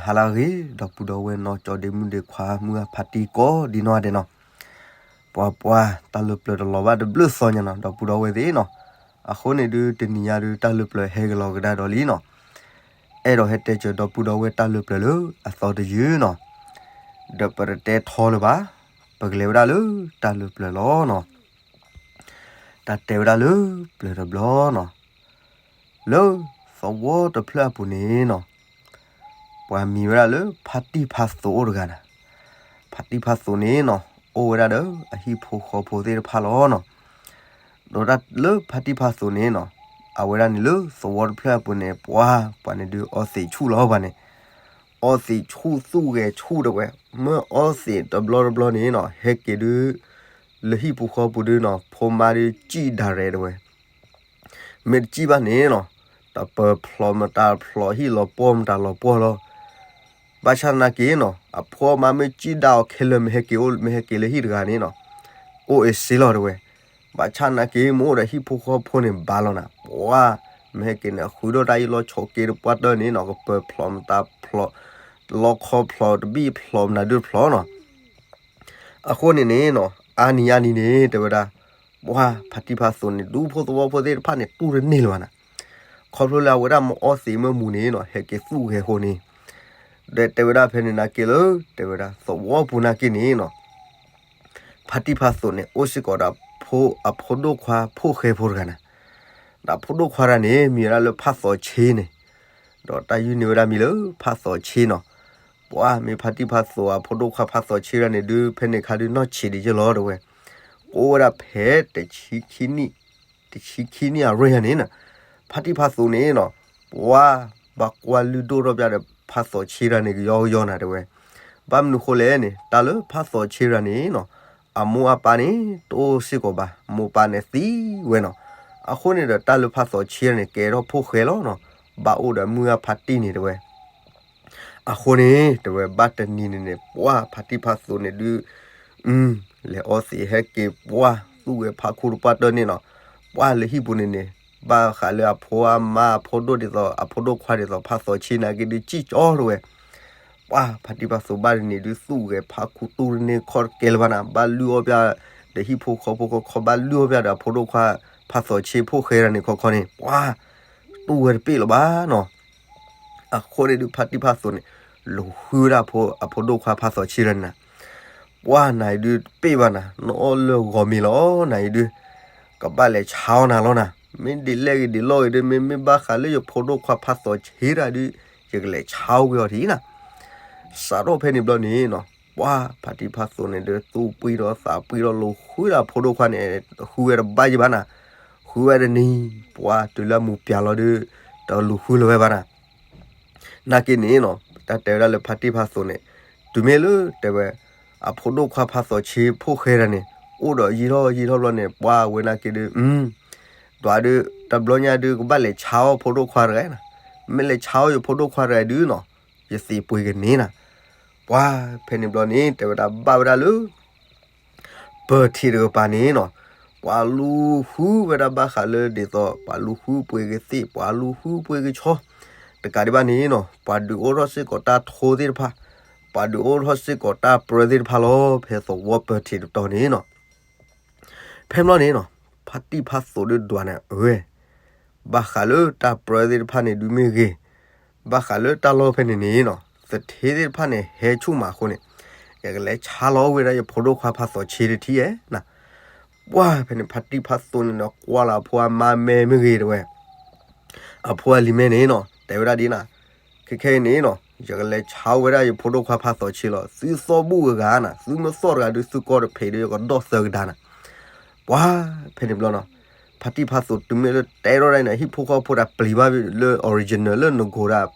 ဟါလၢအဂ့ၤ ဒီပုၢ်ဒီဝဲၢ်နီၢ်ကၠီဒ့မုၣ်ဒ့ခွါ မုၢ်အဖါတံၢ်ကိးဒံနီၢ်ဒဲးနီၤ, ပှၤပှၤတၢ်လၢပျၢၤတလီၤဘၣ်တဘျုးသီညါနီၤ ဒီပုၢ်ဒီဝဲၢ်သ့ၣ်နီၤ, အဃိန့ၣ်ဒုးတနံၤညါဒုးတၢ်လၢပျၢၤဟဲကလီၤကဒါဒီးလံနီၤ, အဲၣ်ဒိးဟဲတဲစၢၤဒီပုၢ်ဒီဝဲၢ်တၢ်လၢပျၢၤလၢအသီတယုၢ်နီၤ, ဒီးပတတဲထီလၢၤဘၣ်, ပကလဲၤဝဲဒၣ်လၢတၢ်လၢပျၢၤလီၤနီၤ, တၢ်တဲဝဲဒၣ်လၢပျၢၤတဘျီနီၤ, လၢသဝီတဖျၢၣ်အပူၤန့ၣ်နီၤ, ပှၤမံၤဝဲဒၣ်လၢဖါတံၢ်ဖါသိးအိၣ်တဂၤန့ၣ်, ဖါတံၢ်ဖါသိးန့ၣ်နီၤ အိၣ်ဝဲဒၣ်ဒီးအဟံၣ်ဖိဃီဖိသ့ၣ်တဖၣ်လီၤနီၤ, ဒီးတၢ်လၢဖါတံၢ်ဖါသိးန့ၣ်နီၤ, အဝဲဒၣ်န့ၣ်လၢသဝီတဖျၢၣ်အပူၤန့ၣ် ပှၤပှၤန့ၣ်ဒုးအီသံးဆူၣ်လီၤပှၤန့ၣ်, အီသံးဆူၣ်သူၣ်ဂဲၤဆူၣ်တဲဝဲ, မ့ၢ်အီသံးတဘျီတဘျီန့ၣ်နီၤ ဟဲက့ၤဒုး လၢဟံၣ်ပူၤဃီပူၤဒုးနီၤ ဖိမါဒုးစံၣ်ဒၣ်ရဲၣ်တဲဝဲ မ့ၢ်တစံၣ်ဘၣ်န့ၣ်နီၤ, တပၢၤဖျိးမတၤဖျိး ဟံၣ်လီၤပှီၢ်မတၤလီၤပှီၢ်လီၤ, ဘၣ်ဆၣ်သနာ်က့နီၤ အဖိအမါမ့ၢ်စံၣ်ဒၣ်အီၤခဲလၢာ် မ့ၢ်ဟဲက့ၤအိၣ် မ့ၢ်ဟဲက့ၤလၢဟံၣ်တဂၤန့ၣ်နီၤ, အိၣ်အ့စ့လီၤတဲဝဲ, ဘၣ်ဆၣ်သနာ်က့ မ့ၢ်အိၣ်ဒီးဟံၣ်ဖိဃီဖိန့ၣ်ဘၣ်လီၤနၤ, ပှၤ မ့ၢ်ဟဲက့ၤန့ၣ် အဃုထီၣ်တၢ်အ့ၣ်လိာ်ဆိးက့တပှၢ်တၢၢ်န့ၣ်နီၤ ကပၢၤဖျိးမတၤဖျိး, လီခီဖျိးတဘ့ၣ်ဖျိးမနုၤဒုးဖျိးနီၤ, အဃိန့ၣ်န့ၣ်နီၤ အါနံၤအါနံၤန့ၣ် တဲဝဲဒၣ်, ပှၤဖါတံၢ်ဖါသိးန့ၣ် ဒူဖိသဝီဖိသ့ၣ်တဖၣ်န့ၣ် တူၢ်တန့ၢ်လၢၤဘၣ်နၤ, ခီဖျိလၢအဝဲဒၣ်မ့ၢ်အီသံးမ့ၢ်မူၤန့ၣ်နီၤ ဟဲက့ၤသူၣ်ဂဲၤဃိန့ၣ်, ဒီးတဲဝဲဒၣ်ဖဲန့ၣ်နာ်က့လၢ တဲဝဲဒၣ်သဝီပူၤနာ်က့န့ၣ်နီၤ ဖါတံၢ်ဖါသိးန့ၣ် အိၣ်စ့ၢ်ကီးဒီးအဖိဒိၣ်ခွါဖိၣ်ဃဲဖိတဂၤန့ၣ်, ဒီးအဖိဒိၣ်ခွါတဂၤန့ၣ် မံၤဝဲဒၣ်လၢဖါသီးဆ့န့ၣ်, ဒီးတၢ်ယုၢ်န့ၢ်ဝဲဒၣ်မံၤလၢဖါသီးဆ့နီၤ, ပှၤမ့ၢ်ဖါတံၢ်ဖါသိးအဖိဒိၣ်ခွါဖါသီးဆ့တဂၤန့ၣ်ဒုး ဖဲန့ၣ်ခါဒုးနီၢ်ဆံးဒံးက့လီၤတဲဝဲ, ကအိၣ်ဝဲဒၣ်ဖဲ တဆံခံနံၣ်အရ့ၣ်ယါန့ၣ်နီၤ, ဖါတံၢ်ဖါသိးန့ၣ်နီၤ, ပှၤဘၣ်ကွၢ်လုၢ်ဒိၣ်ထီၣ်ပျၢ်ဒီး ဖါသီးဆ့တဂၤန့ၣ် ကယီကယီနၤတဲဝဲ, ဘၣ်မနုၤဃိလဲၣ်န့ၣ် တၢ်လၢဖါသီးဆ့တဂၤန့ၣ်နီၤ, အမိၢ်အပၢ်န့ၣ် တအိၣ်စ့ၢ်ကီးဘၣ်, မိၢ်ပၢ်န့ၣ်သံဝဲနီၤ, အဃိန့ၣ်ဒီးတၢ်လၢဖါသီးဆ့တဂၤန့ၣ် ကဲထီၣ်ဖိၣ်ဃဲလီၤနီၤ, ဘၣ်အိၣ်ဒီးမုၢ်အဖါတံၢ်န့ၣ်တဲဝဲ အဃိန့ၣ် တဲဝဲဘၣ်တနံၤန့ၣ်န့ၣ် ပှၤဖါတံၢ်ဖါသိးန့ၣ်ဒုး, လဲၤအီသံးဟဲက့ၤပှၤသူၣ်ဂဲၤဖးခူတပှၢ်တၢၢ်န့ၣ်နီၤ, ပှၤလၢဟံၣ်ပူၤန့ၣ်န့ၣ်, ဘၣ်ဃးလၢအဖိအမါအဖိဒိၣ်ဒ်သိး အဖိဒိၣ်ခွါဒ်သိး ဖါသီးဆ့နာ်က့ဒုးစံၣ်ကၠီတဲဝဲ, ပှၤဖါတံၢ်ဖါသိးဘၣ်တနံၤဒုးသူၣ်ဂဲၤဖးခူတူၢ်တန့ၢ်ခီၣ်တကဲလၢၤဘၣ်နၤ, ဘၣ်လုၢ်အီၣ်ပျၢ်ဒီးဟံၣ်ဖိဃီဖိခီခီ ဘၣ်လုၢ်အီၣ်ပျၢ်ဒီးအဖိဒိၣ်ခွါ ဖါသီးဆ့ဖိၣ်ဃဲတဂၤန့ၣ်ခီခီန့ၣ် ပှၤတူၢ်ဝဲတပ့ၢ်လၢၤဘၣ်နီၤ အဃိန့ၣ်ဒုး ဖါတံၢ်ဖါသိးန့ၣ် လူၤဃုဝဲဒၣ်အဖိဒိၣ်ခွါဖါသီးဆ့တဂၤန့ၣ်နၤ, ပှၤနၤအံၤဒုးတပ့ၢ်ဘၣ်နၤ, နအီၣ်လၢဂီၤမ့ၤလီၤနၤအံၤဒုး, ကဘၣ်လဲၤဆါအီၣ်နၤလီၤနၤ, မ့ၢ်ဒ်လဲၣ်ဂ့ၤဒ်လဲၣ်ဂ့ၤဒုး မ့မ့ၢ်ဘၣ်ဃးလၢယဖိဒိၣ်ခွါဖါသီးဆ့တဂၤဒုး, ယကလဲၤဆါအီၣ်ကွံာ်အီၤဒ်အံၤနၤ စးထီၣ်ဖဲန့ၣ်ဘျီန့ၣ်နီၤ, ပှၤဖါတံၢ်ဖါသိးန့ၣ်ဒီး သူၣ်ပှံၢ်ဒီးသးပှံၢ်ဒီးလူၤဃုဒၣ်အဖိဒိၣ်ခွါန့ၣ်, ဃုဝဲတဘၣ်ယံၤဘၣ်နၤ, ဃုဝဲတနံၤ, ပှၤတုၤလၢအမူးပၠးလီၤဒုး, တလူၤဃုလၢၤဝဲဘၣ်နၤ နာ်က့န့ၣ်နီၤ, တၢ်တဲဝဲဒၣ်လၢဖါတံၢ်ဖါသိးန့ၣ်, တုၤမ့ၢ်လၢတဲဝဲ, အဖိဒိၣ်ခွါဖါသီးဆ့ဖိၣ်ဃဲတဂၤန့ၣ်, အိၣ်ဒီးယံာ်ထီၣ်ယံာ်ထီၣ်ဘျီန့ၣ် ပှၤဝဲနာ်က့ဒုး, ဒွးဒုး, တဘျီညါဒုး ကဘၣ်လဲၤဆါအီၣ်ဖိဒိၣ်ခွါတဂၤနၤ, မ့ၢ်လဲၤဆါအီၣ်ယဖိဒိၣ်ခွါတဂၤဒုးနီၤ, ယသံးပှ့ၤကန့ၢ်နၤ, ပှၤဖဲန့ၣ်ဘျီန့ၣ် တဲဝဲဒၣ်ဘၣ်ဝဲဒၣ်လၢ ပၢၤထံးတကပၤန့ၣ်နီၤ, ပှၤလူၤဃုဝဲဒၣ်ဘၣ်ဃးလၢဒ်သိး ပှၤလူၤဃုပှ့ၤကသ့ၣ် ပှၤလူၤဃုပှ့ၤကဆီ, တကးဒံးဘၣ်န့ၣ်နီၤ ပှၤဒုးအိၣ်ထီၣ်စ့ၢ်ကီးတၢ်ထိသ့ၣ်တဖၣ်, ပှၤဒုးအိၣ်ထီၣ်စ့ၢ်ကီးတၢ်ပြၢသ့ၣ်တဖၣ်လီၤ ဖဲသဝီပၢၤထံးတတီၤန့ၣ်နီၤ ဖဲဘျီန့ၣ်နီၤ, ဖါတံၢ်ဖါသိးဒုးဒွးန့ၣ်အဝဲ, ဘၣ်ဃးလၢတၢ်ပြၢသ့ၣ်တဖၣ်န့ၣ်ဒုးမ့ၢ်ဂ့ၤ, ဘၣ်ဃးလၢတၢ်လီၢ်ဖဲန့ၣ်န့ၣ်နီၤ သထ့သ့ၣ်တဖၣ်န့ၣ် ဟဲဆူၣ်မးအဃိန့ၣ်, ယကလဲၤဆါလီၤဝဲဒၣ်ယဖိဒိၣ်ခွါဖါသီးဆ့တထံၣ်ဧါနၤ, ပှၤဖဲန့ၣ် ဖါတံၢ်ဖါသိးန့ၣ်ဒီး ကွၢ်လီၤအဖိအမါမဲာ်မ့ၢ်ဂ့ၤတဲဝဲ, အဖိအလံၤမဲာ်န့ၣ်နီၤ တဲဝဲဒၣ်ဒ်နၤ, ခဲခဲအံၤန့ၣ်နီၤ ယကလဲၤဆါဝဲဒၣ်ယဖိဒိၣ်ခွါဖါသီးဆ့လီၤ သုသီဘူၣ်ဂ့ၤဂ့ၤနၤ သုမ့ၢ်သီၣ်တဂၤဒုး သုကီၢ်တဖံးဒီး ယကဒီၣ်သၢကဒါနၤ, ပှၤဖဲန့ၣ်ဘျီနီၤ, ဖါတံၢ်ဖါသိးတုၤမ့ၢ်လၢတဲထီၣ်ဒၣ်အံၤန့ၣ် ဟံၣ်ဖိဃီဖိတၢ်ပျံၤဘၣ်လၢ original လၢနကိးဒၣ်,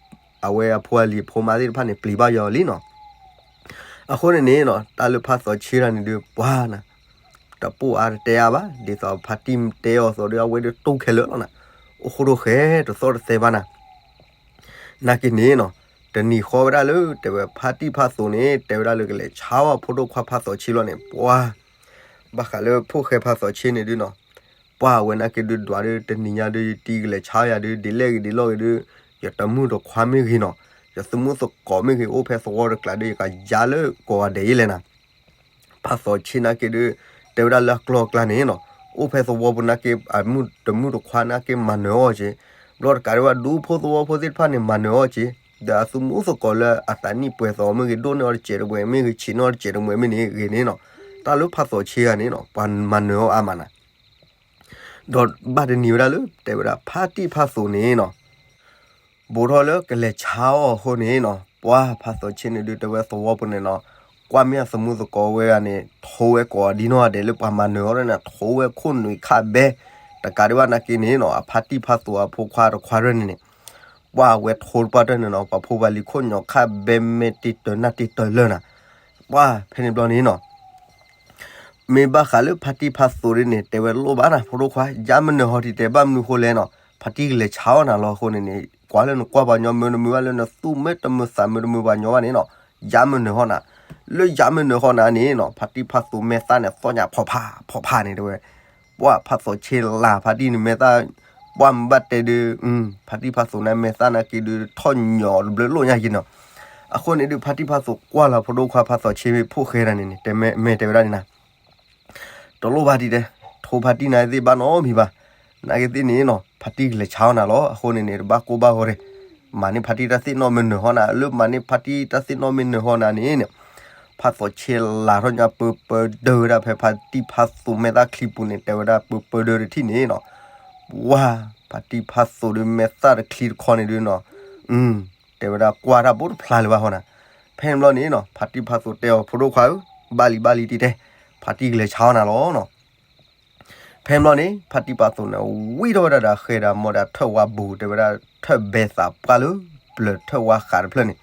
အဝဲအဖိအလံၤဖိမါသ့ၣ်တဖၣ်န့ၣ် ပျံၤဘၣ်ယီၤလံနီၤ အဃိန့ၣ်န့ၣ်နီၤ တၢ်လၢဖါသီးဆ့တဂၤန့ၣ်ဒုး ပှၤနၤ, တပိၢ်အါတတဲအါဘၣ် ဒ်သိးဖါတံၢ်တဲအီၤအသိးဒီး အဝဲဒုးတူၢ်ခဲလၢာ်လီၤနၤ, အိၣ်ဃိဒိၣ်ဃဲတသီၣ်တသဲဘၣ်နၤ, နာ်က့န့ၣ်နီၤ, တနံၤဃီဝဲဒၣ်လၢ တဲဝဲဖါတံၢ်ဖါသိးန့ၣ် တဲဝဲဒၣ်လၢကလဲၤဆါအီၣ်ဖိဒိၣ်ခွါဖါသီးဆ့လီၤန့ၣ် ပှၤ ဘၣ်ဃးလၢဖိၣ်ဃဲဖါသီးဆ့န့ၣ်ဒုးနီၤ, ပှၤဝဲနာ်က့ဒုးဒွးဒုး တနံၤညါဒုး ယတံၤကလဲၤဆါယၤဒုး ဒ်လဲၣ်ဂ့ၤဒ်လဲၣ်ဂ့ၤဒုး, ယတမုၣ်တခွါမ့ၢ်ဂ့ၤနီၤ, ယသမူသကိးမ့ၢ်ဂ့ၤ အိၣ်ဖဲသဝီတကျါဒီး ယကယါလၢကိးဂၤဒဲးအံၤလဲၣ်နၤ. ဖးသီးဆ့နာ်က့ဒီး တဲဝဲဒၣ်လၢအကျိၤအကျါန့ၣ်နီၤ, အိၣ်ဖဲသဝီပူၤနာ်က့ အမုၢ်တမုၢ်တခွါနာ်က့မၤနၢၤအီၤက့, ဘျီတကးဒံးဘၣ် ဒူဖိသဝီဖိသ့ၣ်တဖၣ်န့ၣ် မၤနၢၤအီၤက့, ဒီးအသမူသကိးလၢအသးနံၣ်ပှဲၤသီးမ့ၢ်ဂ့ၤ ဒိၣ်န့ၢ်အီၤတစဲးတမှဲးမ့ၢ်ဂ့ၤ ဆံးန့ၢ်အီၤတစဲးတမှဲးမ့ၢ်န့ၣ်ဂ့ၤန့ၣ်နီၤ, တၢ်လၢဖးသီးဆ့ဂၤန့ၣ်နီၤ ပှၤမၤနၢၤအီၤအါမးနၤ. ဒီးဘၣ်တနံၤဝဲဒၣ်လၢ တဲဝဲဒၣ်ဖါတံၢ်ဖးသိးန့ၣ်နီၤ ဘူးထီၣ်လၢကလဲၤဆါအီၤအဃိန့ၣ်နီၤ, ပှၤဖးသီးဆ့န့ၣ်ဒုး တဲဝဲသဝီပူၤန့ၣ်နီၤ, ကွၢ်မ့ၢ်အသမူသကိးဝဲဂၤန့ၣ် ထိဝဲကိးဒ်နီၢ်ဂၤဒဲးလၢပှၤမၤနၢၤအီၤဒ်န့ၣ် ထိဝဲခိၣ်နူာ်ခးဘဲ, တကးဒံးဘၣ်နာ်က့န့ၣ်နီၤ အဖါတံၢ်ဖးသိးအဖိခွါတခွါရဲၣ်န့ၣ်န့ၣ်, ပှၤဝဲထိတပှၢ်တၢၢ်န့ၣ်နီၤ ပှၤဖိပှၤလံၤခိၣ်ညီခးဘဲမဲာ်တံာ်တၢၤနၢ်တံာ်တၢၤလၢာ်နၤ, ပှၤဖဲန့ၣ်ဘျီန့ၣ်နီၤ မ့ၢ်ဘၣ်ဃးလၢဖါတံၢ်ဖးသိးဒ်န့ၣ် တဲဝဲလိၣ်ဘၣ်နၤ ဖိဒိၣ်ခွါ ယါမနုၤဟီဒံးတဲဘၣ်မနုၤဃိလဲၣ်နီၤ, ဖါတံၢ်ကလဲၤဆါအီၣ်နၤလီၤအဃိန့ၣ်န့ၣ် ကွၢ်လၢနကွၢ်ပှၤညီမုာ်တမုာ်ဘၣ်လၢနသူၣ်မ့ၢ်တမုာ်သးမုာ်တမုာ်ပှၤညီဘၣ်န့ၣ်နီၤ, ယါမနုၤဟီနၤ, လၢယါမနုၤဟီနၤန့ၣ်နီၤ ဖါတံၢ်ဖးသိးမဲာ်သၣ်န့ၣ် သီၣ်ညါဖီဖးဖီဖးန့ၣ်တဲဝဲ, ပှၤဖးသီးဆ့လၢ်ဖါတံၢ်န့ၣ်မဲာ်သၣ်, ပှၤမ့ၢ်ဘၣ်တဲဒုး, ဖါတံၢ်ဖးသိးန့ၣ်မဲာ်သၣ်နာ်က့ဒုးထီၣ်ညီတဘျုးလိၣ်ညါက့နီၤ, အဃိန့ၣ်ဒုး ဖါတံၢ်ဖးသိးကွၢ်လီၤဖိဒိၣ်ခွါဖးသီးဆ့မ့ၢ်ဖိၣ်ဃဲတၢ်န့ၣ်န့ၣ် တဲမဲာ်တဲဝဲဒၣ်န့ၣ်နၤ တလိၣ်ဘၣ်ဒံးတဲ, ထိဖါတံၢ်နၤသ့ၣ်ဘၣ်နီတမံၤဘၣ်, နာ်က့သ့ၣ်န့ၣ်နီၤ ဖါတံၢ်ကလဲၤဆါအီၣ်နၤလီၤ အဃိန့ၣ်န့ၣ် တဘၣ်ကိၢ်ဘၣ်ဂီၤတဲ, မၤန့ၢ်ဖါတံၢ်တၢ်သ့ၣ်နီၣ်မ့ၢ်နၢၤဟီနၤ, လၢမၤန့ၢ်ဖါတံၢ်တၢ်သ့ၣ်နီၣ်မ့ၢ်နၢၤဟီနၤန့ၣ်န့ၣ်, ဖးသီးဆ့လၢ်ထီၣ်ညါပၢပၢဒၢဝဲဒၣ်ဖဲဖါတံၢ်ဖးသိးမဲာ်သၣ်ချံပူၤန့ၣ် တဲဝဲဒၣ်ပၢပၢဒၢတထံၣ်န့ၣ်နီၤ, ပှၤဖါတံၢ်ဖးသိးဒုးမဲာ်သၣ်တချံတခီန့ၣ်ဒုးနီၤ, တဲဝဲဒၣ်ကွၢ်တၢ်ဘိတဖျါလၢၤဘၣ်ဟီနၤ, ဖဲန့ၣ်ဘျီန့ၣ်နီၤ ဖါတံၢ်ဖးသိးတဲအီၤဖိဒိၣ်ခွါဧၢ, ဘၣ်လံဘၣ်လံတံၤတဲ, ဖါတံၢ်ကလဲၤဆါအီၣ်နၤလီၤနီၤ ဖဲန့ၣ်ဘျီန့ၣ် ဖါတံၢ်ဖးသိးန့ၣ် ဝံထီၣ်ဝဲဒၣ်ဒီးဃဲဒီးမီၢ်ဒီးထၢၣ်ဝါဘူး တဲဝဲဒၣ်ထၢၣ်ဘဲသးပှၢ်လၢ ပျၢၤထၢၣ်ဝါဃးတဖျၢၣ်န့ၣ်,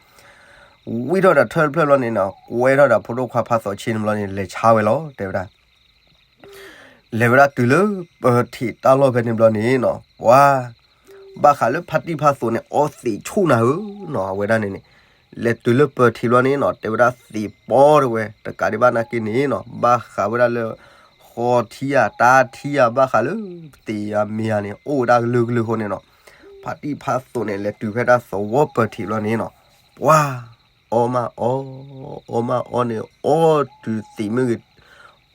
ဝံထီၣ်ဒီးထၢၣ်တဖျၢၣ်ဘျီန့ၣ်နီၤ ကွဲထီၣ်ဒီးဖိဒိၣ်ခွါဖးသီးဆ့န့ၣ်ဘျီန့ၣ် လဲၤဆါဝဲလီၤ တဲဝဲဒၣ် လဲၤဝဲဒၣ်တုၤလၢပၢၤထံးတၢ်လီၢ်ဖဲန့ၣ်ဘျီန့ၣ်နီၤ ပှၤ ဘၣ်ဃးလၢဖါတံၢ်ဖးသိးန့ၣ် အီသံးဆူၣ်နၤဧၢနီၤ အဝဲဒၣ်န့ၣ်န့ၣ်, လဲၤတုၤလၢပၢၤထံးဘျီန့ၣ်နီၤ တဲဝဲဒၣ်သံးပီတဝဲ တကးဒံးဘၣ်နာ်က့န့ၣ်နီၤ ဘၣ်ဃးဝဲဒၣ်လၢ ဃီထံဧါ တၢ်ထံဧါ ဘၣ်ဃးလၢသံးဧါမ့ၢ်ဧါန့ၣ် အိၣ်ဝဲဒၣ်ကလုာ်ကလုာ်အဃိန့ၣ်နီၤ, ဖါတံၢ်ဖးသိးန့ၣ် လဲၤတုၤဖဲတၢ်သဝီပၢၤထံးဘျီန့ၣ်နီၤ, ပှၤ အီမးအီ, အီမးအီန့ၣ် အီတုၤသံးမ့ၢ်ဂ့ၤ,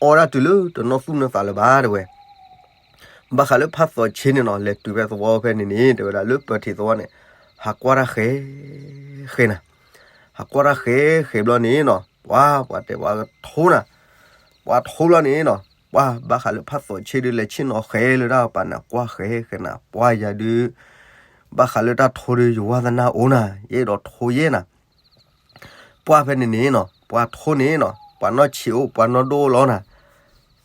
အီဒၣ်တုၤလၢတနီၣ်သူၣ်နီၣ်သးလၢၤဘၣ်တဝဲ ဘၣ်ဃးလၢဖးသီးဆ့န့ၣ်နီၤ လဲၤတုၤဖဲသဝီဖဲန့ၣ်န့ၣ် တဲဝဲဒၣ်လၢပၢၤထံးသဝီန့ၣ် ဟးကွၢ်တၢ်ဃဲၤဃဲၤနၤ, ဟးကွၢ်တၢ်ဃဲၤဃဲၤဘျီန့ၣ်နီၤ ပှၤ ပှၤတဲပှၤကထိနၤ, ပှၤထိဘျီန့ၣ်နီၤ ပှၤ ဘၣ်ဃးလၢဖးသီးဆ့ဒုး လဲၤဆ့ၣ်နီၤဃဲၤလၢတၢ်ကပၤန့ၣ် ကွၢ်ဃဲၤဃဲၤနၤ ပှၤယၤဒုး ဘၣ်ဃးလၢတၢ်ထိဒုး ယဝါသနၢ်အိၣ်နၤ ယအဲၣ်ဒိးထိယဲၢ်နၤ ပှၤဖဲန့ၣ်န့ၣ်နီၤ ပှၤထိန့ၣ်နီၤ ပှၤနီၢ်ဆံးအိၣ် ပှၤနီၢ်ဒိၣ်အိၣ်လီၤနၤ,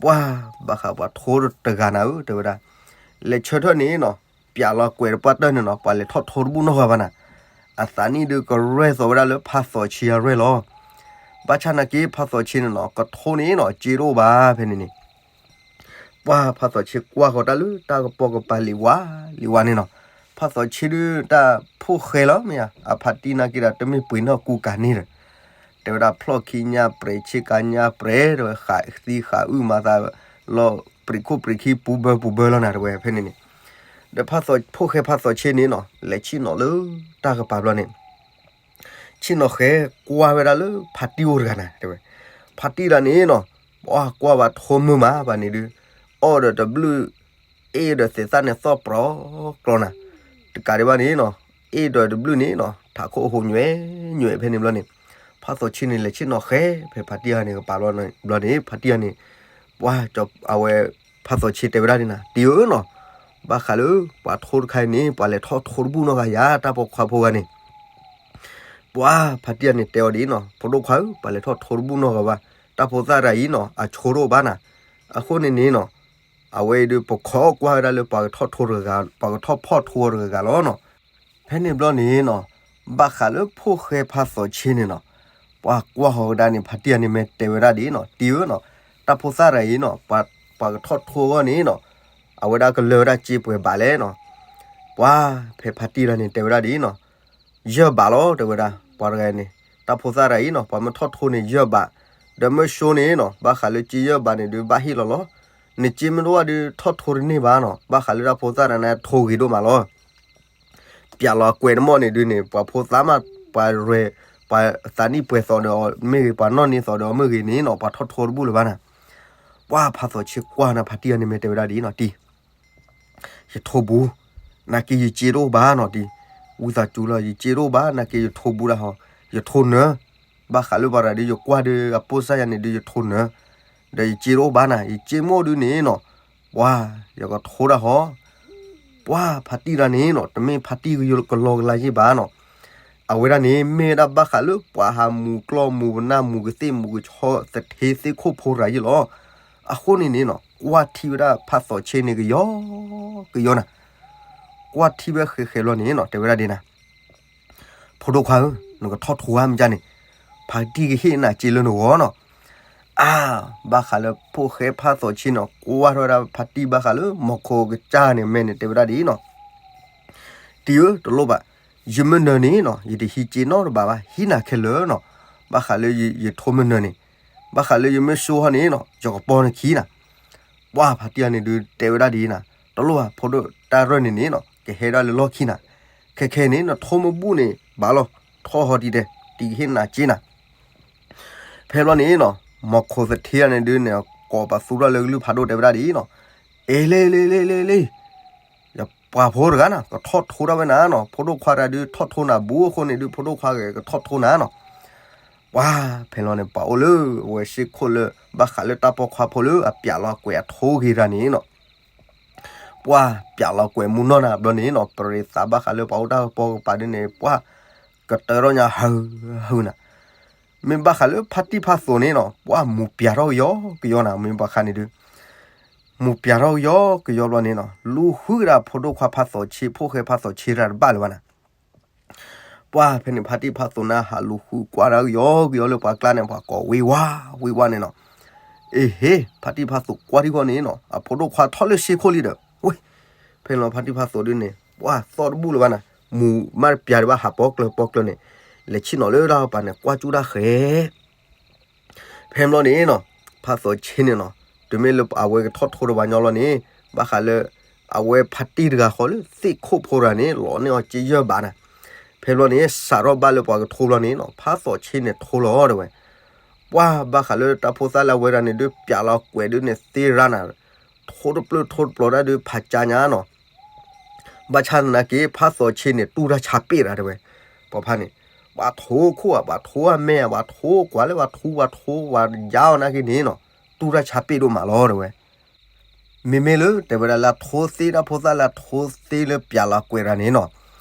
ပှၤ ဘၣ်ဃးပှၤထိတဂၤနၤဧၢ တဲဝဲဒၣ်, လဲၤဆၢထၢၣ်န့ၣ်နီၤ ပျးလီၤကွဲးတပှၢ်တၢၢ်န့ၣ်နီၤ ပှၤလဲၤထီၣ်ထိတဘူၣ်နီတဂၤဘၣ်နၤ, အသးနံၣ်ဒုးကရဲၣ်သိးဝဲဒၣ်လၢဖးသီးဆ့အရဲၣ်လီၤ, ဘၣ်ဆၣ်နာ်က့ဖးသီးဆ့န့ၣ်နီၤ ကထိန့ၣ်နီၤ စ့တအိၣ်ဘၣ်ဖဲန့ၣ်န့ၣ် ပှၤဖးသီးဆ့ကွၢ်ဃီၤတၢ်လၢတၢ်ကပိာ်ကပၤလံၤဝါလံၤဝါန့ၣ်နီၤ, ဖးသီးဆ့ဒုးတၢ်ဖိၣ်ဃဲလီၤမ့ၢ်ဧါ အဖါတံၢ်နာ်က့ဒီးတမ့ၢ်ပှ့ၤနီၢ်ကူကၤန့ၣ်ဒီး, တဲဝဲဒၣ်ဖျီၣ်ခံညါပြဲး ဆ့ကၤညါပြဲး တဲဝဲဃးသံဃးအုၣ်မၤသးလီၤ ပြံးခိၣ်ပြံးခံပူၤဘၢပူၤဘၢလီၤနၤတဲဝဲဖဲန့ၣ်န့ၣ်, ဒီးဖးသီးဖိၣ်ဃဲဖးသီးဆ့န့ၣ်နီၤ လဲၤဆ့ၣ်နီၤလၢတၢ်ကပၤဘျီန့ၣ် ဆ့ၣ်နီၤဃဲကွၢ်ဝဲဒၣ်လၢဖါတံၢ်အိၣ်တဂၤနၤတဲဝဲ, ဖါတံၢ်ဒၣ်န့ၣ်နီၤ ပှၤကွၢ်ဘၣ်ထိမုၢ်မးဘၣ်န့ၣ်ဒုး, အီၣ်ဒီးတဘျုး, အ့ၣ်ဒီးသ့းသၣ်န့ၣ်သီၣ်ပြီကျီနၤ, တကးဒံးဘၣ်န့ၣ်နီၤ, အ့ၣ်ဒီးတဘျုးန့ၣ်နီၤ ထးခိၣ်အဟိညွဲညွဲဖဲန့ၣ်ဘျီန့ၣ်, ဖါသီးဆ့န့ၣ် လဲၤဆ့ၣ်နီၤဃဲဖဲဖါတံၢ်အန့ၣ်ကပၤဘျီန့ၣ် ဖါတံၢ်အန့ၣ်, ပှၤအဝဲ, ဖါသီးဆ့တဲဝဲဒၣ်န့ၣ်နၤ တံၢ်ဧၢနီၤ, ဘၣ်ဃးလၢပှၤထိတခါအံၤန့ၣ် ပှၤလဲၤထီၣ်ထိတဘူၣ်နီတဂၤယၤ တၢ်ပိာ်ခွါဖိဂၤန့ၣ် ပှၤဖါတံၢ်အန့ၣ်တဲအီၤဒ်အံၤနီၤ ဖိဒိၣ်ခွါဧၢ ပှၤလဲၤထီၣ်ထိတဘူၣ်နီတဂၤဘၣ်, တၢ်ဖိသၣ်တဂၤအံၤနီၤ အဆိတအိၣ်ဘၣ်နၤ, အဃိန့ၣ်န့ၣ်နီၤ, အဝဲအံၤဒုးပခိးကွၢ်ဝဲဒၣ်လၢပှၤကထီၣ်ထိတဂၤ, ပှၤကထီၣ်ဖီၣ်ထိအီၤတဂၤဂၤလီၤနီၤ, ဖဲန့ၣ်ဘျီန့ၣ်နီၤ, ဘၣ်ဃးလၢဖိၣ်ဃဲဖါသီးဆ့န့ၣ်နီၤ, ပှၤကွၢ်ဃီၤဝဲဒၣ်န့ၣ် ဖါတံၢ်အန့ၣ်မ့ၢ်တဲဝဲဒၣ်ဒ်အံၤနီၤ တံၢ်ဧၢနီၤ, တၢ်ဖိသၣ်တဂၤအံၤနီၤ, ပှၤကထီၣ်ထိအဂီၢ်န့ၣ်နီၤ, အဝဲဒၣ်ကလၢဝဲဒၣ်စ့ပှဲၤဘးလဲၣ်နီၤ, ပှၤဖဲဖါတံၢ်တဂၤန့ၣ်တဲဝဲဒၣ်ဒ်အံၤနီၤ ယဲၢ်ဘးလီၤ တဲဝဲဒၣ်, ပှၤတဂၤန့ၣ်, တၢ်ဖိသၣ်တဂၤအံၤနီၤ ပှၤမ့ၢ်ထီၣ်ထိန့ၣ်ယဲၢ်ဘး, ဒီးမ့ၢ်ဆိန့ၣ်နီၤ ဘၣ်ဃးလၢစ့ယဲၢ်ဘးန့ၣ်ဒုးဘၣ်ဟ့ၣ်လီၤလီၤ, နစ့မ့ၢ်တအိၣ်ဘၣ်ဒုးထီၣ်ထိတန့ၢ်ဘၣ်နီၤ, ဘၣ်ဃးလၢတၢ်ဖိသၣ်တဂၤန့ၣ်ထိဂ့ၤဒိၣ်မးလီၤ ပျးလီၤအကွဲးတမီၢ်န့ၣ်ဒုးန့ၣ် ပှၤဖိသၣ်မး ပှၤရဲၣ်, ပှၤသးနံၣ်ပှဲၤသိးဒီးအီၤမ့ၢ်ဂ့ၤ, ပှၤနီၣ်န့ၢ်သိးဒီးအီၤမ့ၢ်ဂ့ၤန့ၣ်နီၤ, ပှၤထီၣ်ထိတဘူၣ်လၢၤဘၣ်နၤ. ပှၢ်ဖးသီၣ်ဆ့ကွၢ်နၤဖါတံၢ်အန့ၣ်မ့ၢ်တဲဝဲဒၣ်ဒ်အံၤနီၤ, တံၢ် ယထိဘူး, နာ်က့ယစ့တအိၣ်ဘၣ်နီၤတံၢ်, ဝံသးစူၤလီၤ ယစ့တအိၣ်ဘၣ် နာ်က့ယထိဘူးဒၣ်ဟီ, ယထိနၢၤ, ဘၣ်ဃးလၢပှၤတဂၤဒုး ယကွၢ်ဒီးအပိၢ်စၢ်ယၤန့ၣ်ဒုး ယထိနၢၤ, ဒီးယစ့တအိၣ်ဘၣ်နၤ, ယစ့မ့ၢ်အိၣ်ဒုးန့ၣ်နီၤ, ပှၢ် ယကထိဒၣ်ဟီ, ပှၢ်ဖါတံၢ်တဂၤန့ၣ်နီၤ တမ့ၢ်ဖါတံၢ်ကလီကလါယ့ၢ်ဘၣ်နီၤ, အဝဲဒၣ်န့ၣ် မ့ၢ်ဝဲဒၣ်ဘၣ်ဃးလၢပှၤဟးမူၤကျီၢ်မူၤပနၢ်မူၤကသ့ၣ်မူၤကဆီသထ့သ့ၣ်ခိၣ်ဖိတဂၤယ့ၢ်လီၤ. အဃိန့ၣ်န့ၣ်နီၤ ကွၢ်ထံၣ်ဝဲဒၣ်ဖးသီၣ်ဆ့န့ၣ်ကယီကယီနၤ, ကွၢ်ထံၣ်ဝဲဃဲးဃဲးဘျီန့ၣ်နီၤ တဲဝဲဒၣ်ဒ်နၤ, ဖိဒိၣ်ခွါဧၢ, နကထီၣ်ထိဧါမ့ၢ်ကန့ၣ်, ဖါတံၢ်ကဟ့ၣ်နၤစ့လၢနဂီၢ်နီၤ. အါ, ဘၣ်ဃးလၢဖိၣ်ဃဲဖးသီၣ်ဆ့နီၤ ကွၢ်ထီၣ်ဝဲဒၣ်ဖါတံၢ်ဘၣ်ဃးလၢမီၤခိၣ်ကစၢ်န့ၣ် မဲာ်န့ၣ်တဲဝဲဒၣ်ဒ်အံၤနီၤ, တံၢ်ဧၢ တလိၣ်ဘၣ်, ယမ့ၢ်နၢၤန့ၣ်နီၤ ယတဟံးစ့နီတဘးဘၣ် ဟံးနၤခဲလၢာ်နီၤ, ဘၣ်ဃးလၢယထိမ့ၢ်နၢၤန့ၣ်, ဘၣ်ဃးလၢယမ့ၢ်စိဟီန့ၣ်နီၤ ယကပီနခံနၤ. ပှၢ်ဖါတံၢ်အန့ၣ်ဒုးတဲဝဲဒၣ်ဒ်အံၤနၤ, တလိၣ်ဘၣ် ဖိဒိၣ်တၢ်ရၢၢ်န့ၣ်န့ၣ်နီၤ ကဟဲဒၣ်လၢလီၢ်ခံနၤ, ခဲခဲန့ၣ် နထိမ့ၢ်ဘူၣ်န့ၣ် ဘၣ်လီၤ ထီၣ်ဟီဒ်တဲ, တံၢ်ကဟ့ၣ်နၤစ့နၤ. ဖဲဘျီန့ၣ်နီၤ မီၤခိၣ်သထ့အန့ၣ်ဒုးန့ၣ် ကိးပသူထီၣ်လၢကလုၢ်ဖးဒိၣ်တဲဝဲဒၣ်ဒ်အံၤနီၤ, အ့ လ့ လ့ လ့ လ့ လ့ ယပှၤဖိတဂၤနၤ ကထီၣ်ထိဒၣ်ဝဲနၤနီၤ, ဖိဒိၣ်ခွါတဂၤဒုးထီၣ်ထိနၤဘူးအဃိန့ၣ်ဒုး ဖိဒိၣ်ခွါဂ့ၤကထီၣ်ထိနၤနီၤ. ပှၢ်ဖဲလီၤန့ၣ် ပှၤအိၣ်လၢအဝဲစ့ၢ်ခိၣ်လၢ ဘၣ်ဃးလၢတၢ်ပိာ်ခွါဖိလၢအပျးလီၤကွဲးအထိဂ့ၤတဂၤန့ၣ်နီၤ, ပှၢ်ပျးလီၤကွဲးမူနီၢ်နၤဘျီန့ၣ်နီၤ ပရံးသးဘၣ်ဃးလၢပှၤအိၣ်တၢ်ကပီၤကပၤဒ်န့ၣ် ပှၢ်ကတၢၢ်ထီၣ်ညါဟၢဟၢနၤ. မ့ၢ်ဘၣ်ဃးလၢဖါတံၢ်ဖးသိၣ်န့ၣ်နီၤ ပှၢ်မူပျးထီၣ်ကယီကယီနၤ မ့ၢ်ဘၣ်ဃးန့ၣ်ဒုး မူပျးထီၣ်ကယီကယီဘျီန့ၣ်နီၤ လူၤဃုကဒါဖိဒိၣ်ခွါဖးသိၣ်ဆ့ ဖိၣ်ဃဲဖးသိၣ်ဆ့တဂၤတဘၣ်လၢၤဘၣ်နၤ. ပှၢ်ဖဲန့ၣ် ဖါတံၢ်ဖးသိၣ်န့ၣ် ဟးလူၤဃုကွၢ်ဒၣ်ကယီကယီလၢပှၤကျါန့ၣ် ပှၤကိးဝ့ၤဝါ ဝ့ၤဝါန့ၣ်နီၤ. အ့ဟ့ ဖါတံၢ်ဖးသိၣ်ကွၢ်ထံဃီန့ၣ်နီၤ အဖိဒိၣ်ခွါထီၣ်လၢစ့ခိၣ်လံဒီး ဝ့ၢ် ဖဲလီၤဖါတံၢ်ဖးသိၣ်ဒုးန့ၣ် ပှၢ်သီၣ်တဘူၣ်လၢၤဘၣ်နၤ မူမးတပျးဒံးဘၣ် ဟးပိာ်ကျၢၤပိာ်ကျၢၤန့ၣ် လဲၤဆ့ၣ်နီၤလၢတၢ်ပၤန့ၣ် ကွၢ်ကၠူၣ်တၢ်ဃဲၤ ဖဲဘျီန့ၣ်နီၤ ဖးသိၣ်ဆ့န့ၣ်နီၤ တုၤမ့ၢ်လၢအဝဲကထီၣ်ထိတဘၣ်ညီလီၤန့ၣ် ဘၣ်ဃးလၢ အဝဲဖါတံၢ်တဂၤဃီလၢသ့ၣ်ခိၣ်ဖိတဂၤန့ၣ် လီၤန့ၢ်အီၤစ့ယဲၢ်ဘးနၤ. ဖဲဘျီန့ၣ် စးထီၣ်ဘၣ်လၢပှၤကထိဘျီန့ၣ်နီၤ ဖးသိၣ်ဆ့န့ၣ်ထိလီၤတဲဝဲ. ပှၢ်ဘၣ်ဃးလၢတၢ်ဖိသၣ်လၢအဝဲဒၣ်န့ၣ်ဒုး ပျးလီၤကွဲးဒုးန့ၣ်သ့ရၣ်နၤ ထိတပျုၢ်ထိတပျီၤတၢ်ဒုးဖးကၠါညါနီၤ. ဘၣ်ဆၣ်သနာ်က့ ဖးသိၣ်ဆ့န့ၣ် တူၢ်တၢ်ဆါပ့ၣ်ရၣ်တဲဝဲ. ပှၤဖါန့ၣ် ပှၤထိခိၣ်ဧါ ပှၤထိအမဲၢ်ဧါ ပှၤထိကွၢ်လၢပှၤထိ ပှၤထိပှၤယါအီၤနာ်က့န့ၣ်နီၤ တူၢ်တၢ်ဆါပ့ၣ်ဒိၣ်မးလီၤတဲဝဲ. မ့မ့ၢ်လၢတဲဝဲဒၣ်လၢအထိသ့တၢ်ဖိသၣ်လၢအထိသ့လၢပျးလီၤကွဲးရၣ်န့ၣ်နီၤ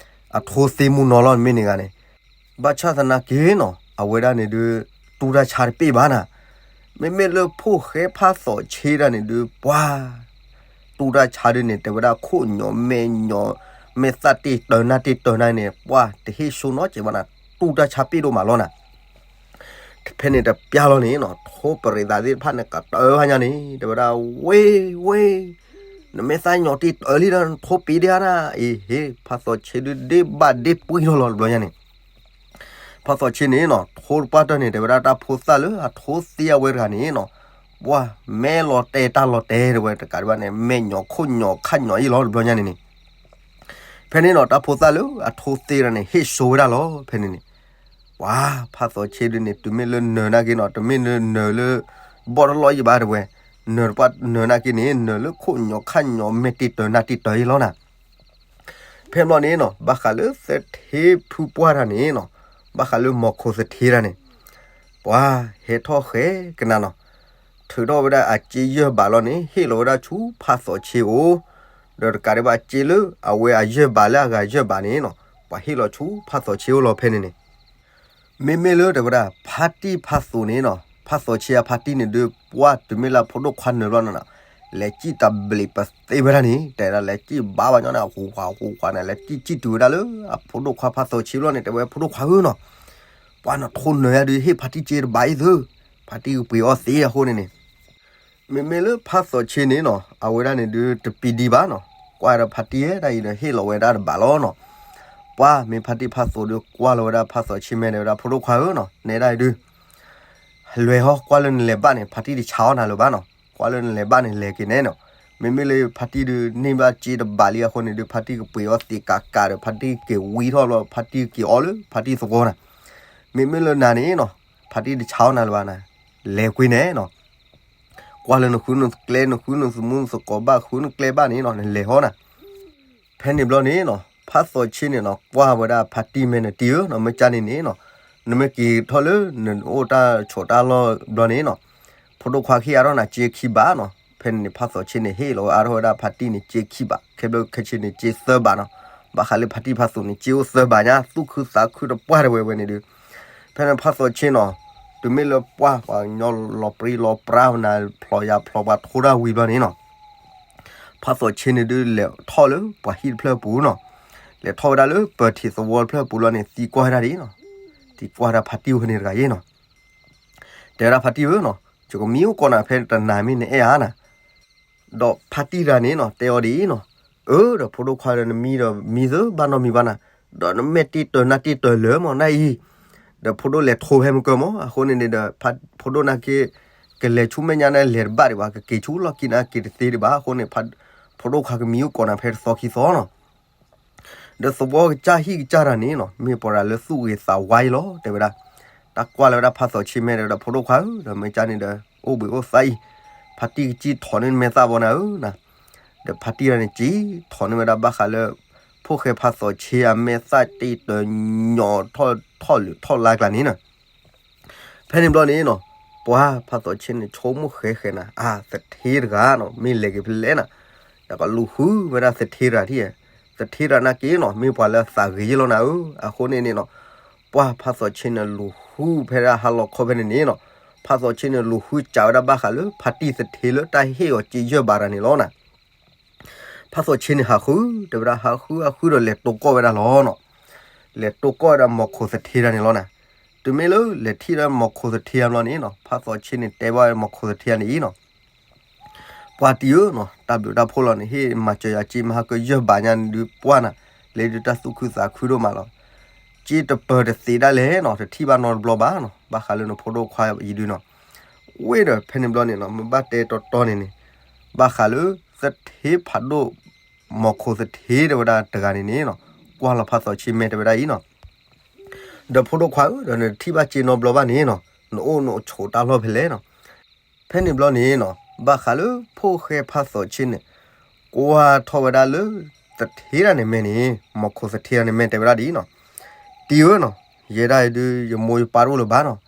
အထိသ့မူနီၤလီၤမ့ၢ်န့ၣ်ဂၤန့ၣ် ဘၣ်ဆၣ်သနာ်က့နီၤ အဝဲဒၣ်န့ၣ်ဒုး တူၢ်တၢ်ဆါတပ့ၣ်ဘၣ်နၤ. မ့မ့ၢ်လၢဖိၣ်ဃဲဖးသိၣ်ဆ့ဒၣ်န့ၣ်ဒုး ပှၤ တူၢ်တၢ်ဆါဒုးန့ၣ် တဲဝဲဒၣ်ခိၣ်ညီၣ်မဲာ်ညီၣ် မဲာ်သၣ်တ့ၢ်တၢၤနၢ်တ့ၢ်တၢၤနၢ်န့ၣ် ပှၤတဟ့ၣ်ဆိနီတစဲးဘၣ်နၤ တူၢ်တၢ်ဆါပ့ၣ်ဒိၣ်မးလီၤနၤ. ဖဲန့ၣ်တပျၢ်လီၤန့ၣ်နီၤ ထိပရံးသးသ့ၣ်တဖၣ်န့ၣ် ကတၢၢ်ဝဲညါန့ၣ် တဲဝဲဒၣ် ဝ့ၢ် ဝ့ၢ် နမဲာ်သၣ်ညီၣ်တ့ၢ်တၢၤလံဒီး နထိပ့ၢ်ဒံးဧါနၤ အ့ဟ့ ဖးသိၣ်ဆ့ဒုးဒ့ဘၣ်ဒ့ပှံၢ်ထီၣ်လီၤတဘျီညါန့ၣ် ဖးသိၣ်ဆ့န့ၣ်နီၤ ထိတပှၢ်တၢၢ်န့ၣ် တဲဝဲဒၣ်တၢ်ဖိသၣ်လၢအထိသ့အဝဲတဂၤန့ၣ်နီၤ ပှၢ်မဲာ်လီၤတဲာ်တၢ်လီၤတဲာ်တဲဝဲတကးဒံးဘၣ်န့ၣ် မဲာ်ညီၣ်ခိၣ်ညီၣ်ခၣ်ညီၣ်အံၤလီၤတဘျီညါန့ၣ်န့ၣ် ဖဲန့ၣ်နီၤ တၢ်ဖိသၣ်လၢအထိသ့တဂၤန့ၣ် ဟ့ၣ်ဆိဝဲဒၣ်လီၤ ဖဲန့ၣ်န့ၣ် ပှၢ်ဖးသိၣ်ဆ့ဒုးန့ၣ် တုၤမ့ၢ်လၢနၢၤနာ်က့နီၤ တုၤမ့ၢ်လၢနၢၤလၢ ဘီၣ်တလီၢ်ယံၤဘၣ်တဲဝဲ နၢၤတပှၢ်နၢၤနာ်က့န့ၣ် နၢၤလၢခိၣ်ညီၣ်ခၣ်ညီၣ်မဲာ်တ့ၢ်တၢၤနၢ်တ့ၢ်တၢၤအံၤလီၤနၤ ဖဲဘျီန့ၣ်နီၤ ဘၣ်ဃးလၢသထ့ဖုပှၢ်တၢ်န့ၣ်နီၤ ဘၣ်ဃးလၢမီၤခိၣ်သထ့တၢ်န့ၣ် ပှၢ်ဟဲထီၣ်ဃဲကနၤနီၤ ထုးထီၣ်ဝဲဒၣ်အစ့ယဲၢ်ဘးလီၤန့ၣ် ဟ့ၣ်လီၤဝဲဒၣ်ဆူဖးသိၣ်ဆ့အိၣ် ဒီးတကးဒံးဘၣ်အစ့လၢအဝဲအယဲၢ်ဘးလၢအဂၤယဲၢ်ဘးန့ၣ်နီၤ ပှၢ်ဟ့ၣ်လီၤဆူဖးသိၣ်ဆ့အိၣ်လီၤဖဲန့ၣ်န့ၣ် မ့မ့ၢ်လၢတဲဝဲဒၣ် ဖါတံၢ်ဖးသိၣ်န့ၣ်နီၤ ဖးသိၣ်ဆ့အဖါတံၢ်န့ၣ်ဒုး ပှၢ်တုၤမ့ၢ်လၢအဖိဒိၣ်ခွါနၢၤဘျီန့ၣ်နီၤ လဲၤစံၣ်တဘျံးပသ့ဝဲဒၣ်န့ၣ် တဲဒၣ်လဲၤစံၣ်ဘါဘၣ်ညီန့ၣ် အဃူဃာ်ဃူဃာ်န့ၣ် လဲၤစံၣ်စံၣ်တုၤဝဲဒၣ်လၢ အဖိဒိၣ်ခွါဖးသိၣ်ဆ့ဘျီန့ၣ် တဲဝဲဖိဒိၣ်ခွါဧၢနီၤ ပှၢ်နထိနၢၤယၤဒုး ဟ့ၣ်ဖါတံၢ်စ့တဘးအံၤသု ဖါတံၢ်ကပှ့ၤအီၣ်သ့အဃိန့ၣ်န့ၣ် မ့မ့ၢ်လၢဖးသိၣ်ဆ့န့ၣ်နီၤ အဝဲဒၣ်န့ၣ်ဒုးတပံၤဒံးဘၣ်နီၤ ကွၢ်ဒီးဖါတံၢ်ဒၣ်အံၤဒီးဟ့ၣ်လီၤဝဲဒၣ်တဘးလီၤနီၤ ပှၢ်မ့ၢ်ဖါတံၢ်ဖးသိၣ်ဒုးကွၢ်လီၤဝဲဒၣ်ဖးသိၣ်ဆ့မဲာ်ဒီးဝဲဒၣ်ဖိဒိၣ်ခွါဧၢနီၤ နဲဒၣ်အံၤဒုး လွဲၤဟီၣ်ကွၢ်လၢနလဲၤဘၣ်န့ၣ် ဖါတံၢ်တဆါအီၣ်နၤလၢၤဘၣ်နီၤ ကွၢ်လၢနလဲၤဘၣ်န့ၣ် လဲၤက့ၤနဲနီၤ မ့မ့ၢ်လၢဖါတံၢ်ဒုးန့ၢ်ဘၣ်စ့တဘးလံအဃိန့ၣ်ဒုး ဖါတံၢ်ကပှ့ၤအီသံးကးကးဒီး ဖါတံၢ်က့ၤဝံထီၣ်ဘျီ ဖါတံၢ်က့ၤအီလၢ ဖါတံၢ်သဝီနၤ. မ့မ့ၢ်လၢနၤန့ၣ်နီၤ ဖါတံၢ်တဆါအီၣ်နၤလၢၤဘၣ်နၤ, လဲၤကွံာ်န့ၣ်နီၤ. ကွၢ်လၢနဃုနကျဲ နဃုနသမူနသကိးဘၣ် ဃုနကျဲဘၣ်န့ၣ်နီၤ နလဲၤဟီနၤ. ဖဲန့ၣ်ဘျီန့ၣ်နီၤ ဖါသီးဆ့န့ၣ်နီၤ ကွၢ်ဝဲဒၣ်ဖါတံၢ်မဲာ်န့ၣ် တံၢ်ဧၢနီၤ မ့ၢ်ကၢ်န့ၣ်န့ၣ်နီၤ နမ့ၢ်က့ၤထီၣ်လၢနအိၣ်တၢ်ဆိးတၢ်လီၢ်ဘျီန့ၣ်နီၤ ဖိဒိၣ်ခွါကဟ့ၣ်အါထီၣ်နၤစ့ခံဘးနီၤ. ဖဲန့ၣ်န့ၣ် ဖါသီးဆ့န့ၣ် ဟ့ၣ်လီၤအါထီၣ်ဝဲဒၣ်ဖါတံၢ်န့ၣ်စ့ခံဘး ခဲဘျီခဲဆ့န့ၣ်စ့သၢဘးနီၤ. ဘၣ်ဃးလၢဖါတံၢ်ဖါသူးန့ၣ် စ့အိၣ်သၢဘးညါ သူၣ်ခုသးခုတပှၢ်တဝဲဝဲန့ၣ်ဒုး ဖဲန့ၣ်ဖါသီးဆ့နီၤ တုၤမ့ၢ်လၢပှၢ်ပှၤကညီလီၤပြံလီၤပြါနၤ ဖျိးယၤဖျိးပှၤထိတၢ်ဝံၤဘျီန့ၣ်နီၤ ဖါသီးဆ့န့ၣ်ဒုးလဲၤထီၣ်လၢပှၤဟံၣ်တဖျၢၣ်ပူၤနီၤ. လဲၤထီၣ်ဝဲဒၣ်လၢပၢၤထံးသဝီတဖျၢၣ်ပူၤလီၤန့ၣ် သံကွၢ်ဝဲဒၣ်ဒ်နီၤ သံကွၢ်ဝဲဒၣ်ဖါတံၢ်ဝဲန့ၣ်တဂၤအံၤနီၤ တဲဝဲဒၣ်ဖါတံၢ်ဧၢနီၤ ယကမံအိၣ်ကိးနၤဖဲတနၤမ့ၢ်နအဲၣ်ဧါနၤ. ဒီးဖါတံၢ်တဂၤန့ၣ်နီၤ တဲအီၤဒ်အံၤနီၤ အၢ ဒီးဖိဒိၣ်ခွါဒီးနမံဒီးမံသၢဘၣ်နီတမံၤဘၣ်နၤ ဒီးနမဲာ်တ့ၢ်တၢၤနၢ်တ့ၢ်တၢၤလၢာ်မးနၢ်အံၤ ဒီးဖိဒိၣ်လဲၤထိဖဲမုၢ်ကၢမး အဃိန့ၣ်န့ၣ်ဒီး ဖိဒိၣ်နၤက့ ကလဲၤဆူမဲာ်ညါန့ၣ်လဲၤတဘၣ်ဒံးဘၣ် ကက့ၤဆူလီၢ်ခံန့ၣ်က့ၤတသ့ဒံးဘၣ် အဃိန့ၣ် ဖိဒိၣ်ခွါကမံအိၣ်ကိးနၤဖဲတသီခံသီနီၤ ဒီးသဝီကစၢ်ဟံၣ်ကစၢ်တၢ်န့ၣ်နီၤ မ့ၢ်ပှၤတဂၤလၢသူၣ်ဂ့ၤသးဝါအံၤလီၤ တဲဝဲဒၣ်. တၢ်ကွၢ်လၢၤဝဲဒၣ်ဖါသီးဆ့မဲာ်ဒီး ဖိဒိၣ်ခွါဧၢ ဒီးမ့ၢ်ကၢ်န့ၣ်ဒီး အိၣ်ဘှံးအိၣ်သါအံၤ ဖါတံၢ်ကစံၣ်ထီၣ်န့ၢ်မဲာ်သၣ်ဘီနၤဧၢနၤ. ဒီးဖါတံၢ်တဂၤန့ၣ် စံၣ်ထီၣ်န့ၢ်ဝဲဒၣ်ဘၣ်ဃးလၢ ဖိၣ်ဃဲဖါသီးဆ့အမဲာ်သၣ်တ့ၢ်တၢၤညီထီၣ်ထီၣ်လၢထီၣ်လါကျါန့ၣ်နီၤ ဖဲန့ၣ်ဘျီန့ၣ်နီၤ ပှၤဖါသီးဆ့န့ၣ် ဆိကမိၣ်ဃဲဃဲနၤ အၢ သထ့တဂၤနီၤ မ့ၢ်လဲၤက့ၤဖဲလဲၣ်နၤ. ဒီးကလူၤဃုဝဲဒၣ်သထ့တဂၤထံၣ်ဧါ သထ့တဂၤနာ်က့နီၤ မ့ၢ်ပှၤလၢအသးဂ့ၤယဲၢ်လီၤနၤဧၢ. အဃိန့ၣ်န့ၣ်နီၤ ပှၤဖါသီးဆ့န့ၣ်လူၤဃုဖဲဒၣ်ဟါလီၤခီဖဲန့ၣ်န့ၣ်နီၤ ဖါသီးဆ့န့ၣ်လူၤဃုစးဝဲဒၣ်ဘၣ်ဃးလၢ ဖါတံၢ်သထ့လၢတၢ်ဟ့ၣ်အီၤစ့ယဲၢ်ဘးတဂၤန့ၣ်လီၤနၤ. ဖါသီးဆ့န့ၣ်ဟးဃု တဲဝဲဒၣ်ဟးဃုဟးဃုဒီးလဲၤတိၢ်ကီၢ်ဝဲဒၣ်လီၤနီၤ. လဲၤတိၢ်ကီၢ်ဝဲဒၣ်မီၤခိၣ်သထ့တဂၤန့ၣ်လီၤနၤ. တုၤမ့ၢ်လၢလဲၤထံၣ်ဝဲဒၣ်မီၤခိၣ်သထ့တဂၤဘျီန့ၣ်နီၤ ဖါသီးဆ့န့ၣ်တဲဘၣ်ဝဲမီၤခိၣ်သထ့တဂၤန့ၣ်အံၤနီၤ ပှၤတံၢ်ဧၢနီၤ တၢ်ဘျုးတၢ်ဖှိၣ်လီၤန့ၣ် ဟ့ၣ်မၤစၢၤယၤစ့မဟါကယဲၢ်ဘးညါန့ၣ်ဒုးပှၢ်နၤ လဲၤဒုးတၢ်သူၣ်ခုသးခုဒိၣ်မးလီၤ. စ့တပၢၤတသ့ဒၣ်လဲာ်နီၤ တထံၣ်ဘၣ်နီတဘျီဘၣ်နီၤ ဘၣ်ဃးလၢနဖိဒိၣ်ခွါအံၤဒုးနီၤ. ဝ့ၢ်ဒီးဖဲန့ၣ်ဘျီန့ၣ်နီၤ မ့ၢ်ဘၣ်တဲတီတီန့ၣ်န့ၣ် ဘၣ်ဃးလၢသထ့ဖးဒိၣ် မီၤခိၣ်သထ့တဲဝဲဒၣ်တဂၤန့ၣ်န့ၣ်နီၤ ကွၢ်လီၤဖါသီးဆ့မဲာ်တဲဝဲဒၣ်အံၤနီၤ ဒီးဖိဒိၣ်ခွါဧၢ ဒီးနတထံၣ်ဘၣ်စ့နီတဘျီဘၣ်န့ၣ်နီၤ နအိၣ်နဆိးတၢ်လီၢ်ဖဲလဲၣ်နီၤ. ဖဲန့ၣ်ဘျီန့ၣ်နီၤ ဘၣ်ဃးလၢဖိၣ်ဃဲဖါသီးဆ့န့ၣ် ကွၢ်ထီၣ်ဝဲဒၣ်လၢ သထ့တဂၤန့ၣ်မဲာ်န့ၣ် မီၤခိၣ်သထ့တဂၤန့ၣ်မဲာ်တဲဝဲဒၣ်ဒ်အံၤနီၤ တံၢ်ဧၢနီၤ ယဲဒၣ်အံၤဒုး ယမိၢ်ယပၢ်တအိၣ်လၢၤဘၣ်နီၤ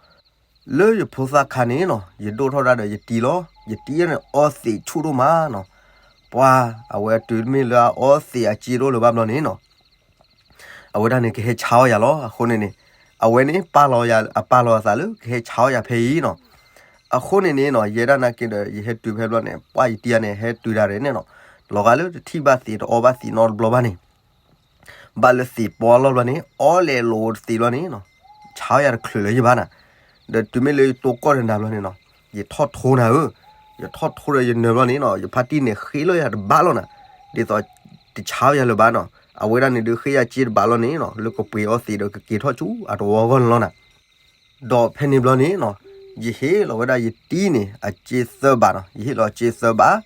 လၢယဖိသၣ်ခါန့ၣ်နီၤ ယဒိၣ်ထီၣ်ဒၣ်ဒီးယတံၢ်လီၤ. ယတံၢ်န့ၣ် အီသံးဆူၣ်ဒိၣ်မးနီၤ. ပှၤ အဝဲတုၤမ့ၢ်လၢအအီသံးအစ့တအိၣ်လၢၤဘၣ်ဘျီန့ၣ်နီၤ အဝဲဒၣ်န့ၣ်ကဟဲဆါအီၣ်ယၤလီၤ. အဃိန့ၣ်န့ၣ် အဝဲန့ၣ် ပာ်လီၤယၤ အပာ်လီၤအသးလၢ ကဟဲဆါအီၣ်ယၤဖဲအံၤနီၤ. အဃိန့ၣ်န့ၣ်နီၤ ယဲဒၣ်နာ်က့ဒီး ယဟဲတုၤဖဲဘျီန့ၣ် ပှၤယတံၢ်ယၤန့ၣ် ဟဲတုၤဒၣ်ရဲၣ်န့ၣ်နီၤ လီၤဂာ်လၢတထံၣ်ဘၣ်သံးတအီဘၣ်သံးနီတဘျီဘၣ်န့ၣ် ဘၣ်လၢသံးပီအလီၢ်ဘျီန့ၣ် အီလဲၤလိာ်တသ့ဘျီန့ၣ်နီၤ ဆါအီၣ်ယၤတချုးလၢၤယဘၣ်နၤ. ဒီးတုၤမ့ၢ်လၢယတိၢ်ကီၢ်တနၤဘျီန့ၣ်နီၤ ယထီၣ်ထိနၤဧၢ, ယထီၣ်ထိဒီးယနၢၤဘျီန့ၣ်နီၤ ယဖါတံၢ်န့ၣ်ဃ့လီၤယၤတဘးလီၤနၤ, ဒ်သိးတဆါအီၣ်ယၤလၢၤဘၣ်နီၤ. အဝဲဒၣ်န့ၣ်ဒုးဃ့ယၤစ့တဘးလီၤန့ၣ်နီၤ လၢကပှ့ၤအီသံးဒီးကက့ၤထီၣ်ဆူအတဝီဂီၢ်န့ၣ်လီၤနၤ. ဒီးဖဲန့ၣ်ဘျီန့ၣ်နီၤ ယဟ့ၣ်လီၤဝဲဒၣ်ယတံၢ်န့ၣ် အစ့သၢဘးနီၤ, ယဟ့ၣ်လီၤစ့သၢဘး,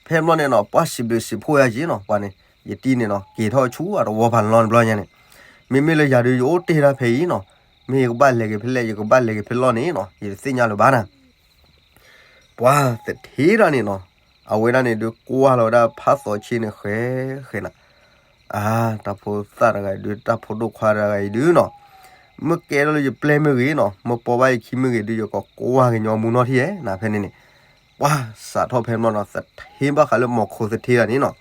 ဖဲဘျီန့ၣ်နီၤ ပှၤစံးဘျုးစံးဖှိၣ်ယၤက့ၤနီၤ ပှၤန့ၣ် ယတံၢ်န့ၣ်နီၤ က့ၤထီၣ်ဆူအတဝီဖးန့ၣ်လီၤတဘျီညါန့ၣ်, မ့မ့ၢ်လၢယၤဒုး ယအိၣ်တ့ၢ်တၢ်ဖဲအံၤနီၤ, မ့ၢ်ယကဘၣ်လဲၤက့ၤဖဲလဲၣ် ယကဘၣ်လဲၤက့ၤဖဲလီၢ်န့ၣ်နီၤ ယတသ့ၣ်ညါလၢၤဘၣ်နၤ. ပှၤသထ့တၢ်န့ၣ်နီၤ အဝဲဒၣ်န့ၣ်ဒုးကွၢ်လီၤဝဲဒၣ်ဖးသီးဆ့န့ၣ်ဃဲဃဲနၤ, အါ တၢ်ဖိသၣ်တဂၤအံၤဒုး တၢ်ဖိဒိၣ်ခွါတဂၤအံၤဒုးနီၤ, မ့ၢ်ကဲထီၣ်လၢယပျဲၢ်မ့ၢ်ဂ့ၤနီၤ မ့ၢ်ပိာ်ဘၣ်ယခံမ့ၢ်ဂ့ၤဒုး ယကကွၢ်ကညီမူနီၢ်ထံၣ်ဧဲနၤ ဖဲန့ၣ်န့ၣ်, ပှၤစးထီၣ်ဖဲမ့ၢ်နီၤ သထ့ဘၣ်ဃးလၢမီၤခိၣ်သထ့တၢ်န့ၣ်နီၤ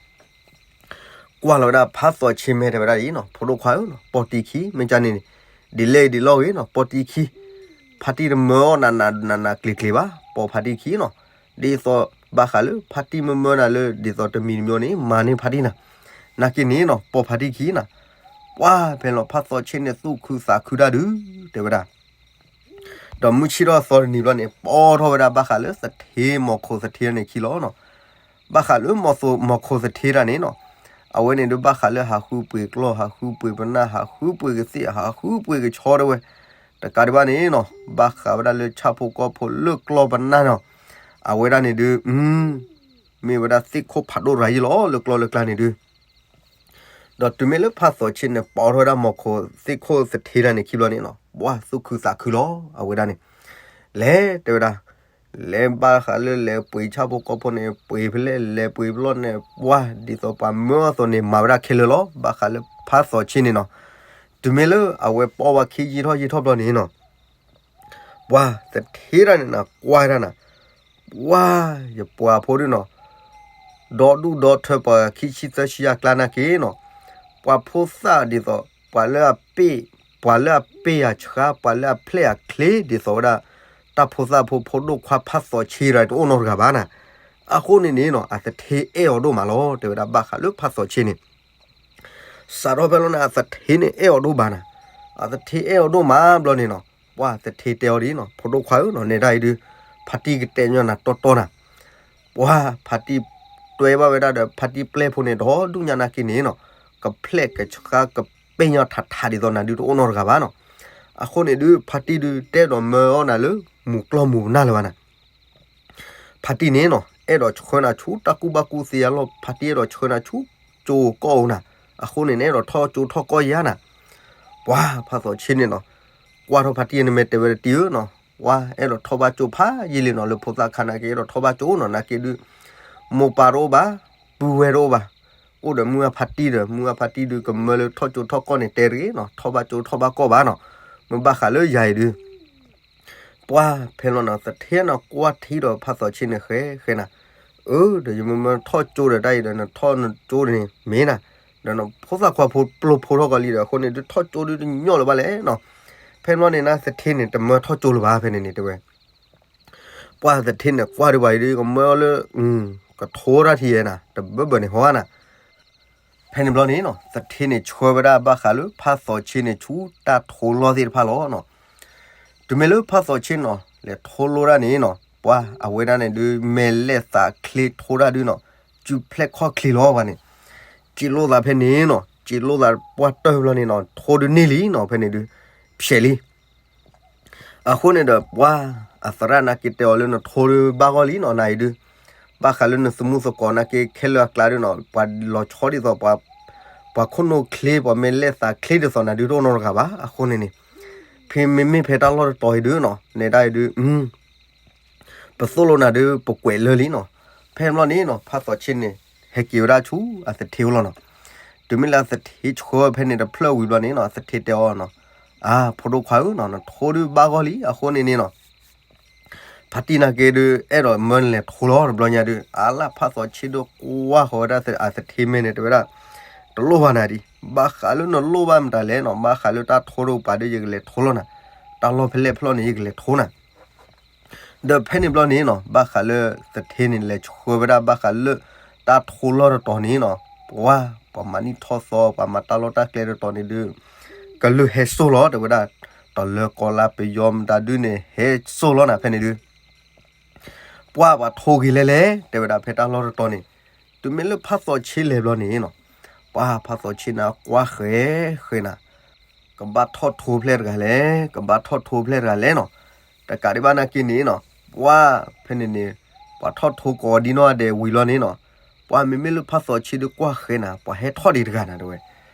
ကွၢ်လီၤဝဲဒၣ်ဖးသီးဆ့မဲာ်တဲဝဲဒၣ်အံၤနီၤ ဖိဒိၣ်ခွါဧၢနီၤ ပိာ်တံၢ်ခံ မ့ၢ်ကန့ၣ်န့ၣ်, ဒ်လဲၣ်ဒ်လဲၣ်ဂ့ၤနီၤ ပိာ်တံၢ်ခံ, ဖါတံၢ်တမၢအီၣ်နးနးနးနးကျ့ၤကျ့ၤဘၣ် ပိာ်ဖါတံၢ်ခံနီၤ, ဒ်သိးဘၣ်ဃးလၢဖါတံၢ်မၢမၢနၤလၢဒ်သိးတမံၤတမံၤန့ၣ် မၤန့ၢ်ဖါတံၢ်နၤ, နာ်က့န့ၣ်နီၤ ပိာ်ဖါတံၢ်ခံနၤ, ပှၤဖဲလီၤဖးသီးဆ့န့ၣ်သူၣ်ခုသးခုတၢ်ဒုး တဲဝဲဒၣ် ဒီးမုၢ်ဆ့ၣ်ထီၣ်သီတနံၤဘျီန့ၣ် ပိာ်ထီၣ်ဝဲဒၣ်ဘၣ်ဃးလၢသထ့မီၤခိၣ်သထ့န့ၣ်ခံလီၤနီၤ, ဘၣ်ဃးလၢမီၤခိၣ်သထ့တၢ်န့ၣ်နီၤ, အဝဲန့ၣ်ဒုးဘၣ်ဃးလၢဟးဃုပှ့ၤကျီၢ် ဟးဃုပှ့ၤပနၢ် ဟးဃုပှ့ၤကသ့ၣ် ဟးဃုပှ့ၤကဆီတဲဝဲ, တကးဒံးဘၣ်န့ၣ်နီၤ ဘၣ်ဃးဝဲဒၣ်လၢဆၣ်ဖိကီၢ်ဖိလၢကျီၢ်ပနၢ်နီၤ, အဝဲဒၣ်န့ၣ်ဒုး မ့ၢ်ဝဲဒၣ်သ့ၣ်ခိၣ်ဖးဒိၣ်တဂၤယံၤလီၤ လၢကျီၢ်လၢကျါန့ၣ်ဒုး, ဒီးတုၤမ့ၢ်လၢဖးသီးဆ့န့ၣ် ပိာ်ထီၣ်ဝဲဒၣ်မီၤခိးသ့ၣ်ခိၣ်သထ့တၢ်န့ၣ်ခံဘျီန့ၣ်နီၤ, ပှၢ်သူၣ်ခုသးခုလီၤ အဝဲဒၣ်န့ၣ်, လဲၤတဲဝဲဒၣ် လဲၤဘၣ်ဃးလၢလဲၤပှ့ၤဆၣ်ဖိကီၢ်ဖိန့ၣ် ပှ့ၤဖဲလဲၣ်လဲၤပှ့ၤဖဲလဲၣ်န့ၣ် ပှၢ်ဒ်သိးပှၤမၢအီၤအသိးန့ၣ် မၤဝဲဒၣ်ခဲလၢာ်လီၤ. ဘၣ်ဃးလၢဖးသီးဆ့န့ၣ်နီၤ, တုၤမ့ၢ်လၢအဝဲပိာ်ဝဲခံယံာ်ထီၣ်ယံာ်ထီၣ်ဘျီန့ၣ်နီၤ ပှၢ်သထ့တၢ်န့ၣ်နၤ ကွၢ်တၢ်နၤ, ပှၢ် ယပှၤဖိဒုနီၤ, ဒီဒူၣ်ဒီထၢပှၤခံဆံသၢဆံယၤကျါနာ်က့နီၤ, ပှၤဖိသၣ်ဒ်သိး ပှၤလၢအပ့ၢ် ပှၤလၢအပ့ၢ်အဆှါ ပှၤလၢအဖျဲၣ်အချ့ဒ်သိးဝဲဒၣ် တၢ်ဖိသၣ်ဖိဖိဒိၣ်ခွါဖးသီးဆ့တဂၤတအိၣ်နီတဂၤဘၣ်နၤ, အဃိန့ၣ်န့ၣ်နီၤ အသထ့အဲၣ်အီၤဒိၣ်မးလီၤ တဲဝဲဒၣ်ဘၣ်ဃးလၢဖးသီးဆ့န့ၣ် စးထီၣ်ဖဲလီၤန့ၣ် အသထ့န့ၣ်အဲၣ်အီၤဒိၣ်မးနၤ, အသထ့အဲၣ်အီၤဒိၣ်မးဘျီန့ၣ်နီၤ, ပှၢ်သထ့တဲအီၤဒ်နီၤ ဖိဒိၣ်ခွါဧၢနီၤ နဲဒၣ်အံၤဒုး ဖါတံၢ်ကတဲညီနၤတီတီနၤ, ပှၢ်ဖါတံၢ်တွဲဘၣ်ဝဲဒၣ်ဒီး ဖါတံၢ်ပျဲၢ်ဖိန့ၣ်ဒီဒူၣ်ညါနာ်က့န့ၣ်နီၤ, ကဖျဲၣ်ကဆှါကပ့ၢ်ညီထးထးဒ်သိးနၤဒုးတအိၣ်နီတဂၤဘၣ်နီၤ, အဃိန့ၣ်ဒုး ဖါတံၢ်ဒုးတဲဒီးမၢအီၤနၤလၢ မူးကျီၢ်မူးပနၢ်လၢၤဘၣ်နၤ ဖါတံၢ်န့ၣ်နီၤ အဲၣ်ဒိးဆှၢနၤဆူတၢ်ကူၣ်ဘၣ်ကူၣ်သ့အလီၢ်, ဖါတံၢ်အဲၣ်ဒိးဆှၢနၤဆူကၠိကီၢ်ဧိၤနၤ, အဃိန့ၣ်န့ၣ် အဲၣ်ဒိးထီၣ်ကၠိထီၣ်ကီၢ်ယါနၤ, ပှၢ်ဖးသီးဆ့န့ၣ်နီၤ, ကွၢ်ထီၣ်ဖါတံၢ်န့ၣ်မ့ၢ်တဲဝဲတံၢ်ဧၢနီၤ, ပှၢ်အဲၣ်ဒိးထီၣ်ဘၣ်ကၠိဖးယံာ်လံနီၤ, လၢဖိသၣ်ခါနာ်က့ အဲၣ်ဒိးထီၣ်ဘၣ်ကၠိနီၤ နာ်က့ဒုး မိၢ်ပၢ်တအိၣ်ဘၣ်, ပုၢ်ဝဲၢ်တအိၣ်ဘၣ်, အိၣ်ဒီးမုၢ်အဖါတံၢ်ဒီး မုၢ်အဖါတံၢ်ဒုးကမၢလၢထီၣ်ကၠိထီၣ်ကီၢ်န့ၣ်တဲတဂ့ၤနီၤ, ထီၣ်ဘၣ်ကၠိထီၣ်ဘၣ်ကီၢ်ဘၣ်နီၤ, မ့ၢ်ဘၣ်ဃးလၢယၤအံၤဒုး ပှၢ်ဖဲလီၤနၤ သထ့နၤကွၢ်ထံဒီးဖးသီးဆ့န့ၣ်ဃဲဃဲနၤ, အၢ ဒီးယမ့ၢ်မၢထီၣ်ကၠိဒီးတၢ်အံၤဒီး နထီၣ်နကၠိန့ၣ်မ့ၢ်နၤ, ဒီးနဖိသၣ်ခွါဖိပျိဖိထီၣ်ကီးလံဒီး အဃိန့ၣ်ဒုးထီၣ်ကၠိဒုးတညီလၢၤဘၣ်လဲၣ်နီၤ, ဖဲလီၤန့ၣ်နၤ သထ့န့ၣ် တမၢထီၣ်ကၠိလၢၤဘၣ် ဖဲန့ၣ်န့ၣ်တဲဝဲ ပှၢ်သထ့န့ၣ်ကွၢ်ဒံးဘၣ်အံၤဒုး ကမၢလၢ ကထိတၢ်ထံယဲနၤ တဘၢဘၢန့ၣ်ဟီနၤ, ဖဲန့ၣ်ဘျီန့ၣ်နီၤ သထ့န့ၣ်ဆှၢဝဲဒၣ်ဘၣ်ဃးလၢဖးသီးဆ့န့ၣ်ဆူတၢ်ထိလီၢ်သ့ၣ်တဖၣ်လီၤနီၤ, တုၤမ့ၢ်လၢဖးသီးဆ့နီၤ လဲၤထိလိတၢ်န့ၣ်နီၤ ပှၢ်အဝဲဒၣ်န့ၣ်ဒုး မဲာ်လဲၢ်သးချ့ထိတၢ်ဒုးနီၤ စုဖျဲၣ်ခီၣ်ချ့လီၤပှၢ်န့ၣ်, စံးလိာ်သးဖဲန့ၣ်နီၤ စံးလိာ်သးပှၢ်တၢၢ်ဘျီန့ၣ်နီၤ ထိဒုးန့ၢ်လံနီၤ ဖဲန့ၣ်ဒုး ဖျဲးလံ အဃိန့ၣ်ဒီး ပှၢ်အသရၣ်နာ်က့တဲအီၤလၢနထိဒုးဘၣ်ဂီၢ်လံနီၤ နၤအံၤဒုး, ဘၣ်ဃးလၢနသမူသကိးနာ်က့ခဲလၢာ်အကျါဒုးနီၤ ပှၤလီၤဆီဒ်သိး ပှၤခိၣ်နူာ်ချ့ ပှၤမဲာ်လဲၢ်သးချ့ဒ်သိးနၤဒုးတအိၣ်နီတဂၤဘၣ် အဃိန့ၣ်န့ၣ်, ဖဲမ့မ့ၢ်ဖဲတၢ်လီၢ်တတီၤအံၤဒုးနီၤ နဲဒၣ်အံၤဒုး ပသိၣ်လိနၤဒုး ပကွဲးလၢာ်လံနီၤ, ဖဲန့ၣ်ဘျီန့ၣ်နီၤ ဖးသီးဆ့န့ၣ် ဟဲက့ၤဝဲဒၣ်ဆူအသထ့လီၤနီၤ, တုၤမ့ၢ်လၢအသထ့ဆှၢဖဲန့ၣ်တဖျၢၣ်ဝံၤဘျီန့ၣ်နီၤ အသထ့တဲအီၤနီၤ, အါ ဖိဒိၣ်ခွါဧၢနီၤ နထိဒုးဘၣ်ဂီၢ်လံ အဃိန့ၣ်န့ၣ်နီၤ ဖါတံၢ်နာ်က့ဒုး အဲၣ်ဒိးမၢနလဲၤထိလီၤတဘျီညါဒုး အါလၢဖးသီးဆ့ဒုးကွၢ်ဃီၤဝဲဒၣ်အသထ့မဲာ်န့ၣ် တဲဝဲဒၣ်, တလိၣ်ဘၣ်နၤဒံး, ဘၣ်ဃးလၢနလိၣ်ဘၣ်မတၤလဲၣ်နီၤ ဘၣ်ဃးလၢတၢ်ထိတကပၤဒုး ယကလဲၤထိလီၤနၤ, တၢ်လီၢ်ဖဲလဲၣ်ဖဲလဲၣ်န့ၣ် ယကလဲၤထိနၤ ဒီးဖဲန့ၣ်ဘျီန့ၣ်နီၤ ဘၣ်ဃးလၢသထ့န့ၣ် လဲၤဆှၢဝဲဒၣ်ဘၣ်ဃးလၢ တၢ်ထိလီၢ်တတီၤန့ၣ်နီၤ, ပှၤ ပှၤမၤနံၣ်ထီၣ်သီ ပှၤမၤတၢ်လီၢ်တၢ်ကျဲတတီၤန့ၣ်ဒုး ကလုၢ်ဟဲစိၢ်လီၤ တဲဝဲဒၣ်, တၢ်လၢကီၢ်လၢပယီၤမတၤဒုးန့ၣ် ဟဲစိၢ်လီၤနၤဖဲန့ၣ်ဒုး ပှၤ ပှၤထိဂ့ၤလဲၣ်လဲၣ် တဲဝဲဒၣ်ဖဲတၢ်လီၢ်တတီၤန့ၣ်, တုၤမ့ၢ်လၢဖးသီးဆ့လဲၤဘျီန့ၣ်နီၤ, ပှၤ ဖးသီးဆ့နၤကွၢ်ဃဲၤဃဲၤနၤ ကဘၣ်ထီၣ်ထိဖျဲၣ်တဂၤလဲၣ် ကဘၣ်ထီၣ်ထိဖျဲၣ်တဂၤလဲၣ်နီၤ, တကးဒံးဘၣ်နာ်က့န့ၣ်နီၤ, ပှၤ ဖဲန့ၣ်န့ၣ် ပှၤထီၣ်ထိကိးဒံနီၢ်ဒဲးဝံၤလီၤန့ၣ်နီၤ, ပှၤ မ့မ့ၢ်လၢဖးသီးဆ့ဒုးကွၢ်ဃဲၤနၤ ပှၤဟဲထီၣ်ဒံးတဂၤနၤတဲဝဲ,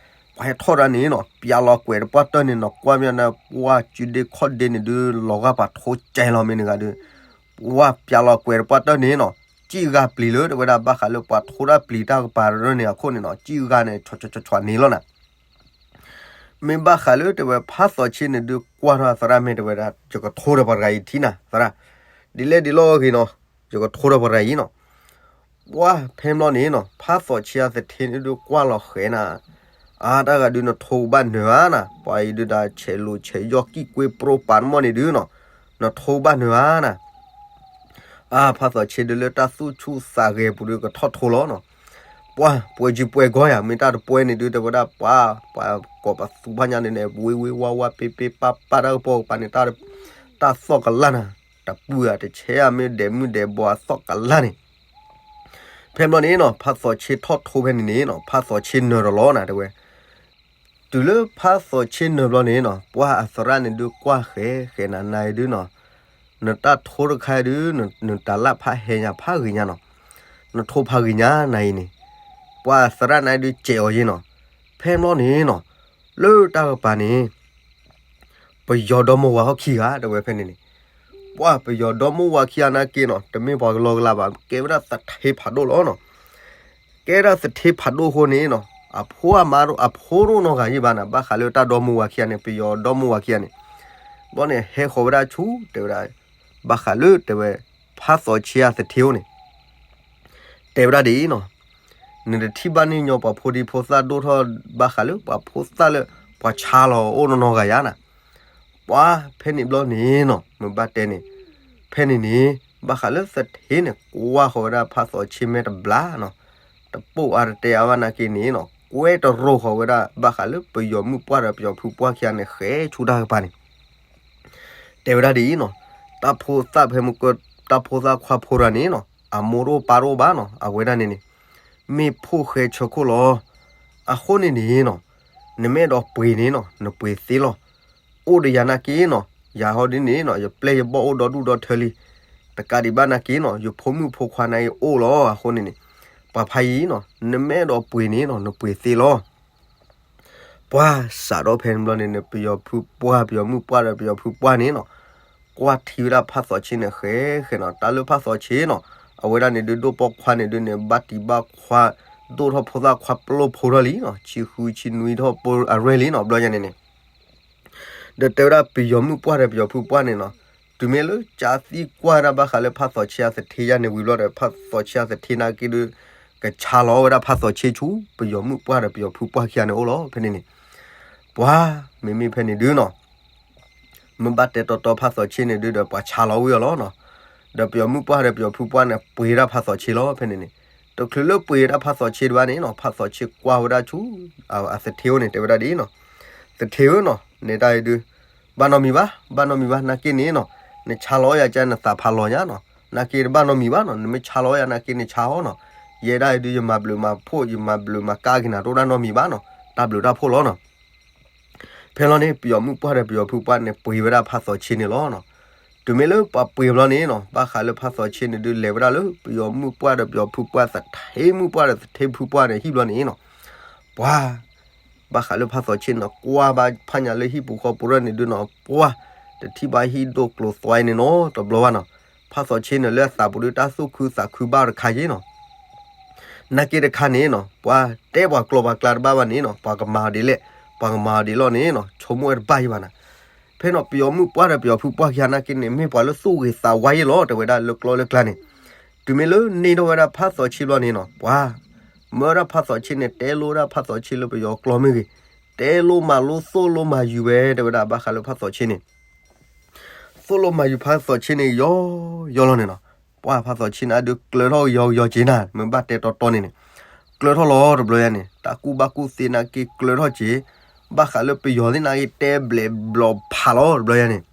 ပှၤဟဲထီၣ်ဒၣ်န့ၣ်နီၤ ပျးလီၤကွဲးတပှၢ်တၢၢ်န့ၣ်နီၤ ကွၢ်မ့ၢ်န့ၣ် ပှၤ စုဒ့ခီၣ်ဒ့န့ၣ်ဒုး လီၤဂာ်ပှၤထိကဲလီၤမ့ၢ်န့ၣ်ဂၤဒုး ပှၤ ပျးလီၤကွဲးတပှၢ်တၢၢ်န့ၣ်နီၤ, စံၣ်ဂၤပျံၤလၢတဲဝဲဒၣ် ဘၣ်ဃးလၢပှၤထိတၢ်ပျံၤတၢ်ကပၤတရၢန့ၣ်အခိၣ်န့ၣ်နီၤ စံၣ်ဂၤန့ၣ် ဆီဆီဆီဆီန့ၣ်လီၤနၤ မ့ၢ်ဘၣ်ဃးလၢတဲဝဲဖးသီးဆ့န့ၣ်ဒုးကွၢ်ထီၣ်အသရၣ်မ့ၢ်တဲဝဲဒၣ် ယကထိဒီးပှၤတဂၤအံၤထံနၤ သရၣ်, ဒ်လဲၣ်ဒ်လဲၣ်ဂ့ၤနီၤ, ယကထိဒီးပှၤတဂၤအံၤနီၤ, ပှၤဖဲဘျီန့ၣ်နီၤ ဖးသီးဆ့အသထ့န့ၣ်ဒုးကွၢ်လီၤဃဲၤနၤ, အါ တၢ်ဂၤဒုးနထိကဘၣ်နၢၤဧါနၤ, ပှၤအံၤဒုးဒၣ်ဆဲးလိာ်ဆဲးယီၢ်ကံၣ်ကွ့ပရိပာ်မီၢ်န့ၣ်ဒုးနီၤ, နထိကဘၣ်နၢၤဧါနၤ အါ ဖးသီးဆ့ဒုးလၢတၢ်သူၣ်ဆူၣ်သးဂဲၤပူၤဒုးကထီၣ်ထိလီၤနီၤ, ပှၤ ပှဲၤစုပှဲၤဂီၢ်ယၤ မ့ၢ်တၢ်တပှဲၤန့ၣ်ဒုးတဲဝဲဒၣ်ပှၤ ပှၤကိးပသူဖးညါန့ၣ်န့ၣ် ဝ့ဝ့ဝါဝါပ့ပ့ပၢ်ပၢ်တၢ်ကပီၤကပၤန့ၣ် တၢ်သီၣ်ကလၢ်နၤ, တပုၢ်ဧါတဆဲးဧါ မ့ၢ်ဒဲးမုၢ်ဒဲးဘီအသီၣ်ကလၢ်န့ၣ် ဖဲဘျီန့ၣ်နီၤ ဖးသီးဆ့ထီၣ်ထိဖဲန့ၣ်န့ၣ်နီၤ ဖးသီးဆ့နၢၤဒီးလီၤနၤတဲဝဲ တုၤလၢဖးသီးဆ့နၢၤဘျီန့ၣ်နီၤ ပှၤအသရၣ်န့ၣ်ဒုးကွၢ်ဃဲၤဃဲၤနၤနၤအံၤဒုးနီၤ, နတၢ်ထိတခါအံၤဒုး နတၢ်လၢ်ဖးဟဲညါဖးဂ့ၤညါနီၤ, နထိၣ်ဖးဂ့ၤညါနၤအံၤန့ၣ်, ပှၤသရၣ်န့ၣ်ဒုးစဲးအီၤယ့ၢ်နီၤ, ဖဲန့ၣ်ဘျီန့ၣ်နီၤ, လၢတၢ်ကပၤန့ၣ် ပယီၤဒီမါဝၤဟီၣ်ခံဂၤ တဲဝဲဖဲန့ၣ်န့ၣ်, ပှၤပယီၤဒီမါဝၤခံဂၤနာ်က့နီၤ တမ့ၢ်ပှၤကလီကလီဘၣ် ကဲဝဲဒၣ်သထ့ဖးဒိၣ်လီၤနီၤ, ကဲဒၣ်သထ့ဖးဒိၣ်အဃိန့ၣ်နီၤ အဖိအမါ အဖိတအိၣ်နီတဂၤယ့ၢ်ဘၣ်န့ၣ် ဘၣ်ဃးလၢတၢ်ဒီမါဝၤခံဂၤန့ၣ် ပယီၤဒီမါဝၤခံဂၤန့ၣ်, ဘျီန့ၣ်ဟဲဃီၤဝဲဒၣ်ဆူ တဲဝဲဒၣ်, ဘၣ်ဃးလၢတဲဝဲ, ဖးသီးဆ့အသထ့အိၣ်န့ၣ် တဲဝဲဒၣ်ဒ်အံၤနီၤ, နတထံၣ်ဘၣ်န့ၣ်ညီပှၤဖိဒံဖိသၣ်ဒိၣ်ထီၣ်ဘၣ်ဃးလၢပှၤဖိသၣ်လၢ ပှၤဆါလီၤအိၣ်နီၢ်နီၢ်ဂၤယါနၤ, ပှၤဖဲန့ၣ်ဘျီန့ၣ်နီၤ မ့ၢ်ဘၣ်တဲန့ၣ်, ဖဲန့ၣ်န့ၣ် ဘၣ်ဃးလၢသထ့န့ၣ် ကွၢ်ဃီၤဝဲဒၣ်ဖးသီးဆ့မဲာ်တဘျါနီၤ, တပိာ်အါတတဲအါဘၣ်နာ်က့န့ၣ်နီၤ ကွဲတရိဃီၤဝဲဒၣ်ဘၣ်ဃးလၢပယီၤမုၣ်ပှၢ်ဒီးပယီၤဖုပှၢ်ခံဂၤန့ၣ် ဃဲဆူတၢ်ကပၤန့ၣ် တဲဝဲဒၣ်ဒ်အံၤနီၤ, တၢ်ဖိသၣ်ဖဲမုၢ်က တၢ်ဖိသၣ်ခွါဖိတဂၤန့ၣ်နီၤ အမိၢ်တအိၣ်ပၢ်တအိၣ်ဘၣ်နီၤ အဝဲဒၣ်န့ၣ်န့ၣ်, မ့ၢ်ဖိၣ်ဃဲဆၢခိၣ်လီၤ, အဃိန့ၣ်န့ၣ်နီၤ, နမ့ၢ်အဲၣ်ဒိးပှ့ၤန့ၣ်နီၤ နပှ့ၤသ့လီၤ, အိၣ်ဒီးယၤနာ်က့နီၤ ယၤဟီဒ်န့ၣ်နီၤ ယပျဲၢ်ယဘီၣ်အိၣ်ဒီဒူၣ်ဒီထၢလံ, တကးဒံးဘၣ်နာ်က့နီၤ ယဖိမုၣ်ဖိခွါန့ၣ်အံၤအိၣ်လီၤ အဃိန့ၣ်န့ၣ်, ပှၤဖးယံၤနီၤ နမ့ၢ်အဲၣ်ဒိးပှ့ၤန့ၣ်နီၤ နပှ့ၤသ့လီၤ ပှၤစးထီၣ်ဖဲန့ၣ်ဘျီန့ၣ်န့ၣ် ပယီၤဖုပှၢ် ပယီၤမုၣ်ပှၢ်ဒီးပယီၤဖုပှၢ်န့ၣ်နီၤ, ကွၢ်ထံဝဲဒၣ်ဖးသီးဆ့န့ၣ်ဃဲဃဲနီၤ တၢ်လၢဖးသီးဆ့နီၤ, အဝဲဒၣ်န့ၣ်ဒုးဒိၣ်ပိာ်ခွါန့ၣ်ဒုးန့ၣ် ဘၣ်တံၢ်ဘၣ်ခွါ ဒိၣ်ထီၣ်ဖိသၣ်ခွါပျိၢ်ဖိထီၣ်လံနီၤ ဆံဃုဆံနွံထီၣ်ပှဲၤအရဲၣ်လံနီၤ ဘျီညါန့ၣ်န့ၣ် ဒီးတဲဝဲဒၣ်ပယီၤမုၣ်ပှၢ်ဒီးပယီၤဖုပှၢ်န့ၣ်နီၤ, တုၤမ့ၢ်လၢကၢသံကွၢ်ဝဲဒၣ်ဘၣ်ဃးလၢဖးသီးဆ့အသထ့ယါန့ၣ်ဝံၤဘျီဒီး ဖးသီးဆ့အသထ့နာ်က့ဒုး ကဆါလီၤဝဲဒၣ်ဖးသီးဆ့ဆူ ပယီၤမုၣ်ပှၢ်ဒီးပယီၤဖုပှၢ်ခံဂၤန့ၣ်အိၣ်လီၤ ဖဲန့ၣ်န့ၣ်, ပှၤမ့မ့ၢ်ဖဲန့ၣ်ဒုးနီၤ မ့ၢ်ဘၣ်တဲတီတီဖးသီးဆ့န့ၣ်ဒုးဒီးပှၤဆါလီၤဝံၤအီၤလီၤနီၤ, ဒီးပယီၤမုၣ်ပှၢ်ဒီးပယီၤဖုပှၢ်န့ၣ် ပှ့ၤဒၣ်ဖးသီးဆ့လီၤ ဖဲန့ၣ်န့ၣ်, တချုးလၢပှ့ၤဝဲဒၣ်ဖးသီးဆ့တဘၣ်န့ၣ်နီၤ ဖးသီးဆ့ကွၢ်ဝဲဒၣ်ဆူ အသထ့အိၣ်န့ၣ် တဲဝဲဒၣ်ဒ်အံၤနီၤ, သထ့ဧၢနီၤ နဲဒၣ်အံၤဒုး ဘၣ်နီတမံၤဘၣ် ဘၣ်နီတမံၤဘၣ်နာ်က့န့ၣ်နီၤ, နဆါလီၤယၤကနသးဖးလီၤညါနီၤ, နာ်က့တဘၣ်နီတမံၤဘၣ်နီၤ နမ့ၢ်ဆါလီၤယၤနာ်က့န့ၣ်ဆါအီၤနီၤ, ယဲဒၣ်အံၤဒုးယမၤဘျုးမၤဖှိၣ် ယမၤဘျုးမၤကါက့ၤနၤတအိၣ်ဒၣ်နီတမံၤဘၣ်နီၤ, တၢ်ဘျုးတၢ်ဖှိၣ်လီၤနီၤ ဖဲလီၤန့ၣ် ပယီၤမုၣ်ပှၢ်ဒီးပယီၤဖုပှၢ်န့ၣ် ပှ့ၤဝဲဒၣ်ဖးသီးဆ့န့ၣ်လီၤနီၤ.တုၤမ့ၢ်လၢပှၤပှ့ၤဘျီန့ၣ်နီၤ ဘၣ်ဃးလၢဖးသီးဆ့န့ၣ်ဒုး လဲၤဝဲဒၣ်လၢပယီၤမုၣ်ပှၢ်ဒီးပယီၤဖုပှၢ် သထ့မုၣ်ပှၢ်ဒီးသထ့ဖုပှၢ်န့ၣ် ဟံၣ်ဘျီန့ၣ်နီၤ, ပှၤ ဘၣ်ဃးလၢဖးသီးဆ့န့ၣ်နီၤ ကွၢ်ဘၣ်ဖးညါလၢဟံၣ်ပူၤဃီပူၤထီၣ်န့ၣ်ဒုးနီၤ ပှၤ တထံၣ်ဘၣ်ဟံၣ်ဒိၣ်ကျိၤသွဲန့ၣ်နီၤ တဘျီဘၣ်နီၤ. ဖးသီးဆ့န့ၣ် လၢအသးပူၤဒုး တၢ်သူၣ်ခုသးခုဘၣ်တခါယ့ၣ်နီၤ နာ်က့တခါန့ၣ်နီၤ ပှၤတဲပှၤကျိာ်ပှၤကျါတဘၣ်ဘၣ်န့ၣ်နီၤ ပှၤကမၤအီၤဒ်လဲၣ် ပှၤကမၤအီၤဒ်လဲၣ်န့ၣ်နီၤ ဆိကမိၣ်ဝဲတဘၣ်ယံၤဘၣ်နၤ. ဖဲနီၤ ပယီၤမုၣ်ပှၢ်ဒီးပယီၤဖုပှၢ်ခံဂၤနာ်က့န့ၣ် မ့ၢ်ပှၤလၢသူၣ်ဂ့ၤသးဝါယ့ၣ်လီၤ တဲဝဲဒၣ်လၢကျိာ်လၢကျါန့ၣ်. တုၤမ့ၢ်လၢန့ၢ်ထီၣ်ဝဲဒၣ်ဖးသီးဆ့ဘျီန့ၣ်နီၤ ပှၤ မၢဝဲဒၣ်ဖးသီးဆ့န့ၣ် တဲလိဝဲဒၣ်ဖးသီးဆ့လၢပယီၤကျိာ်မ့ၢ်ဂ့ၤ, တဲလိမၤလိသိၣ်လိမၤယုၤဝဲ တဲဝဲဒၣ်ဘၣ်ဃးလၢဖးသီးဆ့န့ၣ် သိၣ်လိမၤယုၤဖးသီးဆ့န့ၣ် ယီၤယီၤလီၤန့ၣ်နီၤ. ပှၤဖးသီးဆ့န့ၣ် အဒုးကျၢၤထီၣ်ယီၤယီၤက့ၤနၤ မ့ၢ်ဘၣ်တဲတီတီန့ၣ်န့ၣ် ကျၢၤထီၣ်လီၤတဘျီယါန့ၣ် တၢ်ကူၣ်ဘၣ်ကူၣ်သ့နာ်က့ကျၢၤထီၣ်က့ၤ ဘၣ်ဃးလၢပယီၤသ့ၣ်နာ်က့ တဲဘျဲးဘျီဖးလီၤတဘျီယါန့ၣ်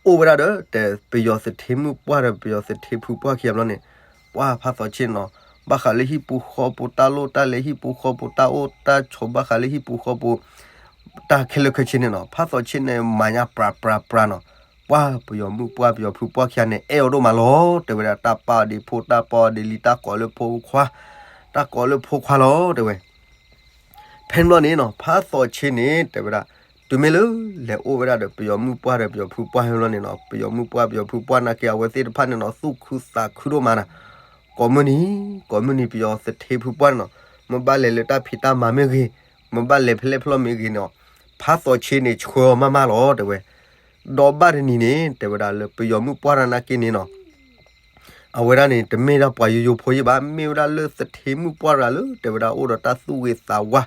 အိၣ်ဝဲဒၣ်ဒီး တဲပယီၤသထ့မုၣ်ပှၢ်ဒီးပယီၤသထ့ဖုပှၢ်ခံဂၤဘျီန့ၣ် ပှၤဖးသီးဆ့န့ၣ်နီၤ ဘၣ်ဃးလၢဟံၣ်ပူၤဃီပူၤ တၢ်လိၣ်တၢ်လဲၤဟံၣ်ပူၤဃီပူၤ တၢ်အိၣ်တၢ်ဆိး ဘၣ်ဃးလၢဟံၣ်ပူၤဃီပူၤ တၢ်ခဲလၢာ်ခဲဆ့န့ၣ်နီၤ ဖးသီးဆ့န့ၣ် မၤညါပြးပြးပြးနီၤ. ပှၤပယီၤမုၣ်ပှၢ်ပယီၤဖုပှၢ်ခံဂၤန့ၣ် အဲၣ်အီၤဒိၣ်မးလီၤ တဲဝဲဒၣ် တၢ်ပာ်အီၤဒ်ဖိ တၢ်ပာ်အီၤဒ်လံၤ တၢ်ကိးလၢဖိခွါ တၢ်ကိးလၢဖိခွါလီၤ တဲဝဲ ဖဲန့ၣ်ဘျီန့ၣ်နီၤ ဖးသီးဆ့န့ၣ် တဲဝဲဒၣ် တုၤမ့ၢ်လၢလဲၤအိၣ်ဝဲဒၣ်ဒီးပယီၤမုၣ်ပှၢ်ဒီးပယီၤဖုပှၢ်ဟဲဘျီန့ၣ်နီၤ ပယီၤမုၣ်ပှၢ်ပယီၤဖုပှၢ်နာ်က့ အဝဲသ့ၣ်တဖၣ်န့ၣ်နီၤ သူၣ်ခုသးခုဒိၣ်မးနၤ. ကိးမုၢ်နံၤ ကိးမုၢ်နံၤ ပယီၤသထ့ဖုပှၢ်န့ၣ်နီၤ မ့ၢ်ဘၣ်လဲၤလၢတၢ်ဖံးတၢ်မၤမ့ၢ်ဂ့ၤ မ့ၢ်ဘၣ်လဲၤဖဲလဲၣ်ဖဲလဲၣ်မ့ၢ်ဂ့ၤန့ၣ် ဖးသီးဆ့န့ၣ် ဆှၢအီၤမးမးလီၤ တဲဝဲ ဒီးဘၣ်တနံၤန့ၣ် တဲဝဲဒၣ်လၢပယီၤမုၣ်ပှၢ်တဂၤနာ်က့န့ၣ်နီၤ အဝဲဒၣ်န့ၣ် တမ့ၢ်ဒၣ်ပှၤယိယိဖိယ့ၣ်ဘၣ် မ့ၢ်ဝဲဒၣ်လၢသထ့မုၣ်ပှၢ်တဂၤလၢ တဲဝဲဒၣ်အိၣ်ဒီးတၢ်သူၣ်ဂ့ၤသးဝါ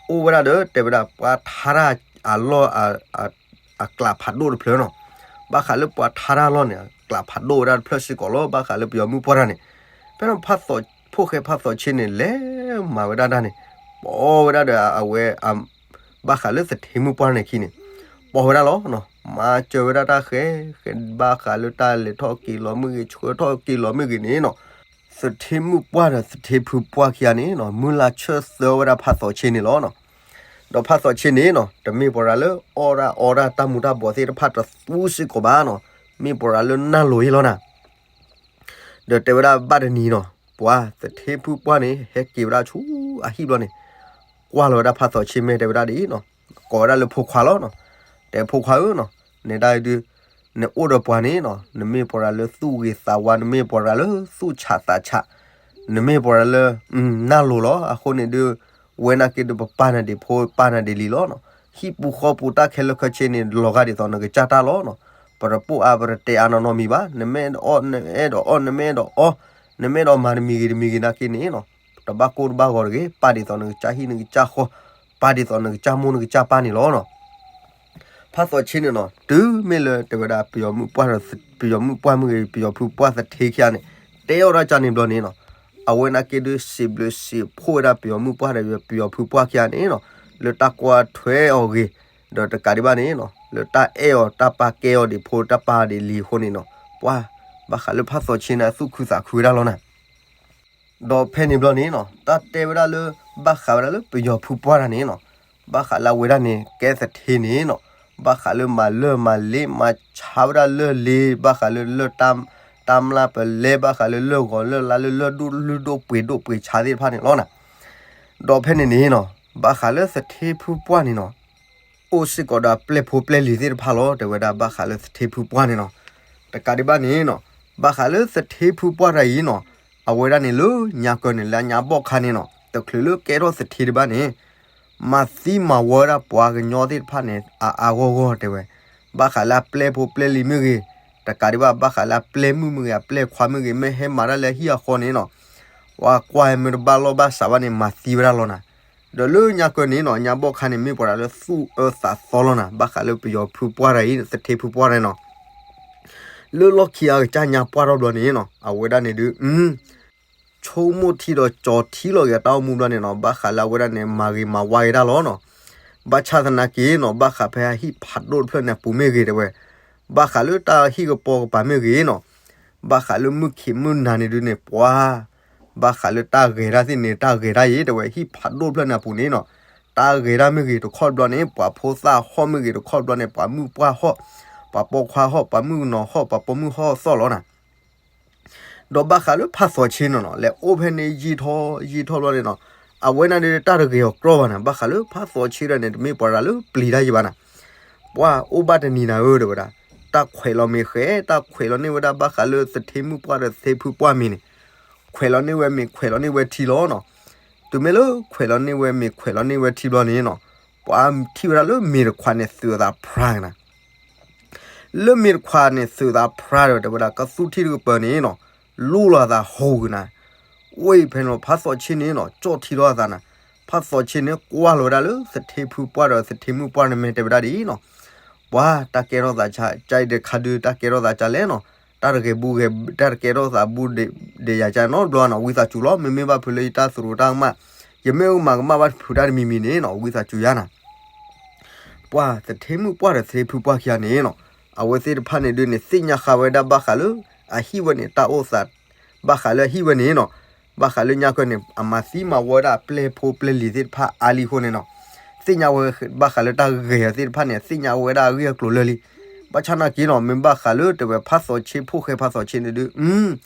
အိၣ်ဝဲဒၣ်ဒီး တဲဝဲဒၣ်ပှၤထါတၢ်အလီၢ် အကျးဖးဒိၣ်တဖျၢၣ်နီၤ. ဘၣ်ဃးလၢပှၤထါတၢ်အလီၢ်န့ၣ် အကျးဖးဒိၣ်ဝဲဒၣ်တဖျၢၣ်စ့ၢ်ကီးလီၤ ဘၣ်ဃးလၢပယီၤမုၣ်ပှၢ်တဂၤန့ၣ်. ဖဲန့ၣ်ဖးသီး ဖိၣ်ဃဲဖးသီးဆ့န့ၣ် လဲၤမၤဝဲဒၣ်တၢ်န့ၣ် ပိာ်ဝဲဒၣ်ဒီးအဝဲ ဘၣ်ဃးလၢသထ့မုၣ်ပှၢ်န့ၣ်ခံန့ၣ် ပိာ်ဝဲဒၣ်လီၤ. မၤစၢၤဝဲဒၣ်တၢ်ဃဲ ဃဲဘၣ်ဃးလၢတၢ်လဲၤထီၣ်က့ၤလီၤမ့ၢ်ဂ့ၤ ဆှၢထီၣ်က့ၤလီၤမ့ၢ်ဂ့ၤန့ၣ်နီၤ သထ့မုၣ်ပှၢ်ဒီးသထ့ဖုပှၢ်ခံဂၤန့ၣ်နီၤ မုၢ်လၢ်ဆၢသၢဝဲဒၣ်ဖးသီးဆ့န့ၣ်လီၤ. ဒီးဖးသီးဆ့န့ၣ်နီၤ တမ့ၢ်ပှၤရၤလၢအီၣ်ဒၣ်အီဒၣ်တၢ်မူၤတၢ်ဘှီးသ့ၣ်တဖၣ်တသူစ့ၢ်ကီးဘၣ်နီၤ မ့ၢ်ပှၤရၤလၢနၢ်လိၤအံၤလီၤနၤ. ဒီးတဲဝဲဒၣ်ဘၣ်တနံၤနီၤ ပှၤသထ့ဖုပှၢ်န့ၣ် ဟဲက့ၤဝဲဒၣ်ဆူအဟံၣ်ဘျီန့ၣ်, ကွၢ်လီၤဝဲဒၣ်ဖးသီးဆ့ မ့ၢ်တဲဝဲဒၣ်ဒ်အံၤနီၤ, ကိးဝဲဒၣ်လၢဖိခွါလီၤနီၤ, တဲဖိခွါဧၢနီၤ, နဒၣ်ဒုး နအိၣ်ဒီးပှၤန့ၣ်နီၤ, နမ့ၢ်ပှၤလၢသူၣ်ဂ့ၤသးဝါ, နမ့ၢ်ပှၤလၢသူၣ်ဆးသးဆး, နမ့ၢ်ပှၤလၢ နၢ်လိၤလီၤ. အဃိန့ၣ်ဒုး ဝဲနာ်က့ဒုးပပၢ်နၤဒံးဖိ ပၢ်နၤဒံးလံလီၤနီၤ. ဟံၣ်ပူၤဃီပူၤတၢ်ခဲလၢာ်ခဲဆ့န့ၣ် လီၤဂာ်ဒ်သိးနကစၢ်တၢ်လီၤနီၤ. ပတပိာ်အါပတတဲအါနီတမံၤဘၣ်. နမ့ၢ်အဲၣ်ဒိးအီၣ် နအဲၣ်ဒိးအီၣ်, နမ့ၢ်အဲၣ်ဒိးအီ, နမ့ၢ်အဲၣ်ဒိးမၤတမံၤဂ့ၤတမံၤဂ့ၤနာ်က့န့ၣ်နီၤ, တဘၣ်ကိၢ်တဘၣ်ဂီၤတဂ့ၤ, ပာ်ဒ်သိးနကစၢ်ဟံၣ်နကစၢ်ဃီ, ပာ်ဒ်သိးနကစၢ်မိၢ်နကစၢ်ပၢ်န့ၣ်လီၤနီၤ. ဖးသီးဆ့န့ၣ်နီၤ, တုၤမ့ၢ်လၢတဲဝဲဒၣ် ပယီၤမုၣ်ပှၢ်ဒီး ပယီၤမုၣ်ပှၢ်မ့ၢ်ဂ့ၤ, ပယီၤဖုပှၢ်သထ့ခံဂၤန့ၣ် တဲအီၤဒၣ်ကန့ၣ်ဘျီန့ၣ်နီၤ, အဝဲနာ်က့ဒုး စံးဘျုးစံးဖှိၣ်ဝဲဒၣ်ပယီၤမုၣ်ပှၢ်ဒီး ပယီၤဖုပှၢ်ခံဂၤန့ၣ်နီၤ, လၢတၢ်ကွၢ်ထွဲအီၤဂ့ၤ, ဒီးတကးဒံးဘၣ်န့ၣ်နီၤ, လၢတၢ်အဲၣ်အီၤ တၢ်ပာ်ကဲအီၤဒံးဖိ တၢ်ပာ်ဒံးလံအဃိန့ၣ်နီၤ, ပှၤ ဘၣ်ဃးလၢဖးသီးဆ့န့ၣ် အသူၣ်ခုသးခုဝဲဒၣ်လီၤနၤ. ဒီးဖဲန့ၣ်ဘျီန့ၣ်နီၤ, တၢ်တဲဝဲဒၣ်လၢ ဘၣ်ဃးဝဲဒၣ်လၢပယီၤဖုပှၢ်တဂၤန့ၣ်နီၤ, ဘၣ်ဃးလၢအဝဲဒၣ်န့ၣ် ကဲသထ့န့ၣ်နီၤ, ဘၣ်ဃးလၢမၤလၢၢ်မၤလ့ မၤဆါဝဲဒၣ်လၢၢ်လ့, ဘၣ်ဃးလၢလၢၢ်တၢ်မျၢ်ပလဲ, ဘၣ်ဃးလၢလၢၢ်ဂီၤလၢၢ်လါ လၢလၢၢ်ဒိၣ်လုၢ်ဒိၣ်ပှ့ၤဒိၣ်ပှ့ၤဆါသ့ၣ်တဖၣ်န့ၣ်လီၤနၤ. ဒီးဖဲန့ၣ်န့ၣ်နီၤ, ဘၣ်ဃးလၢသထ့ဖုပှၢ်န့ၣ်နီၤ အိၣ်စ့ၢ်ကီးဒီးအပျဲၢ်ဖိပျဲၢ်လံၤသ့ၣ်တဖၣ်လီၤ, တဲဝဲဒၣ်ဘၣ်ဃးလၢသထ့ဖုပှၢ်န့ၣ်နီၤ. တကးဒံးဘၣ်န့ၣ်နီၤ, ဘၣ်ဃးလၢသထ့ဖုပှၢ်တဂၤအံၤနီၤ, အဝဲဒၣ်န့ၣ်လၢညါကၢန့ၣ် လၢညါဘီၣ်ခါန့ၣ်နီၤ, တချုးလၢကဲထီၣ်သထ့ဒံးဘၣ်န့ၣ် မၤသံမၤဝီဝဲဒၣ်ပှၤကညီသ့ၣ်တဖၣ်န့ၣ် အါအါဂီၢ်ဂီၢ်တဲဝဲ, ဘၣ်ဃးလၢအပျဲၢ်ဖိပျဲၢ်လံၤမ့ၢ်ဂ့ၤ, တကးဒံးဘၣ် ဘၣ်ဃးလၢအပျဲၢ်မုၣ်မ့ၢ်ဂ့ၤ အပျဲၢ်ခွါမ့ၢ်ဂ့ၤ မ့ၢ်ဟဲမၤတၢ်လၢအဟံၣ်အဃီန့ၣ်နီၤ, ပှၤကွၢ်ဟဲမ့ၢ်တဘၣ်လီၢ်ဘၣ်စးဘၣ်န့ၣ် မၤသံဝဲဒၣ်လီၤနၤ. ဒီးလၢညါကၢန့ၣ်နီၤ, ညါဘီၣ်ခါန့ၣ် မ့ၢ်ပှၤတဂၤလၢသူၣ်အၢသးသီလီၤနၤ, ဘၣ်ဃးလၢပယီၤဖုပှၢ်တဂၤအံၤ သထ့ဖုပှၢ်တဂၤနီၤ. လၢလီၢ်ခံအကစၢ်ညါပှၢ်ထီၣ်ဘျီန့ၣ်နီၤ, အဝဲဒၣ်န့ၣ်ဒုး ဆိကမိၣ်ထံဒီးကၠီၤထံလီၤက့ၤအတၢ်အိၣ်မူဘျီန့ၣ်နီၤ, ဘၣ်ဃးလၢအဝဲဒၣ်န့ၣ် မၤဂ့ၤမၤဝါက့ၤတၢ်လီၤနီၤ. ဘၣ်ဆၣ်သနာ်က့နီၤ, ဘၣ်ဃးဖဲအဟံၣ်ဖးဒိၣ်တဖျၢၣ်န့ၣ်အပူၤမ့ၢ်ဂ့ၤတဲဝဲ, ဘၣ်ဃးလၢတၢ်ဟံၣ်ကပီၤကပၤမ့ၢ်ဂ့ၤနီၤ, ဘၣ်ဃးလၢမုၢ်ခံးမုၢ်နၤန့ၣ်ဒုးန့ၣ် ပှၤ ဘၣ်ဃးလၢတၢ်ဂဲၤတၢ်သ့ၣ်န့ၣ် တၢ်ဂဲၤတၢ်အံၤတဲဝဲ, ဟံၣ်ဖးဒိၣ်တဖျၢၣ်န့ၣ်အပူၤန့ၣ်နီၤ, တၢ်ဂဲၤတၢ်မ့ၢ်ဂ့ၤတခီတဘျီန့ၣ် ပှၤဖိသၣ်ဟီၣ်မ့ၢ်ဂ့ၤတခီတဘျီန့ၣ် ပှၤမုၣ်ပှၢ်ဟီၣ်, ပှၤပိာ်ခွါဟီၣ်, ပှၤမုၣ်ကနီၤဟီၣ်, ပှၤပိာ်မုၣ်ဟီၣ်သီၣ်လီၤနၤ. ဒီးဘၣ်ဃးလၢဖးသီးဆ့နီၤနီၤ, လဲၤအိၣ်ဖဲန့ၣ်ယံာ်ထီၣ်ယံာ်ထီၣ်ဘျီန့ၣ်နီၤ, အဝဲန့ၣ်ဒုးတၢ်တဂ့ၤအီၤကြီဘၣ်နၤ, ဘၣ်ဃးလၢဖးသီးဆ့ဒီးန့ၣ် တမ့ၢ်ပှၤတဂၤလၢပျံၤတၢ်ယံၤဘၣ်နၤ. ပှၤအိၣ်ဘၣ်တနံၤနၤဧၢ တဲဝဲဒၣ်, တၢ်ခွဲးလီၤမ့ၤဃဲ, တၢ်ခွဲးလီၤန့ၢ်ဝဲဒၣ်ဘၣ်ဃးလၢသထ့မုၣ်ပှၢ်ဒီးသထ့ဖုပှၢ်မ့ၤန့ၣ်, ခွဲးလီၤန့ၢ်ဝဲမ့ၤ ခွဲးလီၤန့ၢ်ဝဲထံလီၤနီၤ. တုၤမ့ၢ်လၢခွဲးလီၤန့ၢ်ဝဲမ့ၤ ခွဲးလီၤန့ၢ်ဝဲထံဘျီန့ၣ်နီၤ, ပှၤထံၣ်ဝဲဒၣ်လၢမ့ၤတခွးန့ၣ်သုးအသးဖြါကနၤ လၢမ့ၤတခွးန့ၣ်သုးသးဖြါဒီး တဲဝဲဒၣ်ကသူထံၣ်တကပၤန့ၣ်နီၤ, လူလီၤအသးဟူးကနၤ. ဝဲဖဲန့ၣ်ဖးသီးဆ့န့ၣ်နီၤ ကၠီၣ်ထံလီၤအသးနၤ, ဖးသီးဆ့န့ၣ်ကွၢ်လီၤဝဲဒၣ်လၢသထ့ဖုပှၢ်ဒီးသထ့မုၣ်ပှၢ်န့ၣ် မ့ၢ်တဲဝဲဒၣ်ဒ်အံၤနီၤ, ပှၤတၢ်ကဲထီၣ်သး ကၠဲးဒဲးခါဒုး တၢ်ကဲထီၣ်သးကၠဲးလဲၣ်နီၤ, တၢ်တဂဲၤဘူးဂဲၤ တၢ်တကဲထီၣ်သးဘူးဒဲးယၤကၠဲးနီတဘျီနီၤ, ဝံသးစူၤလီၤ. မ့မ့ၢ်ဘၣ်ဖုးလၢယတၢ်သရူးတၢ်ကမၣ်, ယမ့ၢ်အိၣ်မၤကမၣ်ဘၣ်ဖုးတၢ်တမံၤမံၤန့ၣ်နီၤ ဝံသးစူၤယၤနၤ. ပှၤသထ့မုၣ်ပှၢ်ဒီးသထ့ဖုပှၢ်ခံဂၤန့ၣ်နီၤ, အဝဲသ့ၣ်တဖၣ်န့ၣ်ဒုးန့ၣ် သ့ၣ်ညါဃာ်ဝဲဒၣ်ဘၣ်ဃးလၢ အဟံၣ်ဝဲန့ၣ် တၢ်အိၣ်သး ဘၣ်ဃးလၢအဟံၣ်ဝဲန့ၣ်နီၤ, ဘၣ်ဃးလၢညါကၢန့ၣ် အမၤသံမၤဝီဝဲဒၣ်အပျဲၢ်ဖိပျဲၢ်လံၤသ့ၣ်တဖၣ်အါလံအဃိန့ၣ်နီၤ, သ့ၣ်ညါဝဲဘၣ်ဃးလၢတၢ်ဂဲၤအီၤသ့ၣ်တဖၣ်န့ၣ် သ့ၣ်ညါဝဲဒၣ်အဂ့ၢ်အကျိၤလၢာ်လံ. ဘၣ်ဆၣ်နာ်က့နီၤ မ့ၢ်ဘၣ်ဃးလၢတဲဝဲဖးသီးဆ့ ဖိၣ်ဃဲဖးသီးဆ့န့ၣ်ဒုး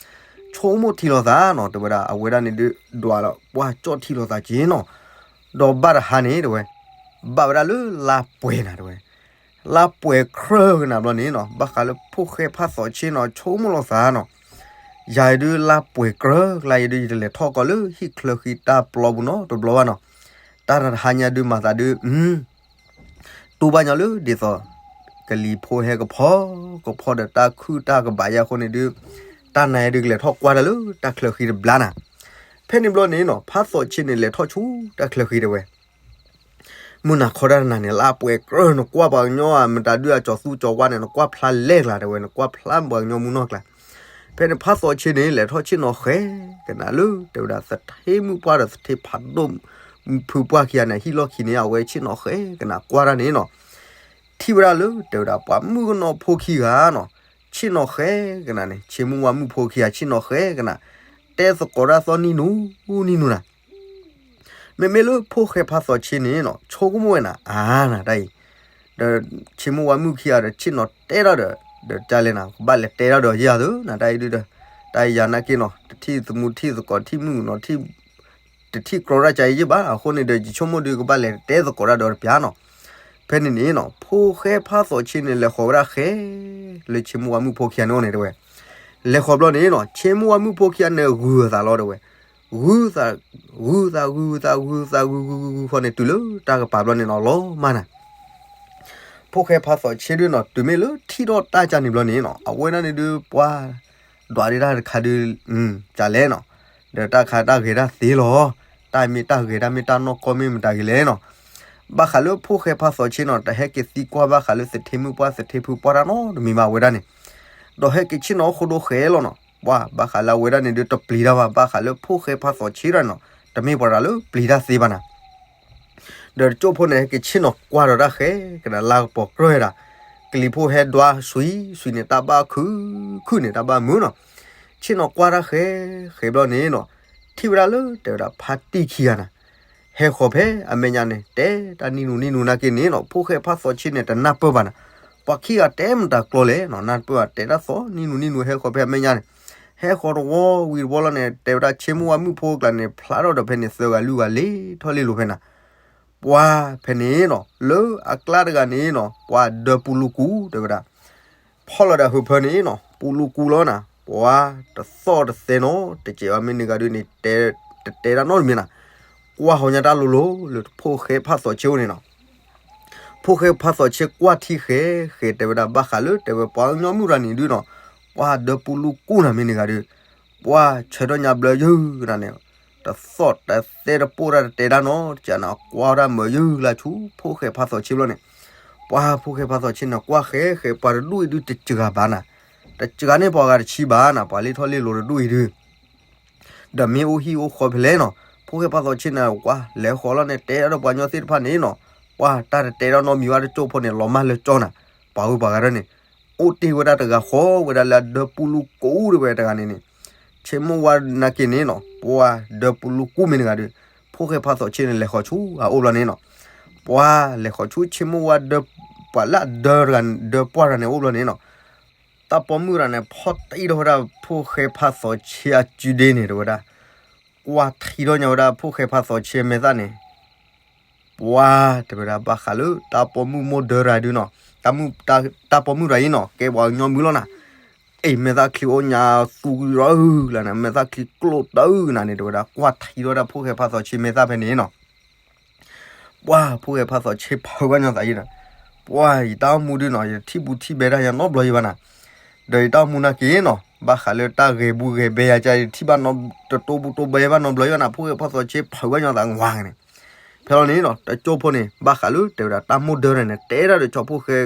ဆိကမိၣ်ထံလီၤသးနီၤ, တဲဝဲဒၣ် အဝဲဒၣ်န့ၣ်ဒုး ဒွးလီၤ ပှၤကၠီၣ်ထံလီၤသးက့ၤနီၤ. ဒီးဘၣ်တဟါန့ၣ် တဲဝဲ ဘၣ်ဝဲဒၣ်လၢလါပှဲၤနၤ တဲဝဲ, လါပှဲၤကြၢးကနၤဘျီန့ၣ်နီၤ, ဘၣ်ဃးလၢဖိၣ်ဃဲဖးသီးဆ့နီၤ ဆိကမိၣ်လီၤသးနီၤ, ယၤဒုးလါပှဲၤကြၢးကျါ ယဒုးယတလဲၤထီၣ်ကီးလၢဟံၣ်ချၢဃံတၢ်ပျီပူၤနီတဘျီဘၣ်နီၤ. တၢ်တဟါညါဒုးမၤသးဒုး တူၢ်ဘၣ်ညီလၢဒ်သိး ကလံၤဖိဟဲကဖီ ကဖီဒီးတၢ်ခုၣ်တၢ်ကဘၣ်ယါအဃိန့ၣ်ဒုး တၢ်နါအံၤဒုးကလဲၤထီၣ်ကွၢ်တၢ်လၢတၢ်ချၢဃံတဘျါနၤ. ဖဲန့ၣ်ဘျီန့ၣ်နီၤ ဖးသီးဆ့န့ၣ် လဲၤထီၣ်ဆူတၢ်ချၢဃံတဲဝဲ မုၢ်နၤခီတၢ်တနၤန့ၣ် လါပှဲၤကြၢး နကွၢ်ပှၤကညီဧါ မတၤဒုးအကၠီၤသူကၠီၤဝါန့ၣ် နကွၢ်ဖျါလဲၢ်ကျါတဲဝဲ နကွၢ်ဖျါပှၤကညီမုၢ်နီၢ်ကျါ. ဖဲန့ၣ်ဖးသီးဆ့န့ၣ် လဲၤထီၣ်ဆ့ၣ်နီၤဃဲကနၤလၢ တဲဝဲဒၣ် သထ့မုၣ်ပှၢ်ဒီးသထ့ဖးဒိၣ် ဖုပှၢ်ခံဂၤန့ၣ် ဟံၣ်လီၢ်ခံန့ၣ် အဝဲဆ့ၣ်နီၤဃဲကနၤကွၢ်တၢ်န့ၣ်နီၤ ထံၣ်ဝဲဒၣ်လၢ တဲဝဲဒၣ် ပှၤမုၣ်ကနီၤဖိခံဂၤနီၤ ဆ့ၣ်နီၤဃဲကနၤန့ၣ် ဆ့မုၢ်ဝါမုၣ်ဖိခံဂၤဆ့ၣ်နီၤဃဲကနၤ တဲသကိးတၢ်သီနံၣ်နူနံၣ်နူနၤ. မ့မ့ၢ်လၢဖိၣ်ဃဲဖးသီးဆ့န့ၣ်နီၤ ဆိကမိၣ်ဝဲနၤ အါနၤတၢ်အံၤ ဒီးဆ့မုၢ်ဝါမုၣ်ခံဂၤဒီးဆ့ၣ်နီၤတဲထီၣ်ဒီး ဒီးတၢ်လဲၣ်နၤ ကဘၣ်လဲၤတဲထီၣ်ဒီးယၤသၢနၤ တၢ်အံၤဒုးဒီး တၢ်ယၤနာ်က့နီၤ တထံၣ်သမူထံၣ်သကိးထံၣ်မုၣ်နီၤ တထံၣ်ကြီတၢ်ကယဲၢ်ဘၣ် အဃိန့ၣ်ဒီး ယဆိကမိၣ်ဒုးကဘၣ်လဲၤတဲသကိးတၢ်ဒီးတပျၢ်နီၤ. ဖဲန့ၣ်န့ၣ်နီၤ ဖိၣ်ဃဲဖးသီးဆ့န့ၣ် လဲၤဃီၤဝဲဒၣ်ဃဲ လၢဆ့မိၢ်ဝါမုၣ်ဖိခံဂၤန့ၣ်အိၣ်န့ၣ်တဲဝဲ. လဲၤဃီၤဘျီန့ၣ်နီၤ ဆ့မိၢ်ဝါမုၣ်ဖိခံဂၤန့ၣ်ဂုာ်အသးလီၤတဲဝဲ. ဂုာ်သး ဂုာ်သး ဂုာ်သး ဂုာ်သး ဂုာ်ဂုာ်ဂုာ်ဂုာ်ဃီန့ၣ် တုၤလၢတၢ်ကပၤဘျီန့ၣ်နီၤ လီၤမၢ်နၤ ဖိၣ်ဃဲဖးသီးဆ့ဒုနီၤ တုၤမ့ၢ်လၢထံၣ်ထီၣ်တၢ်ကၢ်န့ၣ်ဘျီန့ၣ်နီၤ အဝဲဒၣ်န့ၣ်ဒုးပှၤ ဒွးဒ့တၢ်တခါဒုး ကၢ်လဲၣ်နီၤ ဒီးတၢ်ခါတၢ်ဂဲၤတၢ်သ့လီၤ. တၢ်မ့ၢ်တၢ်ဂဲၤတၢ်မ့ၢ်တၢ်နီၢ်ကီၢ်မ့ၢ်မတၤဂ့ၤလဲၣ်နီၤ. ဘၣ်ဃးလၢဖိၣ်ဃဲဖးသီးဆ့နီၤ တဟဲက့ၤသံကွၢ်ဘၣ်ဃးလၢသထ့မုၣ်ပှၢ်သထ့ဖုပှၢ်တၢ်နီတမံၤဘၣ်အဝဲဒၣ်န့ၣ် ဒီးဟဲက့ၤဆ့ၣ်နီၤအိၣ်ဃိဒိဃဲလီၤနီၤ. ပှၤဘၣ်ဃးလၢအဝဲဒၣ်န့ၣ်ဒုးတပျံၤတၢ်ဘၣ် ဘၣ်ဃးလၢဖိၣ်ဃဲဖးသီးဆ့တၢ်နီၤ တမ့ၢ်ပှၤတဂၤလၢပျံၤတၢ်သ့ဘၣ်နၤ ဒီးတကၠိၢ်ဖိန့ၣ် ဟဲက့ၤဆ့ၣ်နီၤကွၢ်ဒီးတၢ်ဃဲ ကဒးလါကပီၤကြၢၢ်ဝဲဒၣ် ကလံၤဖိဟဲဒွးဆွံ ဆွံန့ၣ် တၢ်ဘၣ်ခုၣ် ခုၣ်န့ၣ် တၢ်ဘၣ်မုာ်နီၤ ဆ့ၣ်နီၤကွၢ်တၢ်ဃဲ ဃဲဘျီန့ၣ်နီၤ ထံၣ်ဝဲဒၣ်လၢတဲဝဲဒၣ်ဖါတံၢ်ခံဂၤနၤ ဟဲဃီၤဖဲအမဲာ်ညါန့ၣ် တဲတၢ်နံၣ်နူနံၣ်နူနာ်က့န့ၣ်နီၤ ဖိၣ်ဃဲဖးသီးဆ့န့ၣ် တနၢ်ပၢၢ်ဘၣ်နၤ ပှၤခံဂၤတဲမတၤကျိၤလဲၣ်နီၤ နၢ်ပၢၢ်တဲတၢ်သီၣ်နံၣ်နူနံၣ်နူဟဲဃီၤဖဲအမဲာ်ညါန့ၣ် ဟဲဃီၤတဝီဝံၤတဝီလီၤန့ၣ် တဲဝဲဒၣ်ဆ့မိၢ်ဝါမုၣ်ဖိကျါန့ၣ် ဖျါထီၣ်ဒီးဖဲန့ၣ်သၢဂၤလွံၢ်ဂၤလ့ၤထီၣ်လ့ၤလိၤဖဲနၤ ပှၤဖဲန့ၣ်နီၤ လၢအကျါတဂၤန့ၣ်နီၤ ပှၤဒၢပူၤလူၤကူတဲဝဲဒၣ် ဖီၣ်လီၤဒၣ်ဟုးဖၢန့ၣ်နီၤ ပူၤလူၤကူလီၤနၤ ပှၤတသီၣ်တသဲနီၤ တစဲးအီၤမ့ၢ်န့ၣ်ဂၤဒုးန့ၣ် တတဲတၢ်နီတမံၤနၤ ကွၢ်ဟီညါတၢ်လိၤလိၤလၢဖိၣ်ဃဲဖးသီးဆ့အိၣ်န့ၣ်နီၤ ဖိၣ်ဃဲဖးသီးဆ့ကွၢ်ထံဃဲ ဃဲတဲဝဲဒၣ်ဘၣ်ဃးလၢတဲဝဲပှၤကညီမုၣ်တဂၤန့ၣ်ဒုးနီၤ ပှၤဒၢပူၤလူၤကူနၤမ့ၢ်န့ၣ်ဂၤဒုး ပှၤဆၢထီၣ်ညါဘျၢယုၢ်နၤန့ၣ် တသီၣ်တသဲတပိၢ်တၢ်တတဲတၢ်နီတစဲးနၤ ကွၢ်ဝဲဒၣ်မၢယုၢ်လၢဆူဖိၣ်ဃဲဖးသီးဆ့ဘျီန့ၣ် ပှၤဖိၣ်ဃဲဖးသီးဆ့န့ၣ် ကွၢ်ဃဲဃဲ ပှၤတဒူၣ်အံၤဒုးတစှၤဘၣ်နၤ တစှၤန့ၢ်ပှၤဂၤတဆံဘၣ်နၤ ပှၤလ့ၤထီၣ်လ့ၤလိၤတဒူၣ်အံၤဒုး ဒီးမ့ၢ်အိၣ်ဟံၣ်အိၣ်ဃီဖဲလဲၣ်နီၤ ဖိၣ်ဃဲဖးသီးဆ့န့ၣ် ကွၢ်လဲၤဃီၤလီၤန့ၣ် တဲဒီးပှၤကညီသ့ၣ်တဖၣ်န့ၣ်နီၤ ပှၤတၢ်တတဲတၢ်နီတမံၤဘၣ်တကၠိၢ်ဖိန့ၣ် လီၤမၢ်လၢကၠီနၤ ပှၤဂုၤပှၤဂၤဒၢန့ၣ် အိၣ်တ့ၢ်ဝဲဒၣ်တဂၤဃီဝဲဒၣ်လၢအဒၢပူၤလူၤကူတဲဝဲတဂၤန့ၣ်န့ၣ် ဆ့မိၢ်ဝါနာ်က့န့ၣ်နီၤ ပှၤဒၢပူၤလူၤကူမ့ၢ်တဂၤဒီး ဖိၣ်ဃဲဖးသီးဆ့န့ၣ် လဲၤဃီၤဆူအအိၣ်ဘျီန့ၣ်နီၤ ပှၤလဲၤဃီၤဆူဆ့မိၢ်ဝါဒၢ ပှၤလၢအဒၢတဂၤ ဒၢပှၢ်တဂၤန့ၣ်အိၣ်ဘျီန့ၣ်နီၤ တၢ်ပိာ်မုၣ်တဂၤန့ၣ် ဖီၣ်တံၢ်ထီၣ်ဝဲဒၣ်ဖိၣ်ဃဲဖးသီးဆ့အစုဒ့န့ၣ် တဲဝဲဒၣ် ကွၢ်ထံထီၣ်ညါဝဲဒၣ်ဖိၣ်ဃဲဖးသီးဆ့မဲာ်သၣ်န့ၣ် ပှၤတဲဝဲဒၣ်ဘၣ်ဃးလၢတၢ်ပိာ်မုၣ်မိၢ်ဒၢတဂၤဒုးနီၤ တၢ်ပိာ်မုၣ်တဂၤအံၤနီၤ ကဲပှၤကညီမုၣ်လီၤနၤ အ့ၣ် မဲာ်သၣ်ချံအိၣ်ညါသူကရၢလၢနၤ မဲာ်သၣ်ချံကျိၣ်တၢ်အုၣ်နၤန့ၣ် တဲဝဲဒၣ် ကွၢ်ထံထီၣ်ဝဲဒၣ်ဖိၣ်ဃဲဖးသီးဆ့မဲာ်သၣ်ဖဲန့ၣ်နီၤ ပှၤဖိၣ်ဃဲဖးသီးဆ့ဖုးဝဲညီသးယံၤဒီး ပှၤယတၢ်အိၣ်မူဒုးနီၤ ယထံၣ်ပူၤထံၣ်ဘဲတၢ်ယၤနီတဘျီယံၤဘၣ်နၤ ဒီးယတၢ်အိၣ်မူနာ်က့နီၤ ဘၣ်ဃးလၢတၢ်ဂဲၤပူၤဂဲၤဘဲယၤကါ ယထံၣ်ဘၣ်တတိၢ်ပူၤတိၢ်ဘဲဘၣ်နီတဘျီယံၤဘၣ်နၤ ဖိၣ်ဃဲဖးသီးဆ့ဖုးဝဲညီသးဝါန့ၣ် ဖဲလီၤန့ၣ်နီၤ တကၠိၢ်ဖိန့ၣ် ဘၣ်ဃးလၢတဲဝဲဒၣ်တၢ်မိၢ်ဒၢတဂၤန့ၣ် တဲဒၣ်ဒီးဆီဖိၣ်ဃဲ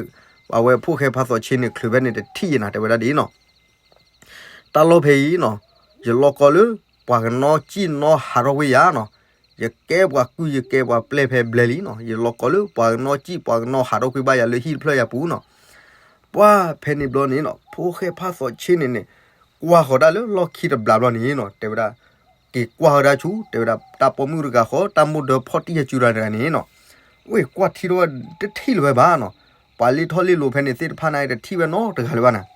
အဝဲဖိၣ်ဃဲဖးသီးဆ့န့ၣ် ချုးဖဲန့ၣ်တထံၣ်ယံၤနၤ တဲဝဲဒၣ်ဒ်အံၤနီၤ တၢ်လီၢ်ဖဲအံၤနီၤ ယလီၤကီလၢ ပှၤကနီၣ်စံၣ်နီၣ်ဟးထီၣ်ကွံာ်ယၤနီၤ ယကဲပှၤကုၢ်ယကဲပှၤပျဲၢ်ဖဲဘျဲလံနီၤ ယလီၤကီလၢပှၤကနီၣ်စံၣ်ပှၤကနီၣ်ဟးထီၣ်ကွံာ်ဘၣ်ယၤလၢဟံၣ်တဖျၢၣ်ယၤပူၤနီၤ ပှၤဖဲန့ၣ်ဘျီန့ၣ်နီၤ ဖိၣ်ဃဲဖးသီးဆ့န့ၣ်န့ၣ် ကွၢ်ဃီၤတၢ်လၢလီၢ်ခံတဘျီဘျီန့ၣ်နီၤ တဲဝဲဒၣ် က့ၤကွၢ်ဃီၤတၢ်ဆူ တဲဝဲဒၣ်တၢ်ပိာ်မုၣ်တဂၤဃီ တၢ်မိၢ်ဒၢဖီၣ်တံၢ်ယၤစုဒၣ်တဂၤန့ၣ်နီၤ ဝ့ၢ်ကွၢ်ထံထီၣ်ဝဲတထံၣ်လၢၤဝဲဘၣ်နီၤ ပှၤလ့ၤထီၣ်လ့ၤလိၤဖဲန့ၣ်သ့ၣ်တဖၣ်န့ၣ် တထံၣ်ဝဲနီတဂၤလၢၤဘၣ်နၤ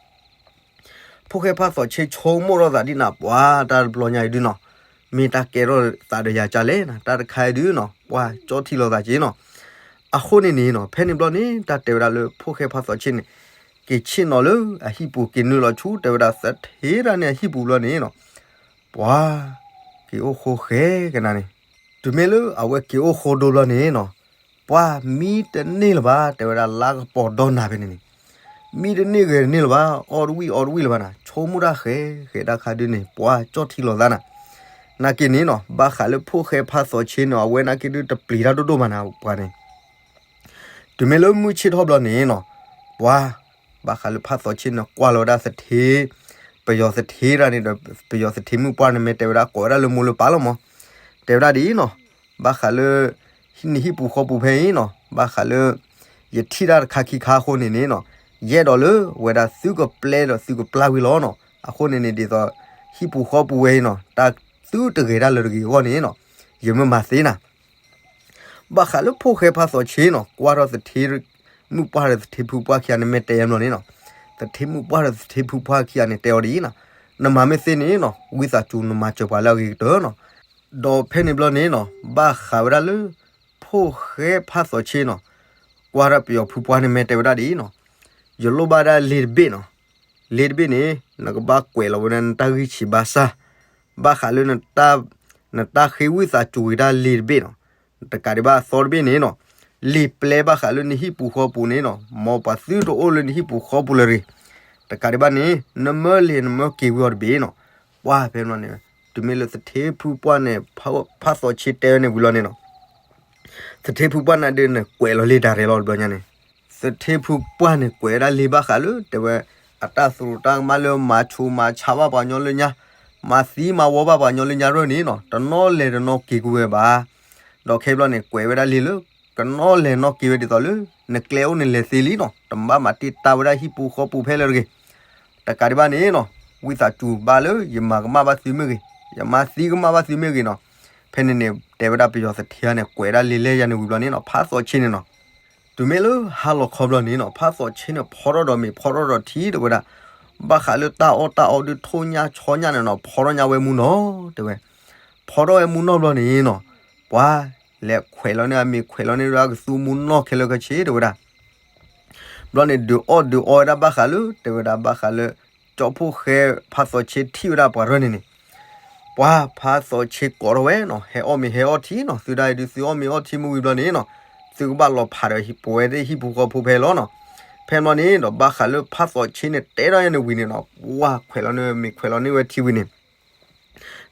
ဖိၣ်ဃဲဖးသီးဆ့ဆိကမိၣ်ထီၣ်သးဒ်နၤ ပှၤတၢ်တဘျီညါအံၤဒုးနီၤ မ့ၢ်တၢ်ကဲထီၣ်သးဒီးယၤကါလဲၣ်နၤ တၢ်တခါအံၤဒုးနီၤ ပှၤကၠီထံလီၤသးက့ၤနီၤ အဃိန့ၣ်န့ၣ်နီၤ ဖဲန့ၣ်ဘျီန့ၣ် တၢ်တဲဝဲဒၣ်လၢဖိၣ်ဃဲဖးသီးဆ့န့ၣ် က့ၤဆ့ၣ်နီၤလၢအဟံၣ်ပူၤ က့ၤနုာ်လီၤဆူ တဲဝဲဒၣ်သထ့တၢ်န့ၣ်အဟံၣ်ပူၤဘျီန့ၣ်နီၤ ပှၤက့ၤအိၣ်ဃိဃဲကနၤန့ၣ် တုၤမ့ၢ်လၢအဝဲက့ၤအိၣ်ဃိဒိဘျီန့ၣ်နီၤ ပှၤမံတန့ၢ်လၢၤဘၣ် တဲဝဲဒၣ်လါကပီၤဒီနၤဖဲန့ၣ်န့ၣ် မံတန့ၢ်ဂဲၤတန့ၢ်လၢၤဘၣ် အီၣ်တဝံၣ်အီတဝံၣ်လၢၤဘၣ်နၤ ဆိကမိၣ်တၢ်ဃဲ ဃဲတၢ်ခါဒုးန့ၣ် ပှၤကၠီထံလီၤသးနၤ နာ်က့န့ၣ်နီၤ ဘၣ်ဃးလၢဖိၣ်ဃဲဖးသီးဆ့န့ၣ် အဝဲနာ်က့ဒုးတပျံၤတၢ်ဒိၣ်ဒိၣ်မးနၤ ပှၤန့ၣ် တုၤမ့ၢ်လၢမုၢ်ဆ့ၣ်ထီၣ်ဘျီန့ၣ်နီၤ ပှၤ ဘၣ်ဃးလၢဖးသီးဆ့န့ၣ် ကွၢ်လီၤဝဲဒၣ်သထ့ ပယီၤသထ့တၢ်န့ၣ်ဒီး ပယီၤသထ့မုၣ်ပှၢ်န့ၣ် မ့ၢ်တဲဝဲဒၣ်ကိးဝဲဒၣ်လၢမိၢ်လၢပၢ်လီၤမး တဲဝဲဒၣ်ဒ်အံၤနီၤ ဘၣ်ဃးလၢ နဟံၣ်ပူၤဃီပူၤဖဲအံၤနီၤ ဘၣ်ဃးလၢ ယထံၣ်တၢ်တခါခံခါအဃိန့ၣ်န့ၣ်နီၤ ယအဲၣ်ဒိးလၢဝဲဒၣ်သုကပျဲဒီးသုကပျၢ်ဝံၤလီၤနီၤ အဃိန့ၣ်န့ၣ် ဒ်သိး ဟံၣ်ပူၤဃီပူၤဝဲအံၤနီၤ တၢ်သုတဂဲၤတၢ်လၢတဂ့ၤအဂီၢ်န့ၣ်နီၤ ယမ့ၢ်မၤသ့နၤ ဘၣ်ဃးလၢဖိၣ်ဃဲဖးသီးဆ့နီၤ ကွၢ်ထီၣ်သထ့ မုၣ်ပှၢ်ဒီးသထ့ဖုပှၢ်ခံဂၤန့ၣ် မ့ၢ်တဲယါဘျီန့ၣ်နီၤ သထ့မုၣ်ပှၢ်ဒီးသထ့ဖုပှၢ်ခံဂၤန့ၣ် တဲအီၤဒ်အံၤနီၤ နမၤမ့ၢ်သ့န့ၣ်နီၤ ဝံသးစူၤနမၤစၢၤပှၤလၢအဂ့ၤကတၢၢ်နီၤ. ဒီးဖဲန့ၣ်ဘျီန့ၣ်နီၤ ဘၣ်ဃးဝဲဒၣ်လၢ ဖိၣ်ဃဲဖးသီးဆ့နီၤ ကွၢ်ဒၣ်ပယီၤဖုပှၢ်န့ၣ် မ့ၢ်တဲဝဲဒၣ်ဒ်အံၤနီၤ, ယလိၣ်ဘၣ်ဒၣ်လ့တဘ့ၣ်နီၤ, လ့တဘ့ၣ်န့ၣ် နကဘၣ်ကွဲးလီၤဝဲဒၣ်နတၢ်ဂံၢ်ဆံးဘါစၢ်, ဘၣ်ဃးလၢ နတၢ်ဃ့ဝံသးစူၤက့ၤတၢ်လ့တဘ့ၣ်နီၤ. တကးဒံးဘၣ်အသီတဘ့ၣ်န့ၣ်နီၤ, လ့ပျဲဘၣ်ဃးလၢနဟံၣ်ပူၤဃီပူၤန့ၣ်နီၤ မ်ပှၤသုတအိၣ်လၢနဟံၣ်ပူၤဃီပူၤလၢၤတဂ့ၤ. တကးဒံးဘၣ်န့ၣ် နမၢလ့ၤနမၢက့ၤဝံၤအီၤတဘ့ၣ်နီၤ. ပှၢ်ဖဲန့ၣ်ဘျီန့ၣ် တုၤမ့ၢ်လၢသထ့ဖုပှၢ်န့ၣ် ဖးသီးဆ့တဲဝဲန့ၣ်ဝံၤလီၤန့ၣ်နီၤ သထ့ဖုပှၢ်န့ၣ်ဒုးန့ၣ် ကွဲးလီၤလ့တၢ်ရဲၣ်လီၤတဘျီညါန့ၣ်, သထ့ဖုပှၢ်န့ၣ် ကွဲးဝဲဒၣ်လ့ဘၣ်ဃးလၢ တဲဝဲ အတၢ်သရူးတၢ်ကမၣ်လၢမၤဆူးမၤဆါဘၣ်ပှၤကညီလၢညါ, မၤသံမၤဝီဘၣ်ပှၤကညီလၢညါရၢၢ်န့ၣ်နီၤ တနီၤလဲၤတနီၤက့ၤကွံာ်ဝဲဘၣ်. ဒီးခဲဘျီန့ၣ် ကွဲးဝဲဒၣ်လ့လၢ ကနီၤလဲၤနီၤက့ၤဝဲဒ်သိးလၢ နကျဲအိၣ်န့ၣ်လဲၤသ့လံနီၤ တဘၣ်မၤတ့ၢ်တၢ်ဝဲဒၣ်ဟံၣ်ပူၤဃီပူၤဖဲလၢတဂ့ၤ. တကးဒံးဘၣ်န့ၣ်နီၤ ဝံသးစူၤဘၣ်လၢယမၤကမၣ်ဘၣ်သုမ့ၢ်ဂ့ၤ, ယမၤသံကမၣ်ဘၣ်သုမ့ၢ်ဂ့ၤနီၤ. ဖဲန့ၣ်န့ၣ် တဲဝဲဒၣ်ပယီၤသထ့န့ၣ် ကွဲးဒၣ်လ့လဲၢ်ယၤန့ၣ်ဝံၤဘျီန့ၣ်နီၤ ဖးသီးဆ့န့ၣ်နီၤ တုၤမ့ၢ်လၢဟါလီၤခီဘျီန့ၣ်နီၤ ဖးသီးဆ့န့ၣ် ဖီထီၣ်ဒီးမ့ၤဖီထီၣ်ဒီးထံတဲဝဲဒၣ်, ဘၣ်ဃးလၢတၢ်အီၣ်တၢ်အီဒုးထိၣ်ညၣ်ဆီညၣ်န့ၣ်နီၤ ဖီထီၣ်ညၣ်ဝဲမူနီၤတဲဝဲ, ဖီထီၣ်ဝဲမူနီၤဘျီန့ၣ်နီၤ ပှၤလဲၤခွဲးလီၤန့ၢ်အမ့ၤခွဲးလီၤန့ၢ်ဒၣ်ကသူမူနီၤခဲလၢာ်ခဲဆ့တဲဝဲဒၣ် ဘျီန့ၣ် ဒုးအီၣ်ဒုးအီဝဲဒၣ်ဘၣ်ဃးလၢ တဲဝဲဒၣ်ဘၣ်ဃးလၢ ကၠီဖှိၣ်ဃဲဖးသီးဆ့ထံၣ်ဝဲဒၣ်ပှၤရၢၢ်န့ၣ်န့ၣ်, ပှၤဖးသီးဆ့ကိးထီၣ်ဝဲနီၤ ဟဲအီၣ်မ့ၤဟဲအီၣ်ထံနီၤ သုဒၣ်အံၤဒုးသုအီၣ်မ့ၤအီၣ်ထံမ့ၢ်ဝံၤဘျီန့ၣ်နီၤ သုကဘၣ်လီၤဖးဒီးပဝဲသ့ၣ်ဟံၣ်ပူၤဃီပူၤဖဲလီၤနီၤ. ဖဲန့ၣ်ဘျီန့ၣ်ဒီး ဘၣ်ဃးလၢဖးသီးဆ့န့ၣ် တဲထီၣ်ညါန့ၣ်ဝံၤန့ၣ်နီၤ ပှၤခွဲးလီၤန့ၢ်မ့ၤခွဲးလီၤန့ၢ်ဝဲထံဝံၤန့ၣ် ဒီးတၢ်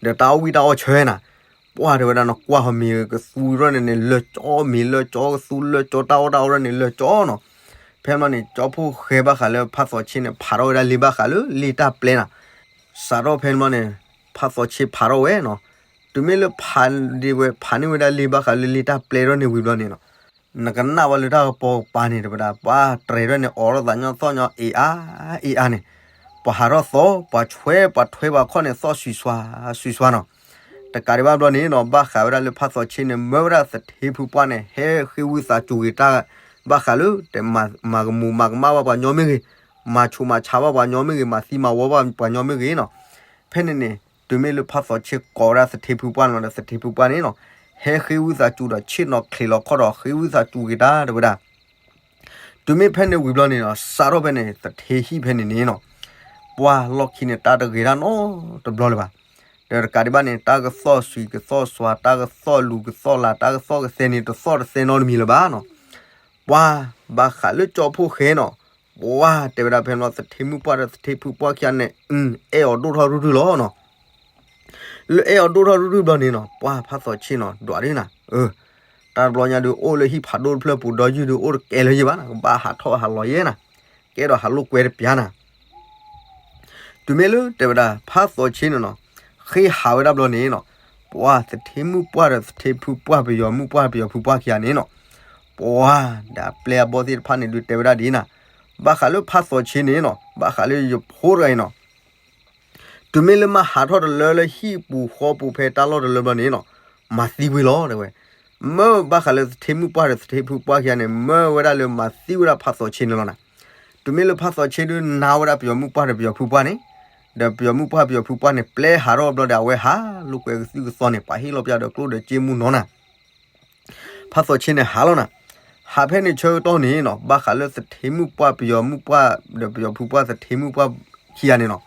အီၣ်ဝံၣ်တၢ်အီၣ်ဆၢနၤ, ပှၢ်တဲဝဲဒၣ်နီၤ ကွၢ်ဟီမ့ၤကသူရၢၢ်န့ၣ်န့ၣ် လၢကၠီမ့ၤလၢကၠီကသူလၢကၠီတၢ်အီၣ်တၢ်အီရၢၢ်န့ၣ်လၢကၠီနီၤ. ဖဲမ့ၢ်န့ၣ် ကၠီဖှိၣ်ဃဲဘၣ်ဃးလၢဖးသီးဆ့န့ၣ် ဖးထီၣ်ဝဲဒၣ်လ့ဘၣ်ဃးလၢလ့တၢ်ပျဲနၤ, စးထီၣ်ဖဲန့ၣ်ဘျီန့ၣ် ဖးသီးဆ့ဖးထီၣ်ဝဲနီၤ, တုၤမ့ၢ်လၢဖးဒ့ဝဲဖးန့ၢ်ဝဲဒၣ်လ့ဘၣ်ဃးလၢလ့တၢ်ပျဲထီၣ်န့ၣ်ဝံၤဘျီန့ၣ်နီၤ နကနၣ်ဝဲလၢတၢ်ကပီၤကပၤန့ၣ် တဲဝဲဒၣ် ပှၤတြဲၤထီၣ်န့ၣ် အိးထီၣ်သးညီသီၣ်ညီအ့ၣ်အါအ့ၣ်အါန့ၣ်, ပှၤဟးထီၣ်သီ ပှၤဆွဲပှၤထွဲပှၤခီၣ်န့ၣ် သီၣ်စွံးစွါစွံးစွါနီၤ. တကးဒံးဘၣ်ဘျီန့ၣ်နီၤ ဘၣ်ဃးဝဲဒၣ်လၢဖးသီးဆ့န့ၣ် မၢဝဲဒၣ်သထ့ဖုပှၢ်န့ၣ် ဟဲဃ့ဝံသးစူၤဂ့ၤတၢ် ဘၣ်ဃးလၢ တမၤကမူးမၤကမၣ်ဘၣ်ပှၤညီမ့ၢ်ဂ့ၤ, မၤဆူးမၤဆါဘၣ်ပှၤညီမ့ၢ်ဂ့ၤ, မၤသံမၤဝီဘၣ်ပှၤညီမ့ၢ်ဂ့ၤနီၤ. ဖဲန့ၣ်န့ၣ် တုၤမ့ၢ်လၢဖးသီးဆ့ကိးဝဲဒၣ်သထ့ဖုပှၢ်န့ၣ်လီၤဒီး သထ့ဖုပှၢ်န့ၣ်နီၤ ဟဲဃ့ဝံသးစူၤဒီးဆ့ၣ်နီၤချံးလီၤခီၣ်ဒီးဃ့ဝံသးစူၤဂ့ၤတၢ်တဲဝဲဒၣ် တုၤမ့ၢ်ဖဲန့ၣ်ဝံၤဘျီန့ၣ်နီၤ စးထီၣ်ဖဲန့ၣ် သထ့ဟံၣ်ဖဲန့ၣ်န့ၣ်နီၤ ပှၢ်လီၢ်ခံန့ၣ် တၢ်တဂ့ၤတၢ်နီတဘျီလၢၤဘၣ်. ဒီးတကးဒံးဘၣ်န့ၣ် တၢ်ကသီၣ်စွံးကသီၣ်စွါ တၢ်ကသီၣ်လူၤကသီၣ်လၤ တၢ်ကသီၣ်ကသဲန့ၣ် တသီၣ်တသဲနီတမံၤလၢၤဘၣ်နီၤ. ပှၢ်ဘၣ်ဃးလၢကၠီဖှိၣ်ဃဲနီၤ ပှၢ်တဲဝဲဒၣ်ဖဲန့ၣ်လီၤ သထ့မုၣ်ပှၢ်ဒီးသထ့ဖုပှၢ်ခံဂၤန့ၣ် အဲၣ်အီၤဒိၣ်ထီၣ်ရုၢ်ရုၢ်လီၤနီၤ. လၢအဲၣ်အီၤဒိၣ်ထီၣ်ရုၢ်ရုၢ်ဘျီန့ၣ်နီၤ ပှၢ်ဖးသီးဆ့နီၤ ဒွးဒ်နၤ တၢ်တဘျီညါဒုးအိၣ်လၢဟံၣ်ဖးဒိၣ်တဖျၢၣ်ပူၤဒီးယုၢ်ဒုးအိၣ်တကဲလၢၤယံၤဘၣ်နီၤ ကဘၣ်ဟးထီၣ်ဟးလီၤယဲနၤ ကဲဒီးဟးလိာ်ကွဲတပျၢ်နၤ တုၤမ့ၢ်လၢတဲဝဲဒၣ် ဖးသီးဆ့န့ၣ်နီၤ ဃ့ဟးဝဲဒၣ်ဘျီန့ၣ်နီၤ ပှၢ်သထ့မုၣ်ပှၢ်ဒီးသထ့ဖုပှၢ် ပယီၤမုၣ်ပှၢ် ပယီၤဖုပှၢ်ခံဂၤန့ၣ်နီၤ ပှၢ်ဒီးအပျဲၢ်အဘီၣ်သ့ၣ်တဖၣ်န့ၣ်ဒုးတဲဝဲဒၣ်ဒ်နၤ ဘၣ်ဃးလၢဖးသီးဆ့န့ၣ်နီၤ ဘၣ်ဃးလၢယဖိတဂၤအံၤနီၤ တုၤမ့ၢ်လၢမၤဟးထီၣ်တလၢလၢဟံၣ်ပူၤဃီပူၤဖဲတၢ်လီၢ်တလၢဘျီန့ၣ်နီၤ မၤသံဝံၤလီၤတဲဝဲ မၢဘၣ်ဃးလၢသထ့မုၣ်ပှၢ်ဒီးသထ့ဖုပှၢ်ခံဂၤန့ၣ် မၢဝဲဒၣ်လၢမၤသံဝဲဒၣ်ဖးသီးဆ့န့ၣ်လီၤနၤ တုၤမ့ၢ်လၢဖးသီးဆ့ဒုးနါဝဲဒၣ်ပယီၤမုၣ်ပှၢ်ဒီးပယီၤဖုပှၢ်န့ၣ် ဒီးပယီၤမုၣ်ပှၢ်ပယီၤဖုပှၢ်န့ၣ် ပျဲဟးထီၣ်ဘျီဒီးအဝဲဟးလိာ်ကွဲကသုၣ်ကသီန့ၣ် ပှၤဟ့ၣ်လီၤပျၢ်ဒီးကျိၣ်ဒီးစ့မုၢ်နီၤနၤ ဖးသီးဆ့န့ၣ်ဟးလီၤနၤ ဟးဖဲန့ၣ်ဆၢကတီၢ်န့ၣ်နီၤ ဘၣ်ဃးလၢသထ့မုၣ်ပှၢ်ပယီၤမုၣ်ပှၢ် ဒီးပယီၤဖုပှၢ်သထ့မုၣ်ပှၢ်ခံဂၤန့ၣ်နီၤ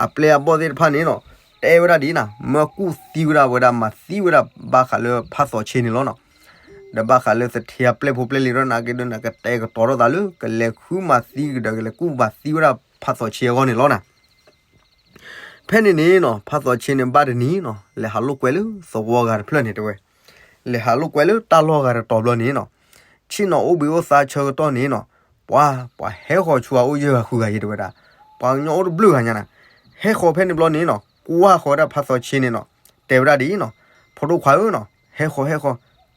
အပျဲၢ်အဘီၣ်သ့ၣ်တဖၣ်န့ၣ်နီၤ တဲဝဲဒၣ်ဒ်နၤ မၢကူၣ်သံဝဲဒၣ်ဝဲဒၣ်မၤသံဝဲဒၣ်ဘၣ်ဃးလၢဖးသီးဆ့န့ၣ်လီၤနီၤ ဒီးဘၣ်ဃးလၢသထ့အပျဲၢ်ဖိပျဲၢ်လံၤဒီးနာ်က့ဒုးနၤ ကတဲာ်ကတီၤထီၣ်သးလၢ ကလဲၤဃုမၤသံကဒီးကလဲၤကူၣ်မၤသံဝဲဒၣ်ဖးသီးဆ့အဂီၢ်န့ၣ်လီၤနၤ ဖဲန့ၣ်န့ၣ်နီၤ ဖးသီးဆ့န့ၣ်ဘၣ်တနံၤနီၤ လဲၤဟးလိာ်ကွဲလၢသဝီဂၤတဖျၢၣ်န့ၣ်တဲဝဲ လဲၤဟးလိာ်ကွဲလၢတၢ်လီၢ်ဂၤတတီၤဘျီန့ၣ်နီၤ ဆ့ၣ်နီၤအိၣ်ဘှံးအိၣ်သါဆၢကတီၢ်န့ၣ်နီၤ ပှၤ ပှၤဟဲဃီၤဆူအအိၣ်ယဲၢ်ဂၤဃုဂၤယဲၢ်တဲဝဲဒၣ် ပှၤကညီအိၣ်တဘျုးဂၤညါနၤ ဟဲဃီၤဖဲန့ၣ်ဘျီန့ၣ်နီၤ ကွၢ်ဃီၤဝဲဒၣ်ဖးသီးဆ့န့ၣ်နီၤ တဲဝဲဒၣ်ဒ်အံၤနီၤ ဖိဒိၣ်ခွါဧၢနီၤ ဟဲဃီၤဟဲဃီၤ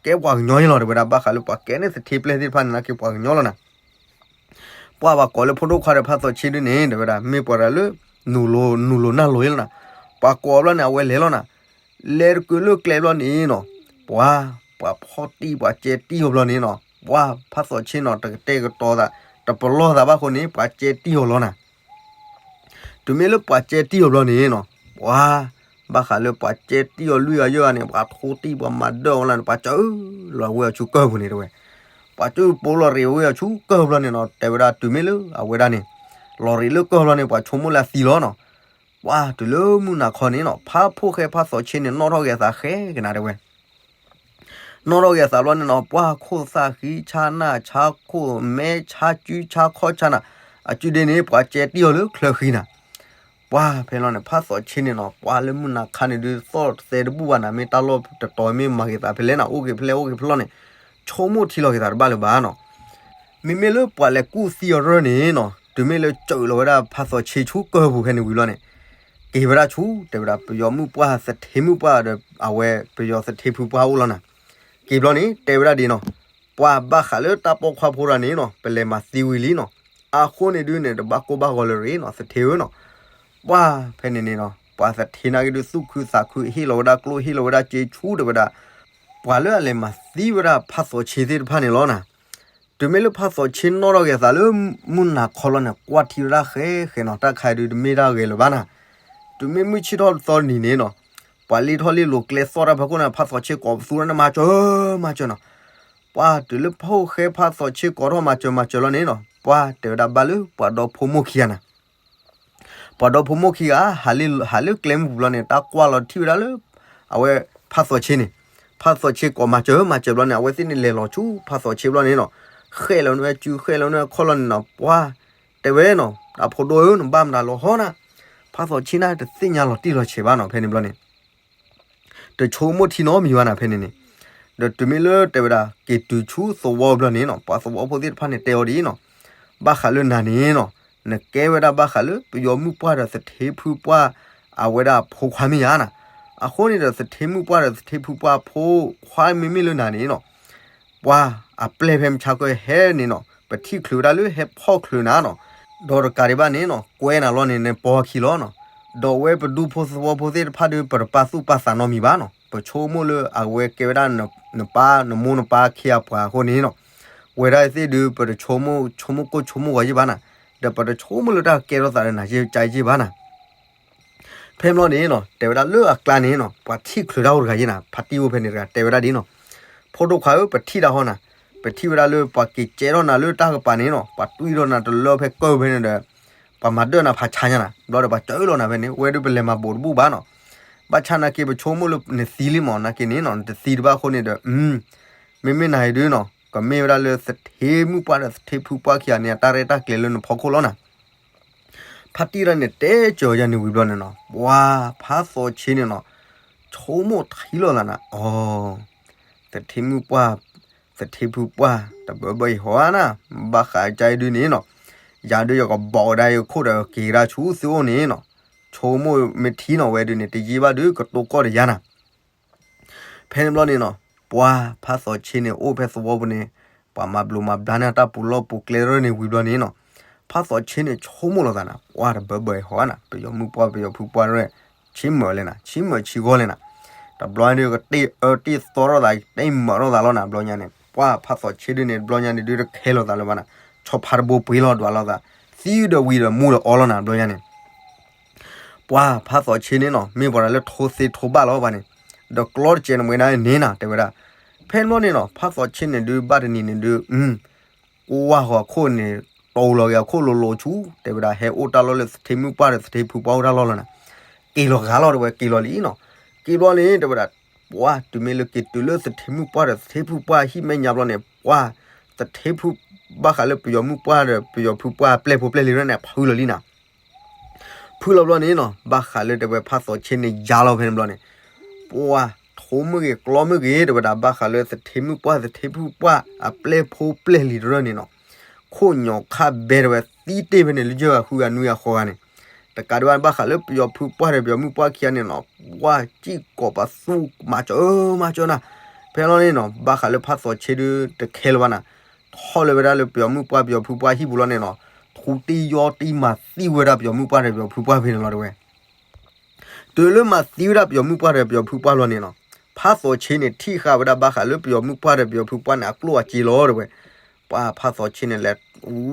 ကဲပှၤကညီန့ၣ်လီၤတဲဝဲဒၣ် ဘၣ်ဃးလၢပှၤကဲန့ၣ်သထ့ပျဲၢ်သ့ၣ်တဖၣ်န့ၣ်နာ်က့ပှၤကညီလီၤနၤ ပှၤဘၣ်ကိးလၢဖိဒိၣ်ခွါဒီးဖးသီးဆ့ဒုန့ၣ် တဲဝဲဒၣ် မ့ၢ်ပှၤတဂၤလၢ နုာ်လိၤနုာ်လိၤနၢ်လိၤလီၤနၤ, ပှၤကိးဘျီန့ၣ် အဝဲလဲၤလီၤနၤ, လဲၤတကုာ်လၢကျဲဘျီန့ၣ်နီၤ, ပှၤ ပှၤဖီၣ်တံၢ်ပှၤကဲတံၢ်အီၤဘျီန့ၣ်နီၤ, ပှၤဖးသီးဆ့နီၤ တကတဲာ်ကတီၤသး တပလီၢ်သးဘၣ်ဃိန့ၣ် ပှၤကဲတံၢ်အီၤလီၤနၤ. တုၤမ့ၢ်လၢပှၤကဲတံၢ်အီၤဘျီန့ၣ်နီၤ, ပှၤ ဘၣ်ဃးလၢပှၤကဲတံၢ်အီၤလွံၢ်ဂၤယဲၢ်ဂၤန့ၣ် ပှၤထိတံၢ်ပှၤမၤဒၢၣ်အီၤလၢန့ၣ် ပှၤစၢလီၤဝဲအီၤဆူကၢၢ်ပူၤန့ၣ်တဲဝဲ, ပှၤစၢပိလီၤရ့းဝဲအီၤဆူကၢၢ်ဘျီန့ၣ်နီၤ, တဲဝဲဒၣ်တုၤမ့ၢ်လၢအဝဲဒၣ်န့ၣ် လီၤရ့းလၢကၢၢ်ဘျီန့ၣ် ပှၤဆိကမိၣ်လၢအသံလီၤနီၤ. ပှၤတုၤလၢမုၢ်နၤခီန့ၣ်နီၤ ဖးဖိၣ်ဃဲဖးသီးဆ့န့ၣ် နီၣ်ထီၣ်က့ၤအသးဃဲကနၤတဲဝဲ နီၣ်ထီၣ်က့ၤအသးဘျီန့ၣ်နီၤ ပှၤခိၣ်သၣ်ဃံဆါနၢ်ဆါခိၣ်မဲဆါကုဆါခီၣ်ဆါနၤ, အကုဒ့န့ၣ် ပှၤကဲတံၢ်အီၤလၢချၢဃံနၤ. ပှၤဖဲလီၤန့ၣ် ဖးသီးဆ့န့ၣ်နီၤ ပှၤလၢမုၢ်နၤခါန့ၣ်ဒုးသီၣ်သဲတဘူၣ်ဘၣ်နၤ မ့ၢ်တၢ်လီၢ်တတီၤမ့ၢ်မၤက့ၤသးဖဲလဲၣ်နၤ အိၣ်က့ၤဖဲလဲၣ်အိၣ်က့ၤဖဲလီၤန့ၣ် ဆိကမိၣ်ထံလီၤက့ၤသးတဘၣ်လၢၤဘၣ်နီၤ. မ့မ့ၢ်လၢပှၤလဲၤကူၣ်သံအီၤရၢၢ်န့ၣ်နီၤ တုၤမ့ၢ်လၢစၢလီၤဝဲဒၣ်ဖးသီးဆ့ဆူကၢၢ်ပူၤဖဲန့ၣ်ဝံၤဘျီန့ၣ် က့ၤဝဲဒၣ်ဆူ တဲဝဲဒၣ် ပယီၤမုၣ်ပှၢ်သထ့မုၣ်ပှၢ်ဒီး အဝဲပယီၤသထ့ဖုပှၢ်အိၣ်လီၤနၤ. က့ၤဘျီန့ၣ် တဲဝဲဒၣ်ဒ်နီၤ, ပှၤဘၣ်ဃးလၢတၢ်ပိာ်ခွါဖိတဂၤန့ၣ်နီၤ ပလဲၤမၤသံဝံၤလံနီၤ, အဃိန့ၣ်ဒုးန့ၣ် တဘၣ်ကိၢ်ဘၣ်ဂီၤလၢၤရ့ၣ်နီၤ သထ့ဧၢနီၤ. ပှၤဖဲန့ၣ်န့ၣ်နီၤ ပှၤသထ့နာ်က့ဒုးသူၣ်ခုသးခုဟ့ၣ်လီၤဝဲဒၣ်ကျိၣ်ဟ့ၣ်လီၤဝဲဒၣ်စ့ဆူတဲဝဲဒၣ် ပှၤလၢအလဲၤမၤသံဝဲဒၣ်ဖးသီးဆ့သ့ၣ်တဖၣ်န့ၣ်လီၤနၤ. တုၤမ့ၢ်လၢဖးသီးဆ့နီၣ်ထီၣ်က့ၤအသးလၢမုၢ်နၤခီလီၤန့ၣ် ကွၢ်ထံဝဲဒၣ်ဃဲဃဲနီၤ တၢ်ခါအံၤဒုးတမ့ၢ်တၢ်ဂဲၤလၢၤဘၣ်နၤ. တုၤမ့ၢ်မုၢ်ဆ့ၣ်ထီၣ်တသီနံၤန့ၣ်နီၤ ပှၤလ့ထီၣ်လ့လိာ်ကျဲသီၣ်တၢ်ဖီခိၣ်န့ၣ် ဖးသီးဆ့ကိးပသူန့ၣ် မၤစၢၤမၤစၢၤနီၤ. ပှၤတုၤလၢဖးသီးဆ့ကိးထီၣ်မၤစၢၤမၤစၢၤလီၤန့ၣ်နီၤ ပှၤတဲဝဲဒၣ်ဘၣ်လၢပှၤဒီဖိမိၢ်ခံဂၤနၤ ပှၤဒီဖိမိၢ်ခံဂၤ ဟးလၢကျဲမုၢ်ပူၤဘျီန့ၣ် တၢ်ကွၢ်လီၤထံၣ်ဝဲဒၣ်လၢ အဝဲဖးသီးဆ့န့ၣ်, ဖးသီးဆ့ကိးမၤစၢၤမၤစၢၤဘျီန့ၣ် အဝဲသ့ၣ်န့ၣ်လဲၤလီၤဆူဖးသီးဆ့ဘျီန့ၣ်နီၤ, ဃဲးလီၤန့ၢ်ဝဲစုဃဲးလီၤန့ၢ်ဝဲခီၣ်လီၤန့ၣ်နီၤ ပှၤတဲဝဲနီၤ တၢ်ဖိဒိၣ်ဧၢ နဘၣ်မတၤလီၤဟီနၤ, ဖးသီးဆ့န့ၣ်တသ့ၣ်ညါလီၤတံၢ်လီၤဆဲးဘၣ်နီၤ ဖဲန့ၣ်ဘျီန့ၣ် တဆိကမိၣ်ထံနီတမံၤဘၣ်နၤ ဖဲန့ၣ်န့ၣ်, ဒီးတုၤမ့ၢ်လၢတဲဝဲဒၣ် က့ၤတုၤဆူသဝီဘျီန့ၣ်နီၤ ပှၤသဝီဖိသ့ၣ်တဖၣ်န့ၣ်တဲအီၤဒ်နီၤ, ဘၣ်ဃးလၢနၤန့ၣ်နီၤ, နကဲဝဲဒၣ်ဘၣ်ဃးလၢပယီၤမုၣ်ပှၢ်ဒီးသထ့ဖုပှၢ် အဝဲဒၣ်အဖိခွါမ့ၢ်ဧါနၤ, အဃိန့ၣ်ဒီးသထ့မုၣ်ပှၢ်ဒီးသထ့ဖုပှၢ်အဖိခွါမ့မ့ၢ်လၢနၤန့ၣ်နီၤ ပှၤအပျဲၢ်ဖဲမုၢ်ဆါခီဟဲန့ၣ်နီၤ ပထံၣ်ချုးဝဲဒၣ်လၢဟဲဖီၣ်ချုးနၤနီၤ, ဒီးတကးဒံးဘၣ်န့ၣ်နီၤ ကွဲနၤလီၤန့ၣ် နပိာ်ခံလီၤနီၤ, ဒီးဝဲပဒူဖိသဝီဖိသ့ၣ်တဖၣ်ဒီး ပတပာ်သူၣ်ပာ်သးနီတမံၤဘၣ်နီၤ, ပဆိကမိၣ်လၢအဝဲကဲဝဲဒၣ်နပၢ်နမိၢ်နပၢ်ခံဂၤပှၤအဃိန့ၣ်နီၤ, ဝဲဒၣ်သ့ၣ်ဒုး ပတဆိကမိၣ်ဆိကမိၣ်ကိၢ်ဆိကမိၣ်ဂီၤယ့ၢ်ဘၣ်နၤ, ဒီးပတဆိကမိၣ်လၢတၢ်ကဲထီၣ်သးဒီးနၤယ့ၢ်ကါယ့ၢ်ဘၣ်နၤ ဖဲမ့ၢ်လီၤန့ၣ်နီၤ တဲဝဲဒၣ်လၢအကျါန့ၣ်နီၤ ပှၤထံၣ်ချုးတၢ်အိၣ်တဂၤယ့ၢ်နၤ ဖါတံၢ်အိၣ်ဖဲန့ၣ်တဂၤ တဲဝဲဒၣ်ဒ်နီၤ, ဖိဒိၣ်ခွါဧၢ ပထံၣ်တၢ်ဟီနၤ, ပထံၣ်ဝဲဒၣ်လၢပှၤက့ၤကဲထီၣ်နၤလၢတၢ်ကပၤန့ၣ်နီၤ ပှၤတွံၢ်ထီၣ်နၤတလၢဖဲကၢၢ်ဖဲန့ၣ်ဒီး ပှၤမၤဒၢၣ်နၤဖးဆါညါနၤ ဘျီဒီးပှၤစၢလီၤနၤဖဲန့ၣ် ဝဲဒုးပလဲၤမၤဘိးတဘူၣ်ဘၣ်နီၤ, ဘၣ်ဆၣ်နာ်က့ပဆိကမိၣ်လၢနသံလံမး နာ်က့န့ၣ်နီၤ နတသံတဘၣ်အဃိန့ၣ်ဒီး မ့မ့ၢ်နၤအံၤဒုးနီၤ ကမ့ၢ်ဝဲဒၣ်လၢသထ့မုၣ်ပှၢ်ဒီးသထ့ဖုပှၢ်ခံဂၤန့ၣ် အတၢ်ရဲၣ်တၢ်ကျဲၤလၢနဖီခိၣ်လီၤနၤ ဖါတံၢ်တဂၤန့ၣ် တဲစၢၤယၤန့ၣ်ဝံၤဘျီန့ၣ်နီၤ ပှၤဖးသီးဆ့န့ၣ်နီၤ ဆိကမိၣ်ထံလီၤသးနၤ အီၤ သထ့မုၣ်ပှၢ် သထ့ဖုပှၢ် တဘၢဘၢအံၤဟီဧါနၤ ဘၣ်ဃးကါအံၤဒုးန့ၣ်နီၤ ယၤဒုးယကဘီၣ်ကဒါအံၤခိၣ်ဒီးက့ၤကဒါဆူသုအိၣ်န့ၣ်နီၤ ဆိကမိၣ်မ့ၢ်ထံနီၤ ဝဲဒုးန့ၣ် တယံာ်ဘၣ်ဒုးကတိၤကီၢ်ဒီးယၤနၤ ဖဲန့ၣ်ဘျီန့ၣ်နီၤ ပှၤဖးသီးဆ့န့ၣ် အိၣ်ဖဲသဝီပူၤန့ၣ် ပှၤမၤဘျိးမၤဘျါန့ၢ်တၢ်ပူၤလီၢ်ပူၤကျဲတရၢၢ်န့ၣ်ဝံၤဘျီန့ၣ်နီၤ ဖးသီးဆ့န့ၣ် ဆိကမိၣ်လီၤသးနၤ ပှၤတဘၢဘၢအံၤဟီဧါနၤ ပယီၤမုၣ်ပှၢ်ပယီၤဖုပှၢ်ရဲၣ် ဆံမၢးလဲၣ်နၤ ဆံမၢးဆံဂီၢ်လဲၣ်နၤ တဘျီန့ၣ်ဒုးကတ့ၢ်အၢတ့ၢ်သီထီၣ်သး တ့ၢ်မၢးထီၣ်သးလီၤနၤ ဘျီညါန့ၣ် ပှၤဖးသီးဆ့ဒုးန့ၣ် တဘျီညါန့ၣ်ဒုးတခဲလီၤသးလၢၤဘၣ်နၤ ဆီဖါတဘိပှ့ၤလီၤဒွးလီၤသး သံဒီးဝံၤဒီးမူဒီးအီလီၤနၤ ဘျီညါန့ၣ် ပှၤဖးသီးဆ့န့ၣ်နီၤ မ့ၢ်ပှၤတၢ်လၢထိသ့ထိဘၣ်လီၤဘၣ်န့ၣ် ဒီးကျီတစဲးနမှဲဒၣ်န့ၣ်နၤ တဲဝဲဒၣ် ဖဲန့ၣ်ဘျီန့ၣ်နီၤ ဖးသီးဆ့န့ၣ်ဒုးဘၣ်တနံၤန့ၣ်ဒုး ကွၢ်ဃီၤအခိၣ်န့ၣ် တိၤလီၤက့ၤအခိၣ်လိၤလိၤဆူ တဲဝဲဒၣ် ဟဲအိၣ်တၢ်လီၢ်လၢသထ့မုၣ်ပှၢ်ဒီးသထ့ဖုပှၢ်အိၣ်တၢ်လီၢ်လီၤနၤ က့ၤလီၤဂာ်လီၤတဲဝဲ က့ၤလီၤလံနီၤ က့ၤဘျီန့ၣ် တဲဝဲဒၣ် ပှၤတုၤမ့ၢ်လၢက့ၤတုၤလၢသထ့မုၣ်ပှၢ်ဒီးသထ့ဖုပှၢ်ဟံၣ်မဲာ်ညါဘျီန့ၣ် ပှၤ သထ့ဖု ဘၣ်ဃးလၢပယီၤမုၣ်ပှၢ်ဒီးပယီၤဖုပှၢ်အပျဲၢ်ဖိပျဲၢ်လံၤန့ၣ် ဖုလီၤလံနၤ ဖုလီၤဘျီန့ၣ်နီၤ ဘၣ်ဃးလၢတဲဝဲဖးသီးဆ့န့ၣ် ယါလီၤဖဲန့ၣ်ဘျီန့ၣ် ပှၤထိမ့ၢ်ဂ့ၤ ကျီမ့ၢ်ဂ့ၤ တဲဝဲဒၣ် ဘၣ်ဃးလၢသထ့မုၣ်ပှၢ် သထ့ဖုပှၢ် အပျဲၢ်ဖိပျဲၢ်လံၤတရၢၢ်န့ၣ်နီၤ ခိၣ်ညီၣ်ခါဘဲတဲဝဲ သံတ့ၢ်ဖဲန့ၣ် လၢယဲၢ်ဂၤဃုဂၤနွံဂၤဃိးဂၤန့ၣ် တကးဒံးဘၣ် ဘၣ်ဃးလၢပယီၤဖုပှၢ်ဒီးပယီၤမုၣ်ပှၢ်ခံဂၤန့ၣ်နီၤ ပှၤစံၣ်ကိးပသူ မၤစၢၤ မၤစၢၤနၤ ဖဲလီၤန့ၣ်နီၤ ဘၣ်ဃးလၢဖးသီးဆ့ဒုး တခဲလၢၤဘၣ်နၤ ထီၣ်လၢၤဝဲဒၣ်လၢပယီၤမုၣ်ပှၢ် ပယီၤဖုပှၢ်ဟံၣ်ပူၤလီၤန့ၣ်နီၤ ထူတံၢ်ယီၢ်တံၢ်မၤသံဝဲဒၣ်ပယီၤမုၣ်ပှၢ်ဒီးပယီၤဖုပှၢ်ဖဲန့ၣ်လီၤတဲဝဲ တုၤလၢမၤသံဝဲဒၣ်ပယီၤမုၣ်ပှၢ်ဒီးပယီၤဖုပှၢ်လီၤန့ၣ်နီၤ ဖးသီးဆ့န့ၣ် ထံၣ်ဃာ်ဝဲဒၣ်ဘၣ်ဃးလၢပယီၤမုၣ်ပှၢ်ဒီးပယီၤဖုပှၢ်န့ၣ် အကျိၣ်အစ့လီၤတဲဝဲ ပှၤဖးသီးဆ့န့ၣ်လဲၤ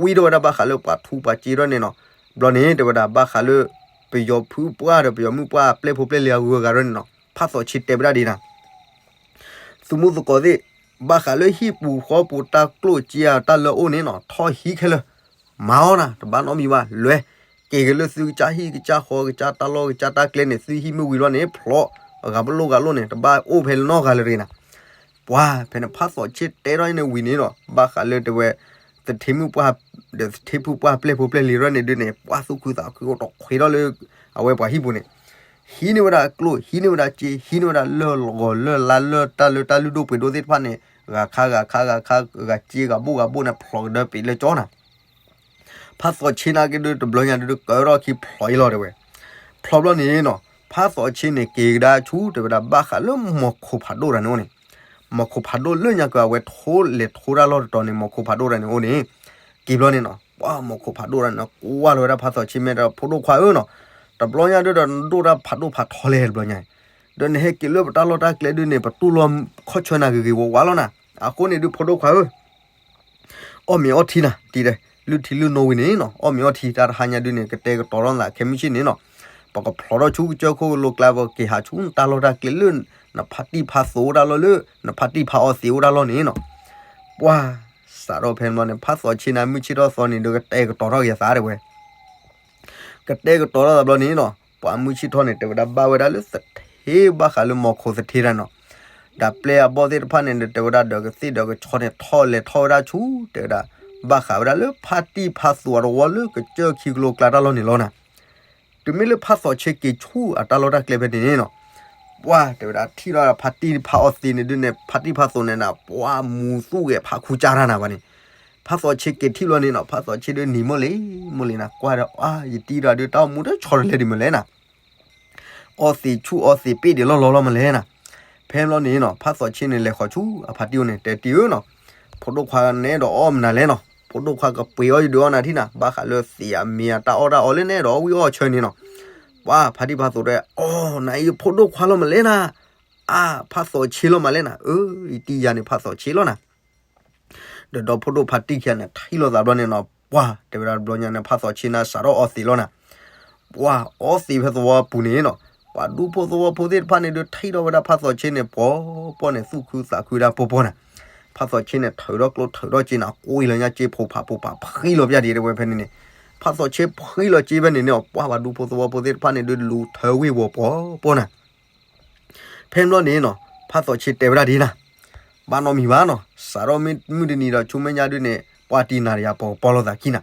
ဝံထီၣ်ဝဲဒၣ်ဘၣ်ဃးလၢပှၤထူပှၤစ့ထီၣ်န့ၣ်နီၤ ဘျီန့ၣ် တဲဝဲဒၣ်ဘၣ်ဃးလၢ ပယီၤဖုပှၢ်ဒီးပယီၤမုၣ်ပှၢ်ပျဲၢ်ဖိပျဲၢ်လံၤအဂုၤအဂၤရၢန့ၣ်နီၤ, ဖးသီးဆ့တဲဝဲဒၣ်ဒ်နၤ သုးမုၢ်သကိးသ့ၣ်, ဘၣ်ဃးလၢဟံၣ်ပူၤဃီပူၤတၢ်ကျိၣ်စ့အတၢ်လၢအအိၣ်န့ၣ်နီၤ, ထီၣ်ဟံးခဲလၢာ်, မၤအီၣ်နၤ, တဘၣ်နီတမံၤဘၣ်, လဲၤက့ၤက့ၤလၢသုကစၢ်ဟံၣ်ကစၢ်ဃီကစၢ်တၢ်လီၢ်ကစၢ်တၢ်ကျဲန့ၣ် သုဟံၣ်မ့ၢ်ဝံၤလီၤန့ၣ် ဖျိးအဂၤပလိၣ်ဂၤလိၣ်န့ၣ် တဘၣ်အိၣ်ဖဲလၢနီတဂၤလၢၤတဂ့ၤနၤ. ပှၤဖဲန့ၣ် ဖးသီးဆ့တဲထီၣ်အံၤန့ၣ်ဝံၤန့ၣ်နီၤ, ဘၣ်ဃးလၢတဲဝဲ သထ့မုၣ်ပှၢ် ဒီးသထ့ဖုပှၢ်ပျဲၢ်ဖိပျဲၢ်လံၤရၢန့ၣ်ဒုးန့ၣ် ပှၤသူၣ်ခုသးခုတခွဲးထီၣ်လၢ အဝဲပှၤဟံၣ်ပူၤန့ၣ် ဟံးန့ၢ်ဝဲဒၣ်ကျိၣ် ဟံးန့ၢ်ဝဲဒၣ်စ့ ဟံးန့ၢ်ဝဲဒၣ်လၢၢ်ဂီၤလၢၢ်လါလၢတၢ်လၢတၢ်လုၢ်ဒိၣ်ပှ့ၤဒိၣ်သ့ၣ်တဖၣ်န့ၣ် ဂၤခါဂၤခါဂၤခါ ဂၤစ့ဂၤဘိၣ်ဂၤဘိၣ်န့ၣ် ဖျိးကဒၢပ့ၤလၢကၠီနၤ. ဖးသီးဆ့န့ၣ်က့ၤဒုးတဘျီညါဒုးကၢထီၣ်ခံဖျိးအံၤလီၤတဲဝဲ. ဖျိးဘျီန့ၣ်နီၤ ဖးသီးဆ့န့ၣ်က့ၤကဒါဆူတဲဝဲဒၣ် ဘၣ်ဃးလၢမီၤခိၣ်ဖးဒိၣ်တဂၤန့ၣ်အိၣ်န့ၣ်, မီၤခိၣ်ဖးဒိၣ်လၢညါက့ၤအဝဲထိလဲၤထိတၢ်လီၢ်တတီၤန့ၣ် မီၤခိၣ်ဖးဒိၣ်တဂၤန့ၣ်အိၣ်န့ၣ်, က့ၤဘျီန့ၣ်နီၤ ပှၤမီၤခိၣ်ဖးဒိၣ်တဂၤန့ၣ် ကွၢ်လီၤဝဲဒၣ်ဖးသီးဆ့ မ့ၢ်ဒီးဖိဒိၣ်ခွါဧၢနီၤ, တဘျီညါဒုးဒီးနဒိၣ်တၢ်ဖးဒိၣ်ဖးထီလဲၣ်တဘျီညါ, ဒီးနဟဲက့ၤလၢပတၢ်လီၢ်တၢ်ကျဲဒုးန့ၣ် ပတူၢ်လိာ်ခီၣ်ဆၢနၤဂ့ၤဂ့ၤဝါဝါလီၤနၤ, အဃိန့ၣ်ဒုးဖိဒိၣ်ခွါဧၢ အီၣ်မ့ၤအီထံနၤ တံၤဒဲး လုၢ်ထံလုၢ်နိဝံၤန့ၣ်နီၤ အီၣ်မ့ၤအီထံ တၢ်တဟါညါဒုးန့ၣ် ကတဲာ်ကတီၤထီၣ်နသးခဲမုၢ်ဆ့ၣ်န့ၣ်နီၤ, ပကဖျိးထီၣ်ဆူကစၢၢ်ခိၣ်ကလိကျါ ပက့ၤဟးဆူနတၢ်လီၢ်တၢ်ကျဲလၢ နဖါတံၢ်ဖါသိးအိၣ်တၢ်လီၢ်လၢ နဖါတံၢ်ဖါအီသံးအိၣ်တၢ်လီၢ်န့ၣ်နီၤ, ပှၤ စးထီၣ်ဖဲန့ၣ်ဘျီန့ၣ် ဖးသီးဆ့န့ၣ် မုၢ်ဆ့ၣ်ထီၣ်သီန့ၣ်ဒီး ကတဲာ်ကတီၤထီၣ်က့ၤအသးတဲဝဲ ကတဲာ်ကတီၤထီၣ်သးဘျီန့ၣ်နီၤ ပှၤမုၢ်ဆ့ၣ်ထီၣ်န့ၣ် တဲဝဲဒၣ်ဘၣ်ဝဲဒၣ်လၢသထ့ ဘၣ်ဃးလၢမီၤခိၣ်သထ့တဂၤနီၤ, ဒီးပျဲၢ်အဘီၣ်သ့ၣ်တဖၣ်န့ၣ်ဒီး တဲဝဲဒၣ်ဒီးကသ့ၣ်ဒီးကဆီန့ၣ် ထီၣ်လဲၤထီၣ်ဝဲဒၣ်ဆူ တဲဝဲဒၣ် ဘၣ်ဃးဝဲဒၣ်လၢဖါတံၢ်ဖါသိးအတဝီလၢကစၢၢ်ခံကလိကျါတၢ်လီၢ်န့ၣ်လီၤနၤ, တုၤမ့ၢ်လၢဖးသီးဆ့က့ၤဆူအတၢ်လီၢ်တၢ်ကျဲဖဲန့ၣ်န့ၣ်နီၤ, ပှၤ တဲဝဲဒၣ်ထံၣ်လီၤဖါတံၢ်ဖါအီသံးန့ၣ်ဒုးန့ၣ် ဖါတံၢ်ဖါသိးန့ၣ်နၤ ပှၤမူသူၣ်ဂဲၤဖးခူကၢ်တၢ်နၤဘၣ်န့ၣ်, ဖးသီးဆ့က့ၤထံၣ်လီၤန့ၣ်နီၤ ဖးသီးဆ့ဒုးနံၤမ့ၢ်လံ မ့ၢ်လံနၤ ကွၢ်ဒီး အါ ယတံၤဒီးဒုးတၢ်အိၣ်မူတဆီတလဲဒံးမ့ၢ်လဲၣ်နၤ အီသံးဆူၣ်အီသံးပ့ၣ်ဒံးလီၢ်လီၢ်လီၤမ့ၢ်လဲၣ်နၤ, ဖဲန့ၣ်ဘျီန့ၣ်နီၤ ဖးသီးဆ့န့ၣ် လဲၤဃီၤဆူအဖါတံၢ်အိၣ်န့ၣ် တဲတံၢ်ဧၢနီၤ, ဖိဒိၣ်ခွါန့ၣ်ဒီးအီၣ်မနုၤလဲၣ်နီၤ ဖိဒိၣ်ခွါကပှ့ၤအီၣ်ယဒုးအီၣ်နၤထံၣ်နၤ ဘၣ်ဃးလၢသံးအမ့ၤအတၢ်အီၣ်တၢ်အီလၢနဲဒီးအီၣ်ဝံၣ်အီၣ်ဆၢန့ၣ်နီၤ, ပှၤဖါတံၢ်ဖါသိးတဲ အီ နအံၤဖိဒိၣ်ခွါလီၤမ့ၢ်လဲၣ်နၤ, အါ ဖးသီးဆ့လီၤမ့ၢ်လဲၣ်နၤ, အၢ ယတံၤယၤန့ၣ်ဖးသီးဆ့လီၤနၤ ဒီးဒီဖိဒိၣ်ဖါတံၢ်ခံဂၤန့ၣ် ထံၣ်လိာ်သးဘျီန့ၣ်နီၤ ပှၤ တဲဝဲဒၣ်တဘျီညါန့ၣ် ဖးသီးဆ့န့ၣ် စးထီၣ်အီသံးလီၤနၤ, ပှၤ အီသံးဖဲသဝီပူၤန့ၣ်နီၤ, ပှၤဒူဖိသဝီဖိသ့ၣ်တဖၣ်န့ၣ်ဒုး ထံၣ်ထီၣ်ဝဲဒၣ်ဖးသီးဆ့န့ၣ် ပှီၤပှီၢ်န့ၣ် သူၣ်ခုသးခုဒၣ်ပှီၢ်ပှီၢ်နၤ, ဖးသီးဆ့န့ၣ် ထုးထီၣ်ကျိထုးထီၣ်စ့နၤ ကွံာ်လီၤညါစ့ဖိဖးဖိဖး ဖှံလီၤပျၢ်ဒံးတဲဝဲဖဲန့ၣ်န့ၣ်, ဖးသီးဆ့ဖှံလီၤစ့ဖဲန့ၣ်န့ၣ် ပှၤ ပှၤဒူဖိသဝီဖိသ့ၣ်တဖၣ်န့ၣ်ဒုး လူၤထၢဝ့ၢ်ဝီၤပှီၤပှီၢ်နၤ ဖဲန့ၣ်ဘျီန့ၣ်နီၤ ဖးသီးဆ့တဲဝဲဒၣ်ဒ်နၤ, ဘၣ်နီတမံၤဘၣ်နီၤ, စးထီၣ်မုၢ်တနံၤဒီးဆူမဲာ်ညါဒုးန့ၣ် ပှၤတံၤနၤတယၤ ပကပီၢ်လိာ်သးခံနၤ,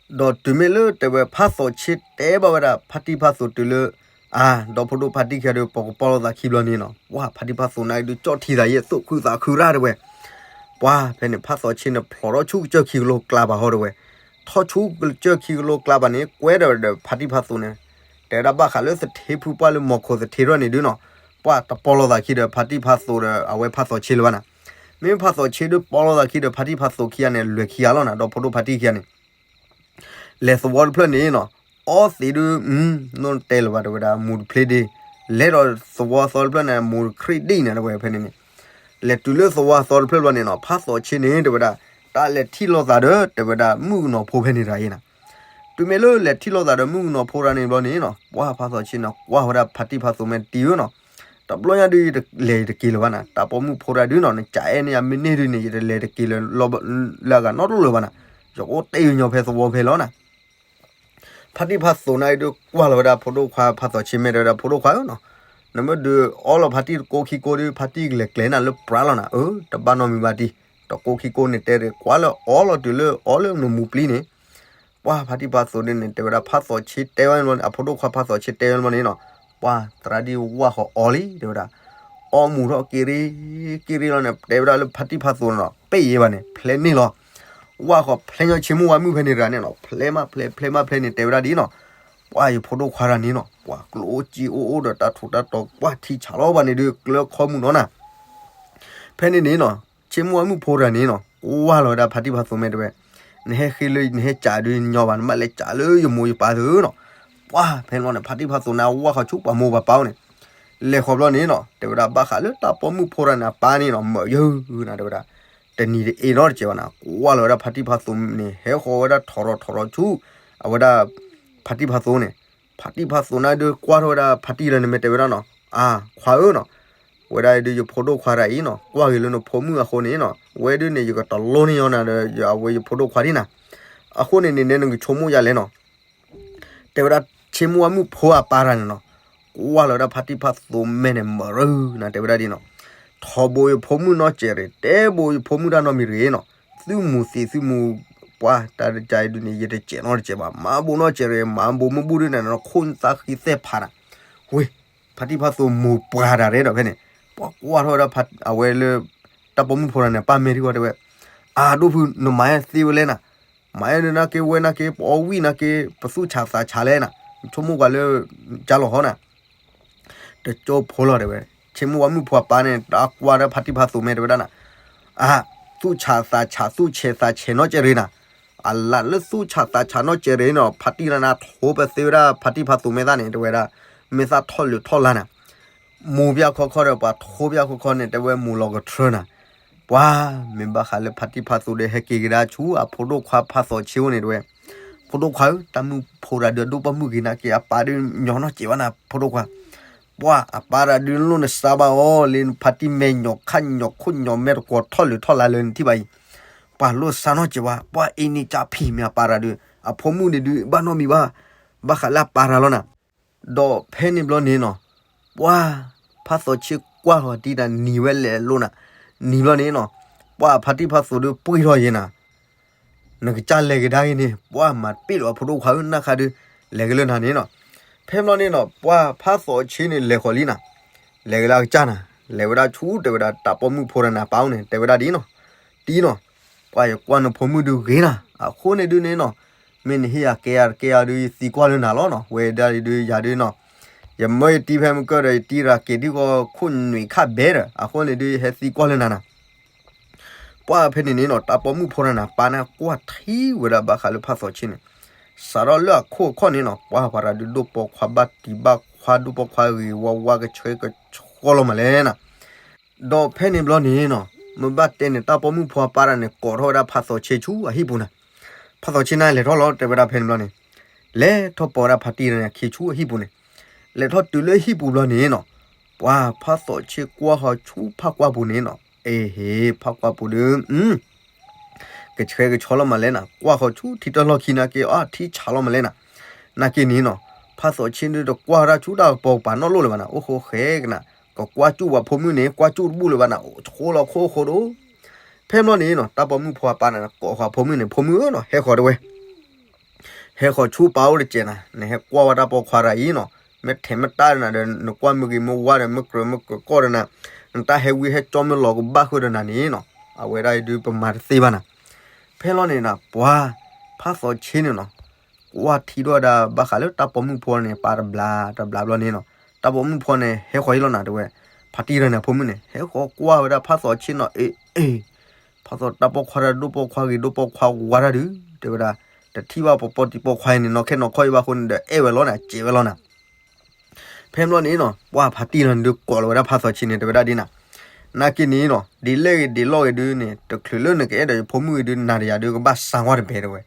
ဒီးတုၤမ့ၢ်လၢတဲဝဲဖးသီးဆ့တဲဘၣ်ဝဲဒၣ်ဖါတံၢ်ဖါသိးတုၤလၢ အါ ဒီဖိဒိၣ်ဖါတံၢ်ခံဂၤဒီး ပကပီၢ်လိာ်သးခံဘျီန့ၣ်နီၤ ပှၤဖါတံၢ်ဖါသိးန့ၣ်ဒုး ကၠီၣ်ထံသးယဲၢ် သူၣ်ခုသးခုရၣ်တဲဝဲ ပှၤဖဲန့ၣ် ဖးသီးဆ့န့ၣ် ဖျိးထီၣ်ဆူကစၢၢ်ခံကလိကျါဘၣ်ဟီတဲဝဲ, ထီၣ်ဆူကစၢၢ်ခံကလိကျါဘၣ်န့ၣ် ကွဲဒီးဒီးဖါတံၢ်ဖါသိးန့ၣ် တဲဝဲဒၣ်ဘၣ်ဃးလၢသထ့ဖုပှၢ်လၢမီၤခိၣ်သထ့ထီၣ်န့ၣ်ဒုးနီၤ, ပှၤတပီၢ်လိာ်သးခံဒီးဖါတံၢ်ဖါသိးဒီးအဝဲဖးသီးဆ့လၢၤဘၣ်နၤ, မ့မ့ၢ်ဖးသီးဆ့ဒုးပီၢ်လိာ်သးခံဒီးဖါတံၢ်ဖါသိးခံဂၤန့ၣ် လွဲၢ်ခံဂၤလီၤနၤ ဒီဖိဒိၣ်ဖါတံၢ်ခံဂၤန့ၣ် လဲၤသဝီတဖျၢၣ်န့ၣ်နီၤ, အီသံးဒုး နီၢ်တဲလၢၤဘၣ်တဲဝဲဒၣ် မူတဖျ့ဒ့, လဲၤဒီးသဝီသီတဖျၢၣ်န့ၣ် မူတခရံၣ်ဒ့ၣ်န့ၣ်တဲဝဲဖဲန့ၣ်န့ၣ်, လဲၤတုၤလၢသဝီသီတဖျၢၣ်ဘျီန့ၣ်နီၤ ဖးသီးဆ့န့ၣ်တဲဝဲဒၣ် တၢ်လဲၤထံၣ်လိာ်သးဒီးတဲဝဲဒၣ်မုၣ်ကနီၤဖိဖဲန့ၣ်တဂၤအံၤနၤ, တုၤမ့ၢ်လၢလဲၤထံၣ်လိာ်သးဒီးမုၣ်ကနီၤဖိတဂၤန့ၣ်ဘျီန့ၣ်နီၤ ပှၤဖးသီးဆ့န့ၣ် ကွၢ်ဝဲဒၣ်ဖါတံၢ်ဖါသိးမ့ၢ်တံၤဧၢနီၤ, တဘျီညါဒုးယတလဲၤတက့ၤလၢၤဘၣ်နၤ တၢ်ပိာ်မုၣ်ဖိတဂၤဒုးနီၤ နကးအဲၣ်န့ၢ်ယၤမ့ၢ်န့ၢ်ဒုးန့ၣ် ယတလဲၤတက့ၤလၢၤလၢအဂၤနီတလၢၤဘၣ်နၤ, ယအိၣ်တ့ၢ်ယညီဖဲသဝီဖဲလီၤနၤ ဖါတံၢ်ဖါသိးန့ၣ်ဒုးကွၢ်လီၤဝဲဒၣ်ဖိဒိၣ်ခွါဖးသီးဆ့မ့ၢ်တဲဝဲဒၣ်ဖိဒိၣ်ခွါဧၢနီၤ, နမ့ၢ်ဒုးအီလီၤဖါတံၢ်တကိးခံကိးဒုး ဖါတံၢ်ကလဲၤကျဲၤနၤလၢပြးလီၤနၤ, အၢ တဘၣ်နီတမံၤဘၣ်တံၤ, တကိးခံကိးန့ၣ်တဲကွၢ်လၢအီလီၤတုၤလၢအီလၢနမူပျံၤန့ၣ်, ပှၤဖါတံၢ်ဖါသိးဒုးန့ၣ် တဲဝဲဒၣ်ဖးသီးဆ့တဲဝဲန့ၣ်ဘျီန့ၣ် အဖိဒိၣ်ခွါဖးသီးဆ့တဲဝဲန့ၣ်ဘျီန့ၣ်နီၤ, ပှၤသရၣ်ဒ်ဝၢ်ဃီအီလံ တဲဝဲဒၣ် အီမူၤထီၣ်က့ၤရ့က့ၤရ့လီၤန့ၣ် တဲဝဲဒၣ်လၢဖါတံၢ်ဖါသိးန့ၣ်နီၤ ပ့ၢ်ယဲဘၣ်န့ၣ် ဖျဲးန့ၢ်လီၤ, ဝၢ်ဃီဖျဲးညီဆ့မုၢ်ဝါမုၣ်ဖဲန့ၣ်တဂၤန့ၣ်နီၤ ဖျဲးမးဖျဲး ဖျဲးမးဖျဲးန့ၣ် တဲဝဲဒၣ်ဒ်နီၤ, ပှၤယဖိဒိၣ်ခွါတဂၤန့ၣ်နီၤ ပှၤကျိၣ်အိၣ်စ့အိၣ်အိၣ်ဒီးတၢ်ထူးတၢ်တီၤ ကွၢ်ထံဆးလီၤဘၣ်န့ၣ်ဒုး ကျၢခီမုၢ်နီၤနၤ ဖဲန့ၣ်န့ၣ်နီၤ ဆ့မုၢ်ဝါမုၣ်ဖိတဂၤန့ၣ်နီၤ ကွၢ်လီၤဝဲဒၣ်ဖါတံၢ်ဖါသိးမ့ၢ်တဲဝဲ, နဟဲဃ့လၢ နဟဲကးဒုးညီဘၣ် နဘၣ်လဲၤကးလၢယမိၢ်ယပၢ်သုနီၤ, ပှၤဖဲန့ၣ်လီၤန့ၣ် ဖါတံၢ်ဖါသိးန့ၣ် အဝၢ်ဃီဆူပှၤမိၢ်ပှၤပၢ်အိၣ်န့ၣ်, လဲၤဃီၤဘျီန့ၣ်နီၤ တဲဝဲဒၣ်ဘၣ်ဃးလၢတၢ်ပိာ်မုၣ်ဖိတဂၤန့ၣ် အပၢ်န့ၣ်နီၤ မၢယၢနၤတဲဝဲဒၣ်, တနံၤတအ့နီတစဲးဘၣ်နၤ ကွၢ်လီၤဝဲဒၣ်ဖါတံၢ်ဖါသိးန့ၣ် ဟဲဃီၤဝဲဒၣ်ထီၣ်ထီၣ်ထီၣ်ထီၣ်ဆူ အဝဲဒၣ် ဖါတံၢ်ဖါသိးန့ၣ် ဖါတံၢ်ဖါသိးန့ၣ်ဒုးကွၢ်ထီၣ်ဝဲဒၣ်ဖါတံၢ်လၢန့ၣ်မ့ၢ်တဲဝဲဒၣ်နီၤ, အၢ ခွါဧၢနီၤ, ဝဲဒၣ်အံၤဒုးယဖိဒိၣ်ခွါတဂၤအံၤနီၤ ကွၢ်က့ၤလၢနဖိမုၣ်အဃိန့ၣ်နီၤ ဝဲဒုးန့ၣ် ယကတလိန့ၢ်ညီနၤဒီး အဝဲယဖိဒိၣ်ခွါဒ်နၤ, အဃိန့ၣ်န့ၣ် နကဆိကမိၣ်ယၤလဲၣ်နီၤ တဲဝဲဒၣ် ဆ့မိၢ်ဝါမုၣ်ဖိအပၢ်တဂၤန့ၣ်နီၤ, ကွၢ်လီၤဝဲဒၣ်ဖါတံၢ်ဖါသိးမဲာ်န့ၣ် မရၢနၤ တဲဝဲဒၣ်ဒ်နီၤ, ထီဘိယဖိမုၣ်နီတစဲးရ့ၣ် တဲဘိယဖိမုၣ်တၢ်နီတမံၤတဂ့ၤနီၤ, သုမူၤသံသုမူၤပှၢ် တၢ်တကါအံၤဒုးန့ၣ် ယတစဲးနီတစဲးဘၣ် မၤဘိနီတစဲးရ့ၣ် မၤဘိမ့ၢ်ဘူၣ်ဒုးန့ၣ် နခိၣ်သၣ်ဃံသဲၣ်ဖးနၤ, ဝ့ၢ် ဖါတံၢ်ဖါသိးမူၤပှၢ်တၢ်ရဲၣ်ဒီးဖဲန့ၣ်, ပှၤကွၢ်ထီၣ်ဝဲဒၣ်အဝဲလၢ တၢ်ပိာ်မုၣ်ဖိတဂၤန့ၣ် ပၢ်မဲာ်ထံဃီတဲဝဲ, အၢ ဒိၣ်ဖု နမၤသ့ဝဲလဲၣ်နၤ, မၤအဲၣ်ဒုးနာ်က့ဝဲနာ်က့ ပအီၣ်ဝံၣ်နာ်က့ ပသူၣ်ဆးသးဆးလဲၣ်နၤ, ဆိကမိၣ်ကွၢ်လၢ ကၢ်လီၤဟီနၤ တကၠိဖိလီၤတဲဝဲ, ဆ့မိၢ်ဝါမုၣ်ဖိအပၢ်န့ၣ် တၢ်ကွၢ်ဒီးဖါတံၢ်ဖါသိးမဲာ်တဲဝဲဒၣ်နၤ, အၢ သူၣ်ဆးသးဆး သူၣ်ဆဲးသးဆဲးနီတစဲးရ့ၣ်နၤ, အလၢလၢသူၣ်ဆးသးဆးနီတစဲးရ့ၣ်နီၤ ဖါတံၢ်လၢနၤထိပသ့ဝဲဒၣ်ဖါတံၢ်ဖါသိးမဲာ်သၣ်န့ၣ် တဲဝဲဒၣ်, မ့ၢ်သၣ်ထီၣ်လၢထီၣ်လါနၤ မိၤပျၢ်ခီခီဒီး ပှၤထိပျၢ်ခီခီန့ၣ် တဲဝဲမိၤလီၤကထြၢနၤ, ပှၤ မ့ၢ်ဘၣ်ဃးလၢဖါတံၢ်ဖါသိးဒီးဟဲက့ၤကဒါဆူအဖိဒိၣ်ခွါဖါသိးဆ့အိၣ်န့ၣ်တဲဝဲ, ဖိဒိၣ်ခွါဧၢ တၢ်မုၣ်ဖိတဂၤဒုးအဒိၣ်ပိာ်မုၣ်ဂ့ၤနာ်က့ အပၢ်ဒုးညီနီၢ်စဲးဘၣ်နၤ ဖိဒိၣ်ခွါ, ပှၤအပၢ်တဂၤဒုးလိၣ်နစါဘၣ်အီၤ လၢနဖါတံၢ်မဲာ်ညီခါညီခိၣ်ညီမဲာ်တကွီၤထီၣ်လၢထီၣ်လါလၢနထံၣ်ဘၣ်အံၤ, ပှၤလိၣ်စါနီၢ်စဲးဝဲ ပှၤအ့န့ၣ်ကၢ်ဖံးမ့ၢ်အပၢ်တဂၤဒုး အဖိမုၣ်န့ၣ်ဒုးဘၣ်နီတမံၤဘၣ်, ဘၣ်ဃးလၢအပၢ်တဂၤလီၤနၤ ဒီးဖဲန့ၣ်ဘျီန့ၣ်နီၤ, ပှၤ ဖါသိးဆ့ကွၢ်ထီၣ်တံၢ်တၢ်နံၤဝဲလဲၤလိာ်နၤ, နံၤဘျီန့ၣ်နီၤ, ပှၤဖါတံၢ်ဖါသိးဒုးပှံၢ်ထီၣ်ယဲနၤ, နကစၢ်လဲၤကဒါက့ၤန့ၣ် ပှၤမၤတပ့ၢ်လီၤအဖိဒိၣ်ခွါဧၢ နၢ်ခါဒုး လဲၤက့ၤလၢနၤန့ၣ်နီၤ, ဖဲဘျီန့ၣ်နီၤ ပှၤဖါသိးဆ့န့ၣ်လဲၤဃီၤလံနၤ, လဲၤက့ၤလၢအကစၢ်နၤ, လဲၤဝဲဒၣ်ဆူတဲဝဲဒၣ်တၢ်ပိာ်မုၣ်ဖိတဂၤန့ၣ်အပၢ်အိၣ်န့ၣ် တဲဝဲဒၣ်ဒ်နီၤ, တံၢ်နီၤ ပှၤယကွၢ်နဖိမုၣ်ဒုးဂ့ၤနၤ, အဃိန့ၣ်ဒုးန့ၣ်နီၤ, မ့ၢ်နဟ့ၣ်ယၤကဲယၤတကဲယၤဒုး ယသံကွၢ်လၢနၤလီၤနီၤ, ဝဲဒၣ်ဒုးယၤဒုးနီၤ, ယမၢယတံၢ်ဖဲမုၢ်ကၢၢ်ဒီး ယတံၢ်ရၤက့ၤဒုးကီၢ်ခိၣ်နွံခါဘဲဒီး အဃိန့ၣ်ဒုး ယဟဲသံကွၢ်လၢနၤနၤ ပှၤဖဲန့ၣ်န့ၣ်နီၤ တၢ်ပိာ်မုၣ်ဖိတဂၤန့ၣ် ပၢ်န့ၣ်ကွၢ်ထံဝဲဒၣ်ဘၣ်ဃးလၢဖါသိးဆ့န့ၣ်, စးထီၣ်လၢအခိၣ်အခီၣ်န့ၣ်နီၤ ပှၤပှၤတဂၤဒုးဒိၣ်ပိာ်ခွါဘၣ်တံၢ်ဘၣ်ခွါ ဒိၣ်ပိာ်ခွါဂ့ၤဝါဝါ ကဆှဲကဆှီလီၤမးလဲၣ်နၤ, ဒီးဖဲန့ၣ်ဘျီန့ၣ်နီၤ မ့ၢ်ဘၣ်တဲန့ၣ် တၢ်ပိာ်မုၣ်ဖိအပၢ်တဂၤန့ၣ် ကိးထီၣ်ဝဲဒၣ်ဖါသိးဆ့ဆူအဟံၣ်ပူၤနၤ, ဖါသိးဆ့န့ၣ်လဲၤထီၣ်လီၤ တဲဝဲဒၣ်ဖဲန့ၣ်ဘျီန့ၣ်, လဲၤထီၣ်ပိာ်ဝဲဒၣ်ဖါတံၢ်တဂၤန့ၣ် အခံဆူအဟံၣ်ပူၤန့ၣ်, လဲၤထီၣ်တုၤလၢဟံၣ်ပူၤဘျီန့ၣ်နီၤ, ပှၤဖါသိးဆ့ကွၢ်ဃီၤဆူဖးကွၢ်ပူၤန့ၣ်နီၤ, အ့ဟ့ ဖးကွၢ်ပူၤဒုး ကဆှဲကဆှီလီၤမးလဲၣ်နၤ, ကွၢ်ဃီၤဆူထံတၢ်လီၢ်ခံနာ်က့ အထံဆးလီၤမးလဲၣ်နၤ, နာ်က့န့ၣ်နီၤ, ဖါသိးဆ့ဒုးတကွၢ်ဝဲဒၣ်ဆူတၢ်ကပီၤကပၤနီတလိၣ်လၢၤဘၣ်နၤ, အိၣ်ဃိဃဲကနၤ, ကကွၢ်စူၣ်ပှၤဖိမုၣ်န့ၣ် ကွၢ်စူၣ်တဘူၣ်လၢၤဘၣ်နၤ, အိၣ်ဆိလီၤခိၣ်ဃိဒိၣ်, ဖဲဘျီန့ၣ်နီၤ တၢ်ပိာ်မုၣ်ဖိအပၢ်န့ၣ် ကိးဃီၤဖိမုၣ်န့ၣ် ဖိမုၣ်ဧၢနီၤ ဟဲဃီၤတဲဝဲ ဟဲဃီၤဆူပၢ်အိၣ်တစဲးနၤ, နဟဲကွၢ်ဝဲတၢ်ပိာ်ခွါတဂၤအံၤနီၤ, မ့ၢ်ထဲမ့ၢ်တၢ်ဒီးနၤဒီး နကွၢ်မုၢ်ဂ့ၤမုၢ်ဝါဒီး မ့ၢ်ကြၢးမ့ၢ်ကကီၢ်ဒီးနၤ, နတၢ်ဟဲဝံဟဲကၠီမ့ၢ်လီၤကဘၣ်ဃုာ်ဒီးနၤန့ၣ်နီၤ, အဝဲဒၣ်အံၤဒုးပမၤတသ့ဘၣ်နၤ. ဖဲလီၤန့ၣ်နၤ ပှၤဖးသီးဆ့န့ၣ်နီၤ, ကွၢ်ထံၣ်ဒီးဝဲဒၣ်ဘၣ်ဃးလၢတၢ်ပိာ်မုၣ်ဖိန့ၣ် ပၢ်တဘျါတဘျါဘျီန့ၣ်နီၤ, တၢ်ပိာ်မုၣ်ဖိန့ၣ် ဟဲဃီၤဟံၣ်လီၤနၤတဲဝဲ, ဖါတံၢ်တဂၤန့ၣ်အဖိမုၣ်န့ၣ် ဟဲဃီၤကွၢ်ဝဲဒၣ်ဖးသီးဆ့နီၤ, အ့ အ့ ဖးသီးတၢ်ပိာ်ခွါတၢ်ဒိၣ်ပိာ်ခွါဂ့ၤဒိၣ်ပိာ်ခွါဝါတၢ်ဒုး တဲဝဲဒၣ်, တထံၣ်ဘၣ်ပှၤပိာ်တံၢ်ပိာ်ခွါအံၤန့ၣ် နီၢ်ခဲနီၢ်ခီအံၤဘၣ်အဃိန့ၣ်ဒီး အဲၣ်ဝဲလီၤနၤ စဲးဝဲလီၤနၤ. ဖဲဘျီန့ၣ်နီၤ ပှၤဖါတံၢ်တဂၤန့ၣ်ဒုးကိးလီၤဝဲဒၣ်ဖးသီးဆ့န့ၣ် တဲဝဲဒၣ်ဒ်နၤ, နာ်က့န့ၣ်နီၤ ဒ်လဲၣ်ဂ့ၤဒ်လဲၣ်ဂ့ၤဒုးန့ၣ် တချုးလၢနကအဲၣ်ဒိးယဖိမုၣ်အံၤဒုး နၤဒီးယၤဒုးကဘၣ်စါဝါတဘဲတဲဝဲ,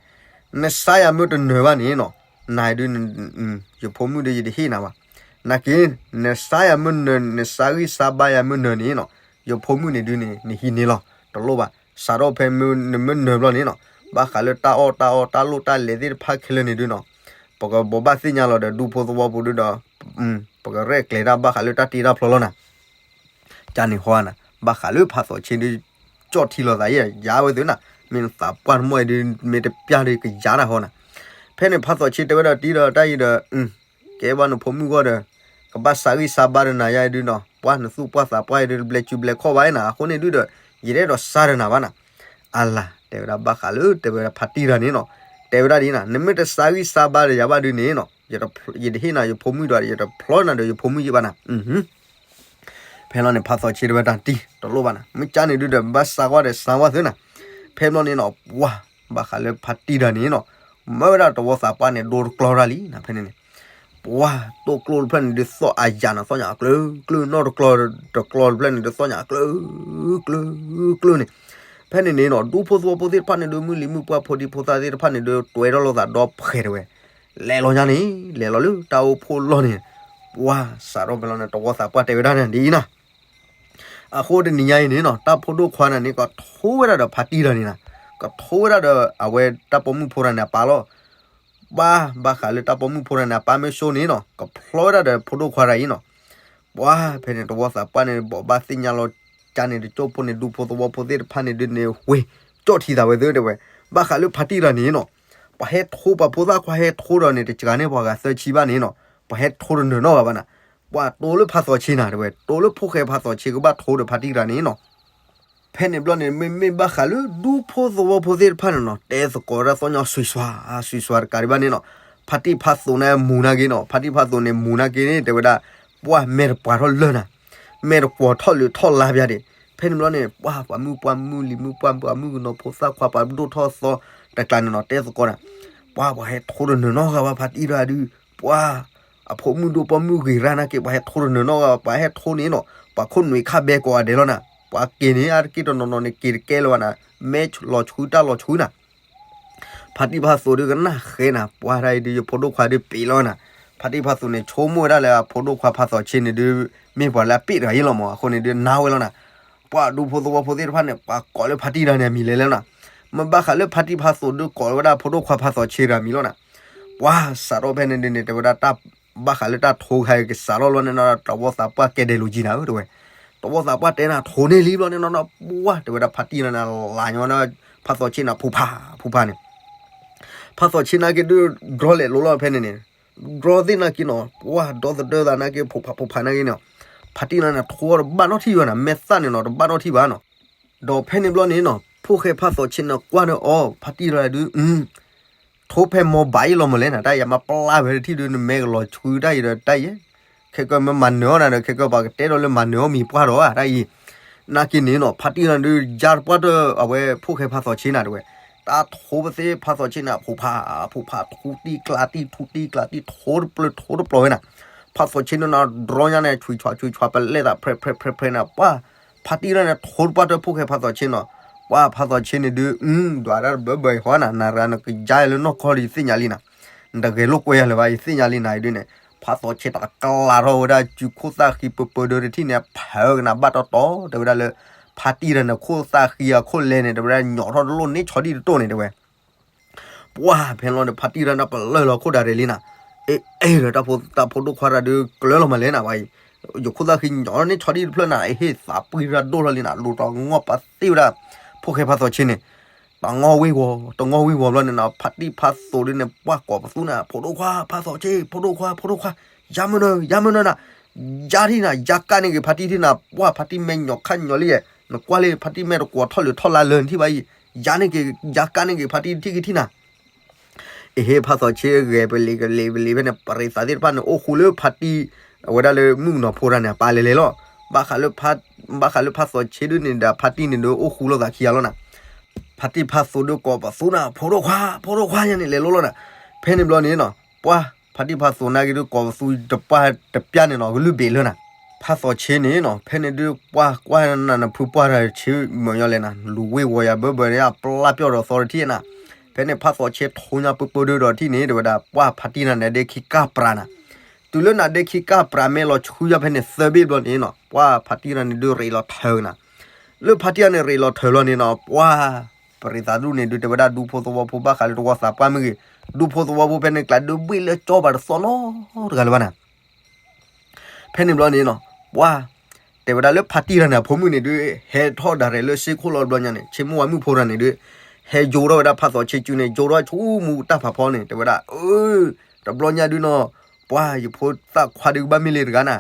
နစါယၤမ့ၢ်တနၢၤဘၣ်န့ၣ်နီၤ, နၤဒုး ယဖိမုၣ်ဒုးယတဟ့ၣ်နၤဘၣ်. နာ်က့ နစါယၤမ့ၢ်နၢၤ နစါဂံၢ်စါဘါယၤမ့ၢ်နၢၤန့ၣ်နီၤ, ယဖိမုၣ်န့ၣ်ဒုးန့ၣ် နဟံးန့ၢ်လီၤ တလိၣ်ဘၣ်. စးထီၣ်ဖဲနမ့ၢ်နၢၤဘျီန့ၣ်နီၤ, ဘၣ်ဃးလၢတၢ်အီၣ်တၢ်အီတၢ်လိၣ်တၢ်လဲၤသ့ၣ်တဖၣ်ခဲလၢာ်န့ၣ်ဒုးနီၤ, ပကဘိးဘၣ်သ့ၣ်ညါလီၤဒီးဒူဖိသဝီဖိဒုးဒီး ပကရဲၣ်ကျဲၤတၢ်ဘၣ်ဃးလၢတၢ်တ့တၢ်ဖျီလီၤနၤ. ကန့ၣ်ဟီနၤ ဘၣ်ဃးလၢဖးသီးဆ့ဒုး ကၠီၣ်ထံလီၤသးယဲ ယၤဝဲသုနၤ, မ့ၢ်နသးပှၢ်တမီၢ်အံၤဒုး မ့ၢ်တပျၢ်ဒုးကယၤနၤဟီနၤ. ဖဲန့ၣ်ဖးသီးဆ့တဲဝဲဒၣ်တံၤဒီးတၢ်အံၤဒီး ကဲဘၣ်နဖိမုၣ်ဂီၢ်ဒီး ကဘၣ်စါဂံၢ်စါဘါဒီးနၤယၤအံၤဒုးနီၤ, ပှၤနသူၣ်ပှၢ်သးပှၢ်အံၤဒုး တဘျဲးစုဘျဲးခီၣ်ဘၣ်နၤ, အဃိန့ၣ်ဒုးဒီး ယတအဲၣ်ဒိးစါဒီးနၤဘၣ်နၤ. အလၤ တဲဝဲဒၣ်ဘၣ်ဃးလၢ တဲဝဲဒၣ်ဖါတံၢ်တဂၤန့ၣ်နီၤ, တဲဝဲဒၣ်ဒ်နၤ နမ့ၢ်တစါဂံၢ်စါဘါဒီးယၤဘၣ်ဒုးန့ၣ်နီၤ, ယတဟ့ၣ်နၤယဖိမုၣ်ဒီး ယတဖျီနၤဒီးယဖိမုၣ်ယံၤဘၣ်နၤ. ဖဲလီၤန့ၣ် ဖးသီးဆ့တဲဝဲတၢ်တံၤ တလိၣ်ဘၣ်နၤ, မ့ၢ်ကန့ၣ်ဒုးဒီး ဘၣ်စါဝါဒီးစါဝါသုနၤ. ဖဲဘျီန့ၣ်နီၤ ပှၤ ဘၣ်ဃးလၢဖါတံၢ်တဂၤန့ၣ်နီၤ, မၢဝဲဒၣ်တဝီသးပှၢ်န့ၣ် ဒိတကျီတၢ်လံနၤ ဖဲန့ၣ်န့ၣ်, ပှၤ တိၢ်ကျိတဖျၢၣ်န့ၣ်ဒုး သီၣ်အယၤနၤ သီၣ်ညါအကျၢၤကျၢၤ နီၢ်တကျီ တကျီတဖျၢၣ်န့ၣ်ဒုး သီၣ်ညါအကျၢၤကျၢၤကျၢၤန့ၣ်. ဖဲန့ၣ်န့ၣ်နီၤ ဒူဖိသဝီဖိသ့ၣ်တဖၣ်န့ၣ်ဒုး မုၢ်လံၤမုၢ်ပှၢ်ဖိဒံဖိသၣ်သ့ၣ်တဖၣ်န့ၣ်ဒုး တွဲထီၣ်လိာ်သးဒီဖှဲးတဲဝဲ, လဲၤလီၤညါန့ၣ် လဲၤလီၤလၢတၢ်အိၣ်ဖှိၣ်လီၢ်န့ၣ်, ပှၢ်စးထီၣ်ဖဲလီၤန့ၣ် တဝီသးပှၢ်တဲဝဲဒၣ်န့ၣ်ဒ်အံၤနီၤ. အဃိတနံၤညါအံၤန့ၣ်နီၤ တၢ်ဖိဒိၣ်ခွါန့ၣ်န့ၣ် ကထိဝဲဒၣ်ဒီးဖါတံၢ်တဂၤန့ၣ်နီၤ, ကထိဝဲဒၣ်ဒီးအဝဲတၢ်ပိာ်မုၣ်ဖိတဂၤန့ၣ်အပၢ်လီၤ. ပှၢ်ဘၣ်ဃးလၢတၢ်ပိာ်မုၣ်ဖိတဂၤန့ၣ် အပၢ်မ့ၢ်ဆိန့ၣ်နီၤ ကဖျီဝဲဒၣ်ဒီးဖိဒိၣ်ခွါတဂၤအံၤနီၤ. ပှၢ်ဖဲန့ၣ် တဝီသးပှၢ်န့ၣ် ဘိးဘၣ်သ့ၣ်ညါလီၤကါန့ၣ် တကၠိၢ်ဖိန့ၣ် ဒူဖိသဝီဖိသ့ၣ်တဖၣ်န့ၣ်ဒုးန့ၣ် ဝ့ၤကၠီၣ်ထံသးဝဲသ့ၣ်တဲဝဲ, ဘၣ်ဃးလၢဖါတံၢ်တဂၤန့ၣ်နီၤ, ပှၤဟဲထိ ပှၤဖိသၣ်ခွါဟဲထိဒီးန့ၣ် တစှၤန့ၢ်ပှၤဂၤသၢဆံဘၣ်န့ၣ်နီၤ, ပှၤဟဲထိတနၢၤနီတဂၤဘၣ်နီၤ. ပှၢ်တိလၢဖါသီးဆ့နၤတဲဝဲ, တိလၢဖိၣ်ဃဲဖါသီးဆ့ကဘၣ်ထိဒီးဖါတံၢ်တဂၤန့ၣ်နီၤ. ဖဲန့ၣ်ဘျီန့ၣ် မ့မ့ၢ်ဘၣ်ဃးလၢဒူဖိသဝီဖိသ့ၣ်တဖၣ်န့ၣ်နီၤ တဲသကိးတၢ်သီၣ်ညီ စွံစွါ စွံစွါတကးဒံးဘၣ်န့ၣ်နီၤ, ဖါတံၢ်ဖါသိးန့ၣ်မူၤနာ်က့နီၤ, ဖါတံၢ်ဖါသိးန့ၣ်မူၤနာ်က့န့ၣ် တဲဝဲဒၣ်, ပှၢ်မဲာ်တပှၤထီၣ်လၢာ်နၤ, မဲာ်တပှၤထီၣ်လၢာ်ထီၣ်လါပျါဒံး, ဖဲန့ၣ်ဘျီန့ၣ် ပှၢ်ပှၤမုၣ်ပှၢ်မုၣ်လံၤမုၣ်ပှၢ်ပှၤမုၣ်ကနီၤဖိသၣ်ခွါပှၤဒိၣ်ထီၣ်သီတကျါန့ၣ်နီၤ တဲသကိးနၤ, ပှၢ်ပှၤဟဲထိတနၢၤနီတဂၤဘၣ်ဖါတံၢ်တဂၤဒုး, ပှၢ် အဖိမုၣ်ဒိၣ်ပိာ်မုၣ်ဂ့ၤရၢ်နာ်က့ ပှၤဟဲထိတနၢၤနီတဂၤဘၣ်, ပှၤဟဲထိန့ၣ်နီၤ ပှၤခိၣ်နူာ်ခါဘဲကိးဂၤဒဲးလီၤနၤ, ပှၤက့ၤန့ၣ် အါတက့ၢ်တနီၤနီၤန့ၣ် က့ၤတကဲလၢၤဘၣ်နၤ, မဲာ်လီၤဆှုတၢ်လီၤဆှုနၤ ဖါတံၢ်ဖါသိးဒုးကနၣ်ဃဲနၤ, ပှၢ်တၢ်အံၤဒုး ယဖိဒိၣ်ခွါဒုးပ့ၤလီၤနၤ, ဖါတံၢ်ဖါသိးန့ၣ် ဆိကမိၣ်ဝဲဒၣ်လၢအဖိဒိၣ်ခွါဖါသီးဆ့န့ၣ်ဒုး မ့ၢ်ပှၤလၢအပ့ၢ်တဂၤအံၤလီၤမး, အဃိန့ၣ်ဒုးနါဝဲလီၤနၤ, ပှၢ်ဒူဖိသဝီဖိသ့ၣ်တဖၣ်န့ၣ် ပှၤကိးလၢဖါတံၢ်တဂၤန့ၣ်အမံၤလဲၣ်လဲၣ်နၤ, မ့ၢ်ဘၣ်ဃးလၢဖါတံၢ်ဖါသိးဒုးကိးဝဲဒၣ်ဖိဒိၣ်ခွါဖါသီးဆ့တဂၤအမံၤလီၤနၤ, ပှၢ်စးထီၣ်ဖဲန့ၣ်ဒုးန့ၣ် တဲဝဲဒၣ်တၢ် ဘၣ်ဃးလၢတၢ်ထိခါအံၤကစးထီၣ်လီၤန့ၣ်နီၤ တဝီသးပှၢ်ကဲဒဲးလိာ်ကံနၤဧၢ တဲဝဲ, တဝီသးပှၢ်တဲနၤထိန့ၢ်လံဘျီန့ၣ်နီၤ ပှၢ်တဲဝဲဒၣ်ဖါတံၢ်တဂၤန့ၣ် လၤညီဝဲဒၣ် ဖါသီးဆ့နၤ ဖူးဖး ဖူးဖးန့ၣ်, ဖါသီးဆ့နာ်က့ဒုး ဒြီလဲၤလိၤလီၤဖဲန့ၣ်န့ၣ်, ဒြီသ့ၣ်နာ်က့နီၤ ပှၢ်ဒီသဒၢသးနာ်က့ ဖူးဖးဖူးဖးနာ်က့န့ၣ်, ဖါတံၢ်တဂၤန့ၣ် ထိတဘၣ်နီတထံၣ်ဘၣ်နၤ မဲာ်သၣ်န့ၣ်နီၤ တဘၣ်နီတထံၣ်ဘၣ်နီၤ, ဒီးဖဲန့ၣ်ဘျီန့ၣ်နီၤ ဖိၣ်ဃဲဖါသီးဆ့န့ၣ်ကွၢ်ဒီးအီၤ ဖါတံၢ်တဂၤဒုး ထိဖဲမိၢ်ဘၣ်အံၤလီၤမးလဲၣ်နၤ တၢ်အံၤမၤပျၢ်ဝဲတထံၣ်ဒုး နမဲာ်ကလီၤဆှုတၢ်အံၤဒီးတၢ်အံၤ, ခဲကၢ်မ့ၢ်မၤနၢၤအီၣ်နၤဒီး ခဲကၢ်ပှၤကတဲဒီးလၢမၤနၢၤအီၣ်မံၤပှၢ်ဒီးတၢ်အံၤ, နာ်က့န့ၣ်နီၤ ဖါတံၢ်တဂၤဒုး ယါတပှၢ်တၢၢ်အဝဲဖိၣ်ဃဲဖါသီးဆ့နၤတဲဝဲ, တၢ်ထိပသ့ၣ်ဖါသီးဆ့န့ၣ် ဖူးဖး ဖူးဖး ထူတံၢ်ကျါတံၢ် ထူတံၢ်ကျါတံၢ် ထိတပျၢၤထိတပျၢၤဝဲနၤ, ဖါသီးဆ့န့ၣ်နီၤ ဒြီညါန့ၣ် ဆွံးဆွါဆွံးဆွါ ပလဲၣ်သးဖြဲးဖြဲးဖြဲးဖြဲးနၤ ပှၢ် ဖါတံၢ်တဂၤန့ၣ် ထိတပှၢ်တၢၢ်ဖိၣ်ဃဲဖါသီးဆ့နီၤ, ပှၢ်ဖါသီးဆ့န့ၣ်ဒုး အု ဒွးဒၣ်တဘၢဘၢအံၤဃီနၤ နၤရၤနကယါလၢနီၢ်ကီၢ်ဒီးယသ့ၣ်ညါလံနၤ, နတဂဲၤလိာ်ကွဲယၤလၢၤဘၣ် ယသ့ၣ်ညါလံနၤအံၤဒုးန့ၣ်, ဖါသီးဆ့တၢ်ကလးထီၣ်ဝဲဒၣ်စုခိၣ်သၣ်ဃံပၢပၢဒၢတထံၣ်န့ၣ် ဖးကနၤဘၣ်တီတီ တဲဝဲဒၣ်လၢ ဖါတံၢ်တဂၤန့ၣ်ခိၣ်သၣ်ဃံအခိၣ်လဲန့ၣ် တဲဝဲဒၣ်ညီထီၣ်တလိၣ်န့ၢ်ဆီဒံၣ်တတိၢ်န့ၣ်တဲဝဲ ပှၢ်ဖဲလီၤန့ၣ် ဖါတံၢ်တဂၤန့ၣ် ပလၢၢ်လီၤခိၣ်ဒၣ်ရဲၣ်လံနၤ, အ့ အ့ ဒီးတၢ်ဖိဒိၣ်ခွါတဂၤဒုး ကျၢၤလီၤမးလဲၣ်နၤဝဲအံၤ, ယခိၣ်သၣ်ဃံညီန့ၢ်ဆီဒံၣ်တဖျၢၣ်နၤ အဟ့ၣ်သးပှံၢ်တၢ်ဒိၣ်ထီၣ်လံနၤ လူၤတငီၢ်ပာ်သ့ၣ်ဝဲဒၣ် ဖိၣ်ဃဲဖါသီးဆ့န့ၣ်, တငီၢ်ဝ့ၤဝီၤ တငီၢ်ဝ့ၤဝီၤဘျီန့ၣ်နီၤ ဖါတံၢ်ဖါသိးဒုးန့ၣ် ပှၢ်ကိးပသူနၤ ဖိဒိၣ်ခွါ ဖါသီးဆ့ ဖိဒိၣ်ခွါ ဖိဒိၣ်ခွါ ယါမ့ၢ်နၢၤ ယါမ့ၢ်နၢၤနၤ, ယါထံၣ်နၤ ယါကၣ်န့ၢ်က့ၤဖါတံၢ်ထံၣ်နၤ ပှၢ်ဖါတံၢ်မဲာ်ညီခါညီလံ, နကွၢ်လံ ဖါတံၢ်မဲာ်တကွီၤထီၣ်လၢာ်ထီၣ်လါလၢာ်နထံၣ်ဘၣ်အံၤ, ယါန့ၢ်က့ၤ ယါကၣ်န့ၢ်က့ၤဖါတံၢ်ထံၣ်က့ၤထံၣ်နၤ အဟ့ၣ်ဖါသီးဆ့ဂဲၤပလံၤကလံၤပလံၤဖဲန့ၣ် ပရံးသးသ့ၣ်တဖၣ်န့ၣ် အိၣ်ဃူလၢဖါတံၢ် အဝဲဒၣ်လၢမုၣ်ကနီၤဖိတဂၤန့ၣ် အပၢ်လဲၤလဲၤလီၤ, ဘၣ်ဃးလၢဖါ ဘၣ်ဃးလၢဖါသီးဆ့ဒုးန့ၣ်ဒီး ဖါတံၢ်န့ၣ်ဒုးအိၣ်ဃူလိာ်သးခံဂၤလီၤနၤ, ဖါတံၢ်ဖါသိးဒုးကိးပသူနၤ ဖိဒိၣ်ခွါ ဖိဒိၣ်ခွါယါန့ၣ် လဲၤလိၤလီၤနၤ, ဖဲန့ၣ်ဘျီန့ၣ်နီၤ ပှၢ် ဖါတံၢ်ဖါသိးနာ်က့ဒုးကိးပသူတပှၢ်တပျၢ်န့ၣ်နီၤ ကလုၢ်ဘ့ၣ်လၢနၤ, ဖါသီးဆ့န့ၣ်နီၤ ဖဲန့ၣ်ဒုးပှၢ်ကွၢ်နၤနဖုပှၢ်တၢ်ဆ့မုာ်ညီလဲၣ်နၤ လူၤဝ့ၤဝီၤယၤဘၢဘၢန့ၣ် အပျၢ်ပျီၢ်ဒီးသီတထံၣ်နၤ, ဖဲန့ၣ်ဖါသီးဆ့ထိညါပၢပၢဒုးဒီးထံၣ်န့ၣ် တဲဝဲဒၣ် ပှၢ်ဖါတံၢ်နၤန့ၣ်ဒဲခံကၢ်ပြးနၤ, တုၤလၢနၤဒဲခံကၢ်ပြး မဲာ်လီၤဆှုယါဖဲန့ၣ်သၢဘ့ၣ်ဘျီန့ၣ်နီၤ ပှၢ်ဖါတံၢ်နၤန့ၣ်ဒုးရ့းလီၤထၢနၤ, လၢဖါတံၢ်နၤန့ၣ်ရ့းလီၤထၢလီၤန့ၣ်နီၤ ပှၢ် ပရံးသးဒူၣ်န့ၣ်ဒုး တဲဝဲဒၣ်ဒူဖိသဝီဖိဘၣ်ဃးလၢတဝီသးပှၢ်မ့ၢ်ဂ့ၤ, ဒူဖိသဝီဖိဖဲန့ၣ်ကျါဒုးဘှ့ၣ်လၢကၠီဘၣ်တသီနီတဂၤလၢၤဘၣ်နၤ ဖဲန့ၣ်ဘျီန့ၣ်နီၤ ပှၢ် တဲဝဲဒၣ်လၢဖါတံၢ်တဂၤန့ၣ် အဖိမုၣ်န့ၣ်ဒုး ဟဲထီၣ်ဒၣ်ရဲၣ်လၢစ့ၢ်ခိၣ်လီၤတဘျီညါန့ၣ် ဆ့မိၢ်ဝါမုၣ်ဖိတဂၤန့ၣ်ဒုး ဟဲယိးထီၣ်ဝဲဒၣ်ဖါသီးဆ့စုန့ၣ် ယိးထီၣ်ဆူမူတၢ်ဖးဖီန့ၣ် တဲဝဲဒၣ် အၢ တဘျီညါဒုးနီၤ ပှၢ်ယဖိသၣ်ခွါဒုးကဘၣ်မ့ၢ်လံတဂၤနၤ,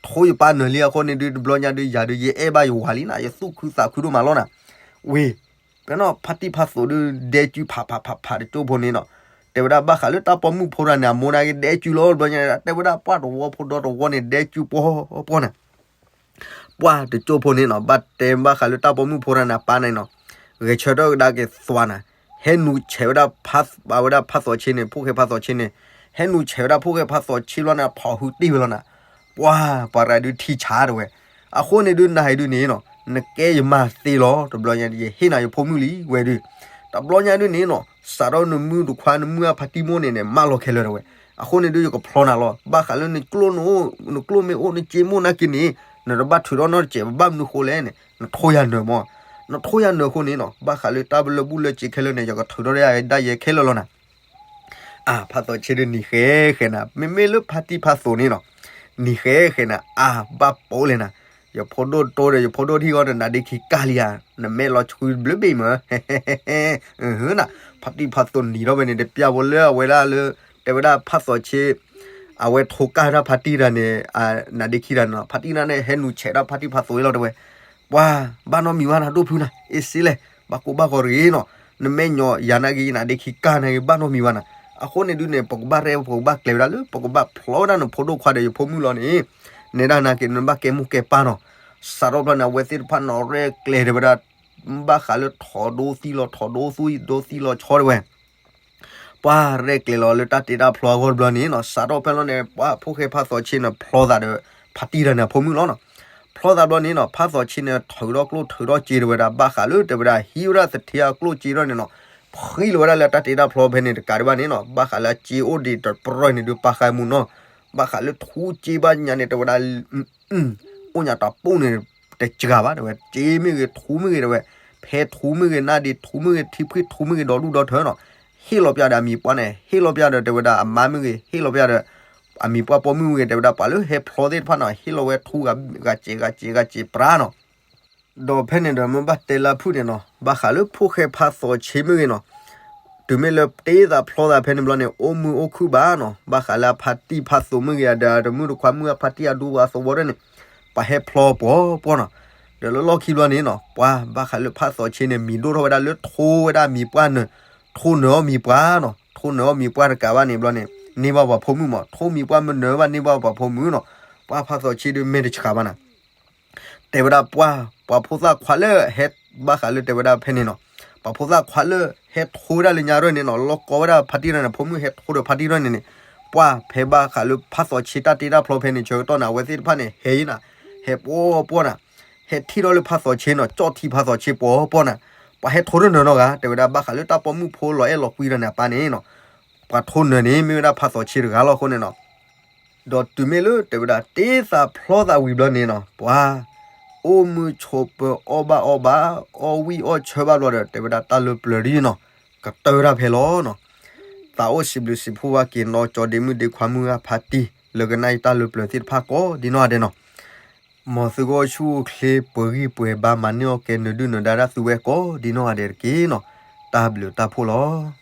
ထိယပၢ်နၢၤလံအဃိန့ၣ်ဒုး တဘျီညါဒုးယၤဒုး ယအဲၣ်ဘၣ်ယဝၤလံနၤ ယသူၣ်ခုသးခုဒိၣ်မးလီၤနၤ, ဝ့ၢ် ဖဲနီၤဖါတံၢ်ဖါသိးဒုး ဒဲကုဖးဖးဖးဖးတကၠိၢ်ဖိန့ၣ်နီၤ, တဲဝဲဒၣ်ဘၣ်ဃးလၢတၢ်ပိာ်မုၣ်ဖိတဂၤန့ၣ် အမိၢ်န့ၣ်က့ဒဲကုလီၤတဘျီညါ တဲဝဲဒၣ်ပှၢ်တဝီဖိဒီတဝီန့ၣ် ဒဲကုပှီၢ်ပှီၢ်နၤ ပှၢ်တကၠိၢ်ဖိန့ၣ်နီၤ ဘၣ်တဲဘၣ်ဃးလၢတၢ်ပိာ်မုၣ်ဖိတဂၤန့ၣ် အပၢ်န့ၣ်နီၤ, ဂဲၤဆၢထၢၣ်ကဒါက့ၤသွါနၤ, ဟဲနုာ်ဆဲးဝဲဒၣ်ဖး ဘၣ်ဝဲဒၣ်ဖါသီးဆ့န့ၣ် ဖိၣ်ဃဲဖါသီးဆ့န့ၣ်, ဟဲနုာ်ဆဲးဝဲဒၣ်ဖိၣ်ဃဲဖါသီးဆ့လီၤန့ၣ် ဖီၣ်ဟုတ့ၢ်ဝဲလီၤနၤ, ပှၢ် ပှၤရၤဒုးထံဆးတဝဲ, အဃိန့ၣ်ဒုးနၤအံၤဒုးန့ၣ်နီၤ နကဲယမါသ့လီၤ တဘျီညါဒုး ယဟ့ၣ်နၤယဖိမုၣ်လံဝဲဒုး, တဘျီညါဒုးန့ၣ်နီၤ စးထီၣ်နမုၢ်တခွါ နမုၢ်အဖါတံၢ်မိၢ်န့ၣ်န့ၣ် မၢလီၤခဲလၢာ်တဝဲ. အဃိန့ၣ်ဒုး ယကဖျီနၤလီၤ. ဘၣ်ဃးလၢနကျိၣ်နအိၣ် နကျိၣ်မ့ၢ်အိၣ် နစ့မ့ၢ်အိၣ်နာ်က့န့ၣ် နတဘၣ်ထုးထီၣ်နီတစဲး ဘၣ်မနုၤဃိလဲၣ်န့ၣ် နထိယၤနၢၤမၢ်. နထိယၤနၢၤအဃိန့ၣ်နီၤ ဘၣ်ဃးလၢတၢ်လၢဘူၣ်လၢစ့ခဲလၢာ်န့ၣ် ယကထုးထီၣ်ဒၣ်ယၤဒၣ်ယဲခဲလၢာ်လီၤနၤ. အါ ဖါသီဆ့ဒုးနံၤဃဲဃဲနၤ, မ့မ့ၢ်လၢဖါတံၢ်ဖါသိးန့ၣ်နီၤ နံၤဃဲဃဲနၤ အါ ဘၣ်ပိာ်လဲၣ်နၤ. ယဖိဒိၣ်တိဒီး ယဖိဒိၣ်ထံဂီၢ်ဒီး နါဒ့ခံကၢ်လံဧါ, နမဲာ်လီၤဆှုဘျုးဘ့ၣ်မၢ်. ဖါတံၢ်ဖါသိးနံၤထီၣ်ဝဲန့ၣ် တပျၢ်ဝဲလၢအဝဲဒၣ်လၢ တဲဝဲဒၣ်ဖါသီဆ့ အဝဲထိကၢ်တၢ်ဖါတံၢ်တၢ်န့ၣ် နါဒ့ခံတၢ်န့ၣ်နီၤ, ဖါတံၢ်တၢ်န့ၣ် ဟဲနုာ်ဆဲးတၢ်ဖါတံၢ်ဖါသိးအံၤလီၤတဲဝဲ. ပှၤ ဘၣ်နီတမံၤဘၣ်နၤ ဒိၣ်ဖုနၤ, အ့စ့လဲၣ်, ဘၣ်ကိးဘၣ်ဂီၤတဂ့ၤနီၤ, နမဲာ်ညီယၤနာ်က့ နါဒ့ခံကၢ်နာ်က့ ဘၣ်နီတမံၤဘၣ်နၤ. အဃိန့ၣ်ဒုးန့ၣ် ပကဘၣ်ရဲၣ် ပကဘၣ်ကျဲၤဝဲဒၣ်လၢ ပကဘၣ်ဖျီဝဲဒၣ်နဖိဒိၣ်ခွါဒီးယဖိမုၣ်လီၤန့ၣ်, နဲဒၣ်နာ်က့ နဘၣ်ကဲမိၢ်ကဲပၢ်နီၤ. စးထီၣ်ဖျီန့ၣ် အဝဲသ့ၣ်တဖၣ်န့ၣ် ရဲၣ်ကျဲၤတဲဝဲဒၣ် ဘၣ်ဃးလၢထိးဒိသံလီၤ ထိးဒိသံ ဒိသံလီၤဆီတဲဝဲ. ပှၤရဲၣ်ကျဲၤလီၤလၢတၢ်တ့တၢ်ဖျီအဂီၢ်တဘျီန့ၣ်နီၤ, စးထီၣ်ဖဲလီၤန့ၣ် ပှၤဖိၣ်ဃဲဖါသီဆ့န့ၣ် ဖျီသးဒီး ဖါတံၢ်တၢ်န့ၣ်အဖိမုၣ်လီၤနီၤ. ဖျီသးဘျီန့ၣ်နီၤ ဖါသီဆ့န့ၣ် ထုးထီၣ်ကျိၣ်ထုးထီၣ်စ့တဲဝဲဒၣ် ဘၣ်ဃးလၢတဲဝဲဒၣ် ဟံးဝဲဒၣ်သထ့အကျိၣ်စ့ထီၣ်န့ၣ်နီၤ, ဖှံလီၤဝဲဒၣ်လၢတၢ်တ့တၢ်ဖျီဖဲန့ၣ်တကးဒံးဘၣ်န့ၣ်နီၤ, ဘၣ်ဃးလၢအစ့အိၣ်ဒံးတပြၢၢ်န့ၣ်ဒုး ပာ်ဃာ်မူနီၤ, ဘၣ်ဃးလၢထူစ့ဘၣ်ညါန့ၣ် တဲဝဲဒၣ် အိၣ်ညါတၢ်ပူၣ်န့ၣ် တစှၤဘၣ်တဲဝဲ, စ့မ့ၢ်ဂ့ၤ ထူမ့ၢ်ဂ့ၤတဲဝဲ, ဖဲထူမ့ၢ်ဂ့ၤ နါဒ့ထူမ့ၢ်ဂ့ၤ ထံဖှံထူမ့ၢ်ဂ့ၤ ဒီဒူၣ်ဒီထၢနီၤ, ဟ့ၣ်လီၤပျၢ်ဒီးအမံၤပှၢ်န့ၣ် ဟ့ၣ်လီၤပျၢ်ဒီးတဲဝဲဒၣ်အမါမ့ၢ်ဂ့ၤ ဟ့ၣ်လီၤပျၢ်ဒီး အမံၤပှၢ်ပိာ်မုၣ်မ့ၢ်ဂ့ၤ တဲဝဲဒၣ်ပှၤလၢဟဲဖျီသ့ၣ်တဖၣ်နီၤ ဟ့ၣ်လီၤဝဲထူဂၤစဲးဂၤစဲးဂၤစဲးပြးနီၤ. ဒီးဖဲန့ၣ်ဒီးမ့ၢ်ဘၣ်တဲလၢဖုၣ်န့ၣ်နီၤ ဘၣ်ဃးလၢဖိၣ်ဃဲဖါသီဆ့မ့ၢ်ဂ့ၤနီၤ, တုၤမ့ၢ်လၢတ့သးဖျီသးဖဲန့ၣ်ဘျီန့ၣ် အိၣ်မုာ်အိၣ်ခုၣ်ဘၣ်နီၤ, ဘၣ်ဃးလၢအဖါတံၢ်ဖါသိးမ့ၢ်ဂ့ၤ ဒီးတမုၢ်တခွါမုၢ်အဖါတံၢ်အဒူအသဝီဒၣ်န့ၣ် ပှၤဟဲဖျီပှီၤပှီၤနီၤ. ဒီးလၢလီၢ်ခံဘျီန့ၣ်နီၤ ပှၤဘၣ်ဃးလၢဖါသီဆ့န့ၣ် မံၤဒိၣ်ထီၣ်ဝဲဒၣ်လၢထိဝဲဒၣ်အမံၤပှၢ်နၢၤ, ထိနၢၤအီၣ်မံၤပှၢ်နီၤ, ထိနၢၤအီၣ်မံၤပှၢ်တကးဘၣ်န့ၣ်ဘျီန့ၣ် န့ၢ်ဘၣ်ပှၤဖိမုၣ်မး, ထိမံၤပှၢ်မ့ၢ်နၢၤဘၣ်န့ၢ်ဘၣ်ပှၤဖိမုၣ်နီၤ, ပှၤဖါသီဆ့ဒုးမဲာ်တဆှးဘၣ်နၤ တဲဝဲဒၣ်ပှၤ ပှၤဖိသၣ်ခွါလၢဟဲ ဘၣ်ဃးလၢတဲဝဲဒၣ်ဖဲန့ၣ်နီၤ, ပှၤဖိသၣ်ခွါလၢဟဲထိဝဲဒၣ်လၢညါရဲၣ်န့ၣ်နီၤ လီၢ်ကီဝဲဒၣ်ဖါတံၢ်ရဲၣ်န့ၣ် ဖိမုၣ်ဟဲထိဒီးဖါတံၢ်ရဲၣ်န့ၣ်န့ၣ်, ပှၤဖဲဘၣ်ဃးလၢဖါသီဆ့တၢ်တ့တၢ်ဖျီဖဲန့ၣ် ဆၢကတီၢ်န့ၣ် အဝဲသ့ၣ်တဖၣ်န့ၣ် ဟဲယံၤနၤ, ဟဲပှီၤပှီၤနၤ, ဟဲထံၣ်ထီၣ်လၢဖါသီဆ့နီၤ ကၠီၣ်ထံဖါသီဆ့ပှီၤပှီၤနၤ, ပှၤဟဲထိတနၢၤနီတဂၤ တဲဝဲဒၣ်ဘၣ်ဃးလၢတၢ်ပိာ်မုၣ်ဖိလီၤအဲၣ်လီၤကွံဒီးန့ၣ်အပၢ်န့ၣ်နီၤ, ပှၤထိနၢၤန့ၣ် မ့ၢ်ဝဲဒၣ်ဖါသီဆ့တဂၤလီၤအဃိန့ၣ်နီၤ ဒီးတုၤမ့ၢ်လၢတဲဝဲဒၣ်တ့သးဖျီသးဝံၤဘျီန့ၣ်နီၤ ပှၤ အိၣ်မုာ်ဆိးပၢၤအီၣ်ဘၣ်အီဘၣ် အီၣ်ဝံၣ်အီၣ်ဆၢဘၣ်ဘျီဒီး တဲဝဲဒၣ်တၢ်လၢပျၢၤဒ်နီၤ ကတၢၢ်တၢ်ဖဲလီၤနီၤ, သးအိၣ်စံးဘျုးစံးဖှိၣ်ဘၣ်က့ၤနီၤ ကၠီဒ့မုၣ်ဒ့ခွါမုၣ်ဂၢ်ဖါတံၢ် လၢကနၣ်အံၤတၢ်လၢပျၢၤသ့ၣ်တဖၣ်ကိးဒ်နီၢ်ဂၤဒဲးနီၤ, မ်သုဂီၢ်ဆူၣ်အိၣ်ချ့ပှဲၤဂံၢ်ပှဲၤဘါ မၤန့ၢ်အီၣ်ကဲနၢၤဒုၣ်နၢၤဒါဒၣ်သုဝဲကိးဒ်နီၢ်ဂၤဒဲးတက့ၢ်နီၤ, တၢ်ဘျုးတၢ်ဖှိၣ်လီၤ.